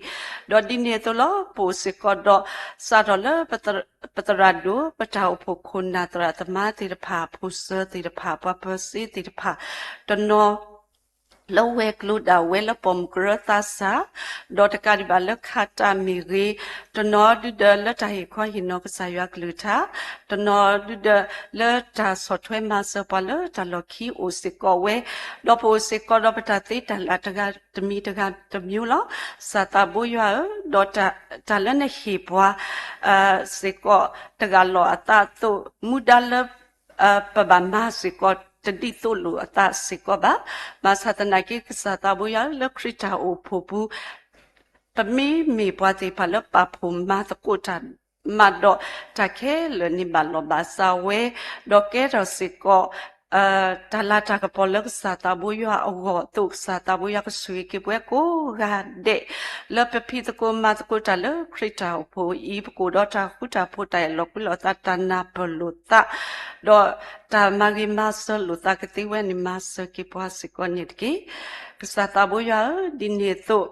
ဒီးဒ်န့ၣ်အသိးလီၤ. ပအိၣ်စ့ၢ်ကီးဒီး စးထီၣ်လၢ ပသရၣ်ဒိၣ် ပတၢ်အိၣ်ဖှိၣ်ခိၣ်နၢ်သရၣ်သမါသ့ၣ်တဖၣ် ဖိစၢၤသ့ၣ်တဖၣ် ပှၤပၢၤစ့သ့ၣ်တဖၣ် တနီၤ လၢဝဲၤကျိၤဒၣ်ဝဲလၢပိာ်မုၣ်ကရၢသးစၢ်, ဒီးတကးဒံးဘၣ်လၢခးတၢ်မ့ၢ်ဂ့ၤ, တနီၤဒုဒီးလၢတၢ်ဟ့ၣ်ခီဟ့ၣ်နီၤကစၢ်ယွၤကလုၢ်ကထါ, တနီၤဒုဒီးလၢတၢ်ဆီၣ်ထွဲမၤစၢၤပှၤလၢတၢ်လီၢ်ခံအိၣ်စ့ၢ်ကီးဝဲ, ဒီးပအိၣ်စ့ၢ်ကီးဒီးပတၢ်သ့တၢ်လၢ်တဂၤတမံၤတဂၤတမံၤလီၤ. ကစၢ်သးဘိယွၤဧၢ, ဒီးတၢ်လၢနဟ့ၣ်ပှၤ စ့ၢ်ကီးတဂၢ်လီၤအသးအသိး, မူဒါလၢ ပဘၣ်မၤစ့ၢ်ကီးတဒ်သိးလိာ်အသးစ့ၢ်ကီးဘၣ်. ဘၣ်ဆၣ်သနာ်က့ ကစၢ်သးဘိယွၤလၢခရံာ်တၢ်အိၣ်ဖှိၣ်ပူၤ, ပမ့မ့ၢ်ပှၤသ့ၣ်တဖၣ်လၢပာ်ဖှိၣ်မၤသကိးတၢ်မးဒီး တၢ်ခဲလၢာ်န့ၣ်ဘၣ်လီၢ်ဘၣ်စးဝဲ, ဒီးကဲထီၣ်စ့ၢ်ကီး တၢ်လၤတၢ်ကပီၤလၢကစၢ်သးဘိယွၤအဂီၢ်အသိး ကစၢ်သးဘိယွၤကဆိၣ်ဂ့ၤက့ၤပှၤကိးဂၤဒဲး လၢပဖံးသကိးမၤသကိးတၢ်လၢခရံာ်တၢ်အိၣ်ဖှိၣ်အံၤ ပကအိၣ်ဒီးတၢ်ဃူတၢ်ဖိး တၢ်အဲၣ်လီၤကွံလိာ်သး တၢ်နၢ်ပၢၢ်လိာ်သး ဒီးတၢ်မၤဂ့ၤမၤစၢၤလိာ်သးကသ့ဝဲန့ၣ်မၤစၢၤက့ၤပှၤစ့ၢ်ကီးန့ၣ်တက့ၢ်. ကစၢ်သးဘိယွၤဧၢ, ဒ်န့ၣ်အသိး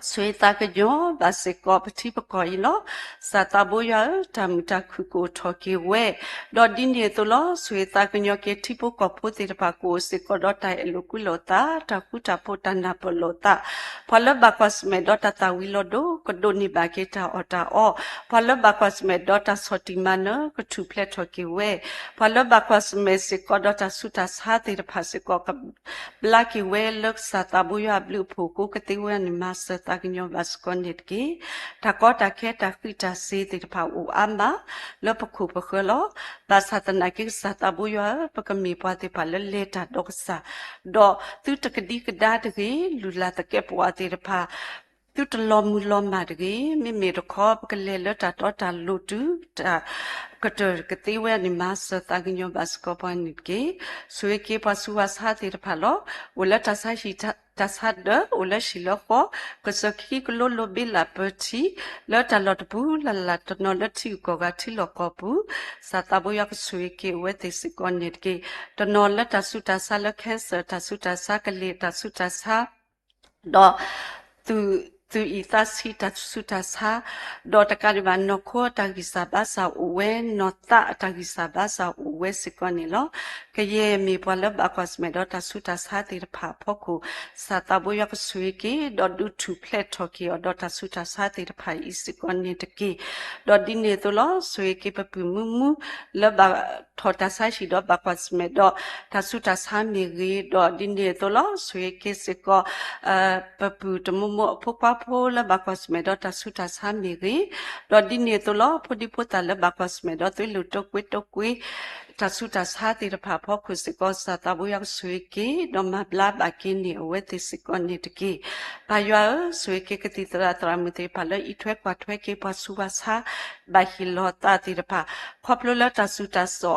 ဆိၣ်ဂ့ၤသးကညီၤဘၣ်စ့ၢ်ကီးပထံပကီၢ်အံၤလီၤ. ကစၢ်သးဘိယွၤဧၢ, တၢ်မုာ်တၢ်ခုၣ်ကအိၣ်ထီၣ်က့ၤဝဲ, ဒီးဒ်န့ၣ်အသိးလီၤ. ဆိၣ်ဂ့ၤသးကညီၤက့ၤထံဖိကီၢ်ဖိသ့ၣ်တဖၣ် ကအိၣ်စ့ၢ်ကီးဒီးတၢ်အဲၣ်လိာ်ကွံလိာ်သး, တၢ်ဃူတၢ်ဖိး တၢ်နၢ်ပၢၢ်လိာ်သး, ပှၤလၢဘၣ်ကွၢ်ဆၢၣ်မဲာ်ဒီးတၢ်သၣ်ဝံၤလီၤဒိ ကဒိးန့ၢ်ဘၣ်က့ၤတၢ်အီၣ်တၢ်အီ, ပှၤလၢဘၣ်ကွၢ်ဆၢၣ်မဲာ်ဒီးတၢ်ဆီၣ်တံၢ်မၤနၢၤ ကထူၣ်ဖျဲးထီၣ်က့ၤဝဲ, ပှၤလၢဘၣ်ကွၢ်ဆၢၣ်မဲာ်စ့ၢ်ကီးဒီးတၢ်ဆူးတၢ်ဆါသ့ၣ်တဖၣ်စ့ၢ်ကီး ကဘျါက့ၤဝဲလၢကစၢ်သးဘိယွၤအဘျုးအဖှိၣ်အဃိ ကသ့ဝဲန့ၣ်မၤစၢၤသးကညီၤဘၣ်စ့ၢ်ကီးန့ၣ်တက့ၢ်. တၢ်ကီတၢ်ခဲတၢ်ဃံးတၢ်စ့ၤသ့ၣ်တဖၣ်အိၣ်အါမး လၢပခိၣ်ပဃၢၤလီၤ. ဘၣ်ဆၣ်သနာ်က့ ကစၢ်သးဘိယွၤဧၢ, ပကမ့ၢ်ပှၤသ့ၣ်တဖၣ်လၢလဲၤတၢ်ဒီးကစၢ်, ဒီးသုတကဒံကဒါတဂ့ၤ, လုၢ်လၢ်သကဲးပဝးသ့ၣ်တဖၣ် သုတလီၤမုၢ်လီၤမၢ်တဂ့ၤ. မ့မ့ၢ်တခီ ပကလဲၤလၢတၢ်တီတၢ်လိၤတုၤ တၢ်ကတၢၢ်ကသ့ဝဲန့ၣ် မၤစၢၤသးကညီၤဘၣ်စ့ၢ်ကီးပှၤန့ၣ်တက့ၢ်. ဆိၣ်ဂ့ၤက့ၤပှၤဆူးပှၤဆါသ့ၣ်တဖၣ်လီၤ. အိၣ်လၢတၢ်ဆါဟံၣ်တၢ်ဆါဒၢး, အိၣ်လၢဟံၣ်လၢဃီ, ကစၢၢ်ခံကလိလိဘ့လးပၢထံ, လၢတၢ်လီၢ်တပူၤလၢ်လၢ်တနီၤ လၢထံဂုၤကီၢ်ဂၤထံလီၢ်ကီၢ်ပူၤ, ကစၢ်သးဘိယွၤကဆိၣ်ဂ့ၤက့ၤအဝဲသ့ၣ်စ့ၢ်ကီးန့ၣ်တက့ၢ်. တနီၤလၢတၢ်ဆူးတၢ်ဆါလၢ cancer တၢ်ဆူးတၢ်ဆါ, ကလ့ၢ်တၢ်ဆူးတၢ်ဆါ ဒီး သူၣ်အံၣ်သးဆံး တၢ်ဆူးတၢ်ဆါ, ဒီးတကးဒံးဘၣ် နီၢ်ခိအတၢ်ဂံၢ်စၢ်ဘါစၢ်အိၣ်ဝဲ, နီၢ်သးအတၢ်ဂံၢ်စၢ်ဘါစၢ်အိၣ်ဝဲစ့ၢ်ကီးန့ၣ်လီၤ. ကယဲၢ်မ့ၢ်ပှၤလၢဘၣ်ကွၢ်ဆၢၣ်မဲာ်ဒီးတၢ်ဆူးတၢ်ဆါသ့ၣ်တဖၣ်အဖီခိၣ်, ကစၢ်သးဘိယွၤကဆိၣ်ဂ့ၤက့ၤ ဒီးဒုးထူၣ်ဖျဲးထီၣ်က့ၤအီၤဒီးတၢ်ဆူးတၢ်ဆါသ့ၣ်တဖၣ်အံၤစ့ၢ်ကီးန့ၣ်တက့ၢ်. ဒီးဒ်န့ၣ်အသိးလီၤ. ဆိၣ်ဂ့ၤက့ၤပပုၢ်မုၢ်မူ လၢဘၣ်ထီၣ်တၢ်ဆါဟံၣ်ဒီးဘၣ်ကွၢ်ဆၢၣ်မဲာ်ဒီးတၢ်ဆူးတၢ်ဆါမ့ၢ်ဂ့ၤ, ဒီးဒ်န့ၣ်အသိးလီၤ. ဆိၣ်ဂ့ၤက့ၤစ့ၢ်ကီး ပပုၢ်တမိၢ်မိၢ်အဖိခွါဖိလၢဘၣ်ကွၢ်ဆၢၣ်မဲာ်ဒီးတၢ်ဆူးတၢ်ဆါမ့ၢ်ဂ့ၤ, ဒီးဒ်န့ၣ်အသိးလီၤ. ဖိဒံဖိသၣ်လၢဘၣ်ကွၢ်ဆၢၣ်မဲာ်ဒီးသွံၣ်လိာ်တိာ်ကွ့တိာ်ကွ့ တၢ်ဆူးတၢ်ဆါသ့ၣ်တဖၣ်အဖီခိၣ်စ့ၢ်ကီး ကစၢ်သးဘိယွၤကဆိၣ်ဂ့ၤက့ၤ ဒီးမၤဘျါဘၣ်က့ၤန့ၢ်အဝဲသ့ၣ်စ့ၢ်ကီးန့ၣ်တက့ၢ်. ပၢ်ယွၤဧၢ, ဆိၣ်ဂ့ၤက့ၤကသံၣ်သရၣ်သရၣ်မုၣ်သ့ၣ်တဖၣ်လၢအံးထွဲကွၢ်ထွဲက့ၤပှၤဆူးပှၤဆါ ဘၣ်ဟ့ၣ်လီၤသးသ့ၣ်တဖၣ်, ခီဖျိလၢတၢ်ဆူးတၢ်ဆါ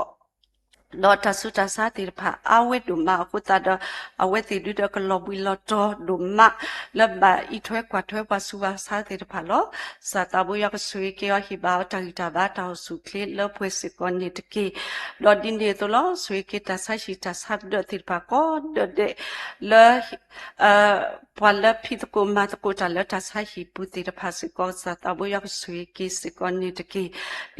ဒီးတၢ်ဆူးတၢ်ဆါသ့ၣ်တဖၣ် အါဝဲဒိၣ်မးအဃိသတးဒီး အဝဲသ့ၣ်ဒုဒီးကလီၤဘှံးလီၤတီၤဒိၣ်မး လၢဘၣ်အံးထွဲကွၢ်ထွဲပှၤဆူးပှၤဆါသ့ၣ်တဖၣ်လီၤ. ကစၢ်သးဘိယွၤကဆိၣ်ဂ့ၤက့ၤအီၤ ဟ့ၣ်ဘၣ်အီၤတၢ်ဂံၢ်တၢ်ဘါတၢ်အိၣ်ဆူၣ်အိၣ်ချ့လၢပှဲၤစ့ၢ်ကီးန့ၣ်တက့ၢ်. ဒီးဒ်န့ၣ်အသိးလီၤ. ဆိၣ်ဂ့ၤက့ၤတၢ်ဆါဟံၣ်တၢ်ဆါဒၢးသ့ၣ်တဖၣ်ကိးဒၢးဒဲး လၢ ပှၤလၢဖံးသကိးမၤသကိးတၢ်လၢတၢ်ဆါဟံၣ်ပူၤသ့ၣ်တဖၣ်စ့ၢ်ကီး ကစၢ်သးဘိယွၤကဆိၣ်ဂ့ၤက့ၤစ့ၢ်ကီးန့ၣ်တက့ၢ်.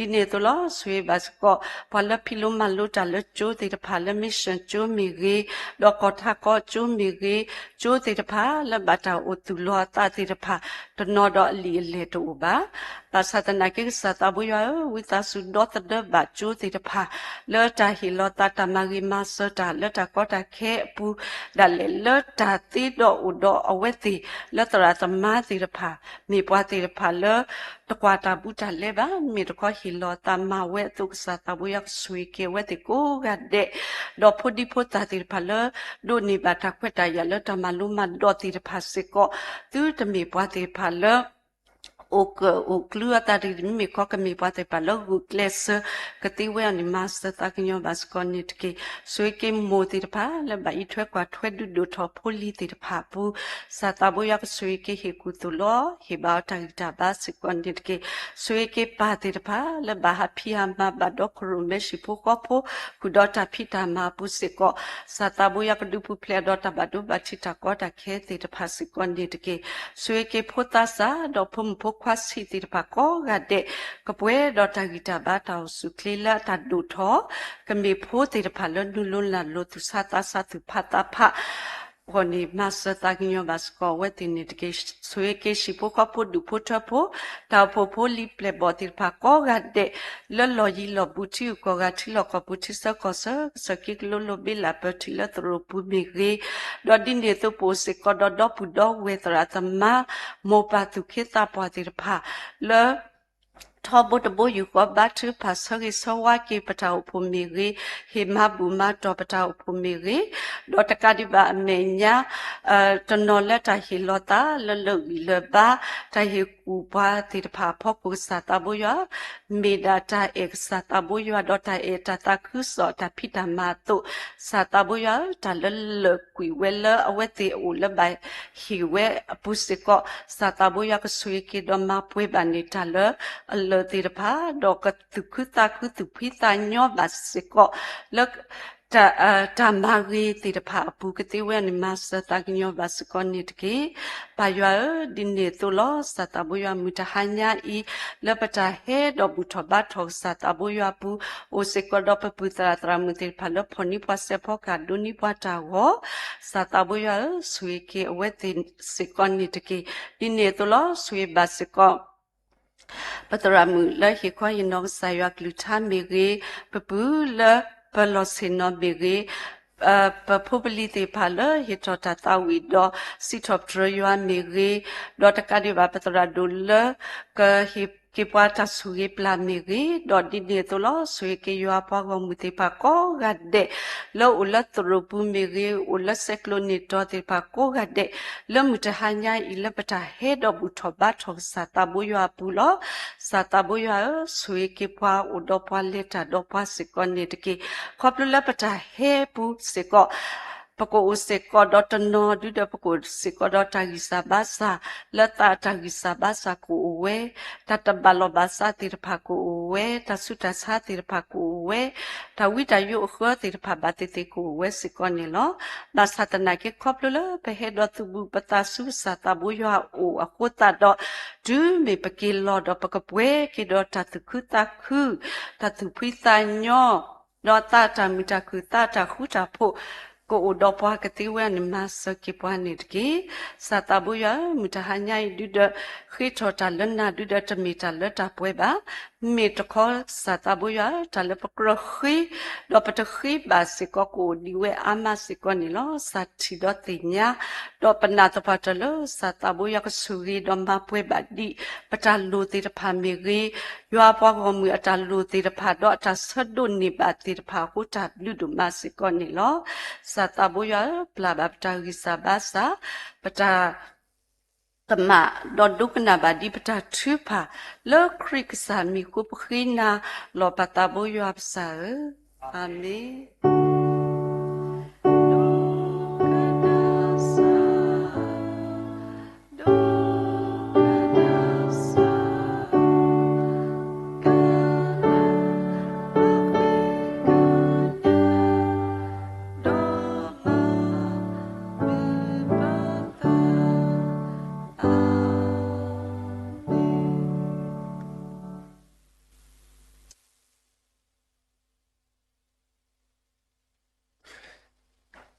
ဒ်န့ၣ်အသိးလီၤ. ဆိၣ်ဂ့ၤဘၣ်စ့ၢ်ကီး ပှၤလၢဖံးလိမၤလိတၢ်လၢကၠိသ့ၣ်တဖၣ် လၢ mission ကၠိမ့ၢ်ဂ့ၤ, ဒီးကီၢ်ထးကီကၠိမ့ၢ်ဂ့ၤ, ကၠိသ့ၣ်တဖၣ်လၢဘၣ်တၢ်အိၣ်သူၣ်လီၤအသးသ့ၣ်တဖၣ် တနီၤဒီးအလံာ်အလဲၢ်တအိၣ်ဘၣ်. ဘၣ်ဆၣ်သနာ်က့ ကစၢ်သးဘိယွၤဧၢ, ဝံသးစူၤဒီသဒၢဘၣ်ကၠိသ့ၣ်တဖၣ် လၢတၢ်ဟ့ၣ်လီၤသး တၢ်မၤဂ့ၤမၤစၢၤတၢ်လၢတၢ်ကီတၢ်ခဲအပူၤ ဒၣ်လဲာ်လၢတၢ်သ့ဒီးအိၣ်ဒီးအဝဲသ့ၣ် လၢသရၣ်သမါသ့ၣ်တဖၣ် မ့ၢ်ပှၤသ့ၣ်တဖၣ်လၢ တကွၢ်တၢ်ဘူးတၢ်လဲဘၣ် မ့မ့ၢ်တခီဟ့ၣ်လီၤသးမၤဝဲအသိး ကစၢ်သးဘိယွၤကဆိၣ်ဂ့ၤက့ၤအဝဲသ့ၣ်ကိးဂၤဒဲး, ဒီးဖိဒံဖိသၣ်သ့ၣ်တဖၣ်လၢ ဒိးန့ၢ်ဘၣ်တၢ်ခွဲးတၢ်ယာ်လၢတၢ်မၤလိမၤဒိးသ့ၣ်တဖၣ်စ့ၢ်ကီး သုတမ့ၢ်ပှၤသ့ၣ်တဖၣ်လၢ အိၣ်ကၢၣ်အိၣ်ကျူအသးတဂ့ၤ, မ့မ့ၢ်ခီကမ့ၢ်ပှၤသ့ၣ်တဖၣ်လၢဂုာ်ကျဲးစၢး ကသ့ဝဲအီၤန့ၣ် မၤစၢၤသးကညီၤဘၣ်စ့ၢ်ကီးန့ၣ်တက့ၢ်. ဆိၣ်ဂ့ၤက့ၤမိၢ်သ့ၣ်တဖၣ် လၢဘၣ်အံးထွဲကွၢ်ထွဲဒုးဒိၣ်ထီၣ်ဖိလံၤသ့ၣ်တဖၣ်အပူၤ ကစၢ်သးဘိယွၤကဆိၣ်ဂ့ၤက့ၤဟ့ၣ်ကူၣ်သိၣ်လီၤ ဟ့ၣ်ဘၣ်အီၤတၢ်ဂံၢ်တၢ်ဘါစ့ၢ်ကီးန့ၣ်တက့ၢ်. ဆိၣ်ဂ့ၤက့ၤပၢ်သ့ၣ်တဖၣ် လၢဘၣ်ဟးဖံးဟးမၤဘၣ်ဒီးကရူၢ်မဲာ်ဆံးဖိဃီဖိ ဃုာ်ဒီးတၢ်ဖံးတၢ်မၤအပူၤစ့ၢ်ကီး ကစၢ်သးဘိယွၤကဒုးပူၤဖျဲးဒီးတၢ်ဘၣ်ဒိဘၣ်ထံးတၢ်ကီတၢ်ခဲသ့ၣ်တဖၣ်စ့ၢ်ကီးန့ၣ်တက့ၢ်. ဆိၣ်ဂ့ၤက့ၤဖိသးစၢ် ဒီးဖိမုၣ်ဖိခွါဆံးသ့ၣ်တဖၣ်ကိးဂၤဒဲး ကပှဲၤဒီးတၢ်ဂံၢ်တၢ်ဘါတၢ်အိၣ်ဆူၣ်အိၣ်ချ့လၢအတၢ်ဒိၣ်ထီၣ် ကမ့ၢ်ဖိသ့ၣ်တဖၣ်လၢနုာ်လီၤလၢ်လီၤ သူၣ်ဆါသးဆါ သူၣ်ဖးသးဖး အဂီၢ်န့ၣ် မၤစၢၤသးကညီၤဘၣ်စ့ၢ်ကီးအဝဲသ့ၣ်န့ၣ်တက့ၢ်. ဆိၣ်ဂ့ၤက့ၤဟံၣ်ဖိဃီဖိဒူၣ်ဖိထၢဖိ, တၢ်အိၣ်ဖှိၣ်ဖိလံာ်ပျဲၢ်ဘီၣ်သ့ၣ်တဖၣ်ကိးဂၤဒဲး, လၢလီၢ်ယံၤလီၢ်ဘူးထံဂုၤကီၢ်ဂၤထံလီၢ်ကီၢ်ပူၤထံဆၢကီၢ်ဆၢ, ကစၢၢ်က့ကလိလိၣ်ဘ့လၢပၢၢ်ထံလၢသရိာ်ပူၤမ့ၢ်ဂ့ၤ, ဒီးဒ်န့ၣ်အသိးပအိၣ်စ့ၢ်ကီးဒီးဒီပုၢ်ဒီဝဲၢ်သရၣ်သမါ, မိၢ်ပၢ်သူၣ်က့သးပှၢ်သ့ၣ်တဖၣ်, လၢ ထီဘိတဘိယူၢ်ဃီဘါထုကဖၣ်ဆၢဂ့ၤဆၢဝါက့ၤပတၢ်အိၣ်ဖှိၣ်မ့ၢ်ဂ့ၤ, ဟ့ၣ်မၤဘူၣ်မၤတီၢ်ပတၢ်အိၣ်ဖှိၣ်မ့ၢ်ဂ့ၤ, ဒီးတကးဒံးဘၣ်အမဲာ်ညါ တနီၤလၢတၢ်ဟ့ၣ်လီၤသးလၢလၢာ်ဂံၢ်လၢာ်ဘါ, တၢ်ဟ့ၣ်ကူၣ်ပှၤသ့ၣ်တဖၣ်အဖီခိၣ်ကစၢ်သးဘိယွၤ, မ့ၢ်ဒၣ်တၢ်အဲၣ်ကစၢ်သးဘိယွၤ ဒီးတၢ်အဲၣ်တၢ်သးခုကစီၣ်တၢ်ဖံးတၢ်မၤအသိး, ကစၢ်သးဘိယွၤဧၢ, တၢ်လၢလၢာ်ကွံာ်ဝဲလၢအဝဲသ့ၣ်အအိၣ်လၢဘၣ်ဟ့ၣ်ဝဲအပူၤစ့ၢ်ကီး, ကစၢ်သးဘိယွၤကဆိၣ်ဂ့ၤက့ၤဒီးမၤပှဲၤဘၣ်န့ၢ်တၢ်လၢအလၢာ်သ့ၣ်တဖၣ်, ဒီးကသူၣ်ခုသးခုသူၣ်ဖှံသးညီဘၣ်စ့ၢ်ကီး လၢ တၢ်မၤဂ့ၤသ့ၣ်တဖၣ်အပူၤ ကသ့ဝဲန့ၣ် မၤစၢၤသးကညီၤဘၣ်စ့ၢ်ကီးန့ၣ်တက့ၢ်. ပၢ်ယွၤဧၢ, ဒ်န့ၣ်အသိးလီၤ. ကစၢ်သးဘိယွၤ မုၢ်တဟါညါအံၤ လၢပတၢ်ဟဲဒီးဘူၣ်ထီၣ်ဘါထီၣ်ကစၢ်သးဘိယွၤအပူၤ, အိၣ်စ့ၢ်ကီးဒီးပပုၢ်သရၣ်သရၣ်မုၣ်သ့ၣ်တဖၣ်လၢဖီၣ်န့ၢ်ပှၤစဲးဖီကဟၣ်ဒိးန့ၢ်ပှၤတၢ်ဂီၤ, ကစၢ်သးဘိယွၤဧၢ, ဆိၣ်ဂ့ၤက့ၤအဝဲသ့ၣ်စ့ၢ်ကီးန့ၣ်တက့ၢ်. ဒ်န့ၣ်အသိးလီၤ. ဆိၣ်ဂ့ၤဘၣ်စ့ၢ်ကီး ပသရၣ်မုၣ်လၢဟ့ၣ်ခီဟ့ၣ်နီၤကစၢ်ယွၤကလုၢ်ကထါမ့ၢ်ဂ့ၤ, ပပုၢ်လၢပလီၢ်ဆ့ၣ်နီၤမ့ၢ်ဂ့ၤ, ပဖိပလံၤသ့ၣ်တဖၣ်လၢဟ့ၣ်ထီၣ်တၢ်သးဝံၣ်ဒီးစံးထီၣ်ပတြၢၤယွၤမ့ၢ်ဂ့ၤ, ဒီးတကးဒံးဘၣ်ပသရၣ်ဒိၣ်လၢကဟ့ၣ်က့ၤပှၤတၢ်ဆိၣ်ဂ့ၤပျၢ်မ့ၢ်ဂ့ၤ, ဒီးဒ်န့ၣ်အသိးလီၤ. ဆိၣ်ဂ့ၤက့ၤယွၤပှၤဂီၢ်မုၢ်သ့ၣ်တဖၣ်ကိးဂၤဒဲး လၢအိၣ်လၢသရိာ်ပူၤမ့ၢ်ဂ့ၤ, အိၣ်လၢဆဲးကျိးန့ၢ်တီၤသ့ၣ်တဖၣ်ကိးဂၤဒဲး လၢမုၢ်တဟါညါအံၤလၢပတၢ်ဟဲဒီးဘူၣ်ထီၣ်ဘါထီၣ်ကစၢ်သးဘိယွၤအပူၤလီၤ. ကစၢ်သးဘိယွၤဧၢ, ဆိၣ်ဂ့ၤက့ၤပှၤအိၣ်ဒီးပှၤလဲၤတၢ်ဒီးပှၤစ့ၢ်ကီးန့ၣ်တက့ၢ်. ခီဖျိလၢပတၢ်ဟဲပူၤစ့ၢ်ကီး ပကအိၣ်စ့ၢ်ကီးဒီးတနီၤဒုဒီးပကအိၣ်စ့ၢ်ကီးဒီးတၢ်ဂံၢ်စၢ်ဘါစၢ်, လၢသးတၢ်ဂံၢ်စၢ်ဘါစၢ်ကအိၣ်ဝဲ, တၢ်တဘၣ်လီၢ်ဘၣ်စးသ့ၣ်တဖၣ်ကအိၣ်ဝဲ, တၢ်ဆူးတၢ်ဆါသ့ၣ်တဖၣ်ကအိၣ်ဝဲ, တၢ်ဝံတၢ်ယိးအဃၢသ့ၣ်တဖၣ်ဘၣ်သ့ၣ်သ့ၣ်ကအိၣ်ဝဲစ့ၢ်ကီးန့ၣ်လီၤ. ဘၣ်ဆၣ်သနာ်က့ ခီဖျိလၢပဟဲဒီးသူၣ်ဘူၣ်ပသးဆူကစၢ်သးဘိယွၤအအိၣ်အဃိသတးဒီး, တုၤမ့ၢ်ပက့ၤလီၤဒီးပကပှဲၤက့ၤဒီးတၢ်သူၣ်ခုသးခု, တၢ်သူၣ်ဖှံသးညီ, ဒီးသးတၢ်မုာ်တၢ်ခုၣ်သးတၢ်ဃူတၢ်ဖိး ကအိၣ်ဒီးပှၤကသ့ဝဲန့ၣ် မၤစၢၤက့ၤပှၤန့ၣ်တက့ၢ်. ကစၢ်သးဘိယွၤဧၢ, မုၢ်တဟါညါအံၤဒုဒီး ဃ့ထီၣ်တၢ်လၢနၤဒုဒီးတမ့ၢ်တၢ်လၢတၢ်ပှဲၤဘၣ်. မ့ၢ်တခီကစၢ်သးဘိယွၤဧၢ, တၢ်လၢပကြၢးဃ့, ဒီးပတဃ့ဘၣ်စ့ၢ်ကီးကအိၣ်ဒံးဝဲအါမးစ့ၢ်ကီးန့ၣ်လီၤ. ကစၢ်ထံၣ်ဒီးသ့ၣ်ညါ, ဒီးပနာ်သပှၢ်တၢၢ်လၢကစၢ်သးဘိယွၤကဆိၣ်ဂ့ၤဒီးမၤပှဲၤဘၣ်ဒံး ပတၢ်လိၣ်သ့ၣ်တဖၣ်မ့ၢ်ဂ့ၤ, ယွၤပှၤဂီၢ်မုၢ်အတၢ်လိၣ်သ့ၣ်တဖၣ်ဒီးအတၢ်ဆၢဒိးန့ၢ်ဘၣ်သ့ၣ်တဖၣ်အဃိတၢ်ဘျုးဒိၣ်မးစ့ၢ်ကီးန့ၣ်လီၤ. ကစၢ်သးဘိယွၤဧၢ, ပျၢ်ဘၣ်ပတၢ်ဂံၢ်စၢ်ဘါစၢ်, ပတၢ်ကမၣ်, ဒီးဒိကနၣ်ဘၣ်ဒံးပတၢ်ထုကဖၣ်, လၢခရံာ်ကစၢ်မံၤဃိပဃ့နၤလီၤ ပၢ်သးဘိယွၤပစၢ်ဧၢ, အၤမ့ၣ်.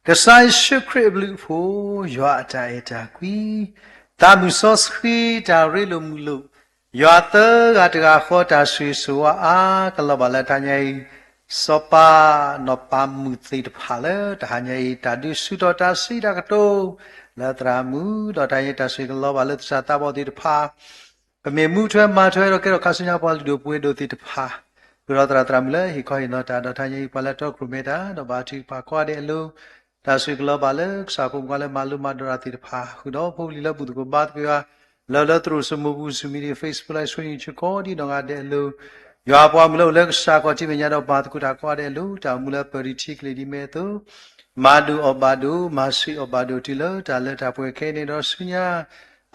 Kêsai Yesu Khrist အဘျုးအဖှိၣ်, ယွၤအတၢ်အဲၣ်တၢ်ကွံ, သးမုၢ်စီဆှံ, တၢ်ရ့လိာ်မုာ်လိာ်, ယွၤသၢဂၤတဂၤဃီ တၢ်ဆိၣ်ဂ့ၤဆိၣ်ဝါအါကလီၤဘၣ်လၢတဟါညါအံၤ, စီၤပၤနီၢ်ပၤမုၣ်သ့ၣ်တဖၣ်လၢတဟါညါအံၤ တၢ်ဒုးဆူၣ်ထီၣ်တၢ်စံးတၢ်ကတိၤလၢသရၣ်မုၣ်, ဒီးတဟါညါအံၤ တၢ်ဆိၣ်ဂ့ၤကလီၤဘၣ်လၢသဆၣ်သးဘီၣ်သ့ၣ်တဖၣ် ကမ့ၢ်မူထွဲမၤထွဲဒီးကဲထီၣ်ခါဆူညါပှၤလုၢ်ဒိၣ်ပှ့ၤဒိၣ်သ့ၣ်တဖၣ်, ဃုာ်ဒီးသရၣ်သရၣ်မုၣ်လၢဟ့ၣ်ခီဟ့ၣ်နီၤတၢ်ဒီးတဟါညါအံၤ ပှၤလၢတီခိၣ်ရိၣ်မဲတၢ် ဒီးဘါထုကဖၣ်ကိးဂၤဒဲးအလိၤ, တၢ်ဆိၣ်ဂ့ၤကလီၤဘၣ်လၢကစၢ်အဖိမုၣ်ခွါလၢမၤလိမၤဒိးတၢ်သ့ၣ်တဖၣ်, ဃုာ်ဒီးဖိပလံၤလၢဘူၣ်သကိးဘါသကိးယွၤ, လၢလၢသရိာ် social media, Facebook, live streaming ကိးဒံးနီၢ်ဂၤဒဲးအလိၤ, ယွၤအပှၤမုၣ်လၢအိၣ်လၢကစၢ်ခီၣ်ထံးမဲာ်ညါဒီးပှၤသကိးတၢ်ကိးဂၤဒဲးအလိၤ, တၢ်အိၣ်မူလၢပၢၤတံၤထံကလ့ၢ်ဒ်မ့ၢ်အသိး မၤဒိၣ်အီၣ်ဘၣ်ဒိၣ်, မၤဆှံးအီၣ်ဘၣ်ဒိၣ်တုၤလၢတၢ်လၢတၢ်ပှဲၤခဲအံၤန့ၣ်ဒီးဆူညါ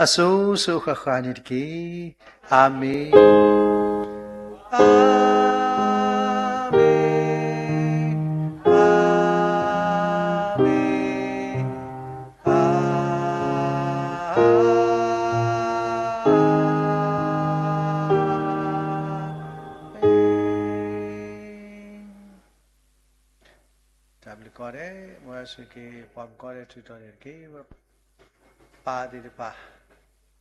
အစိၤစိၤအဃၣ်ဃၣ်န့ၣ်တက့ၢ်. အၤမ့ၣ်, အၤမ့ၣ်, အၤမ့ၣ်, အၤမ့ၣ်. တၢ်ဘျုးကိးဂၤဒဲး, မ်ယွၤဆိၣ်ဂ့ၤက့ၤ ပှၤမုၣ်ကိးဂၤဒဲးထုးထီၣ်န့ၢ်တက့ၢ်. ပၢ်သ့ၣ်တဖၣ်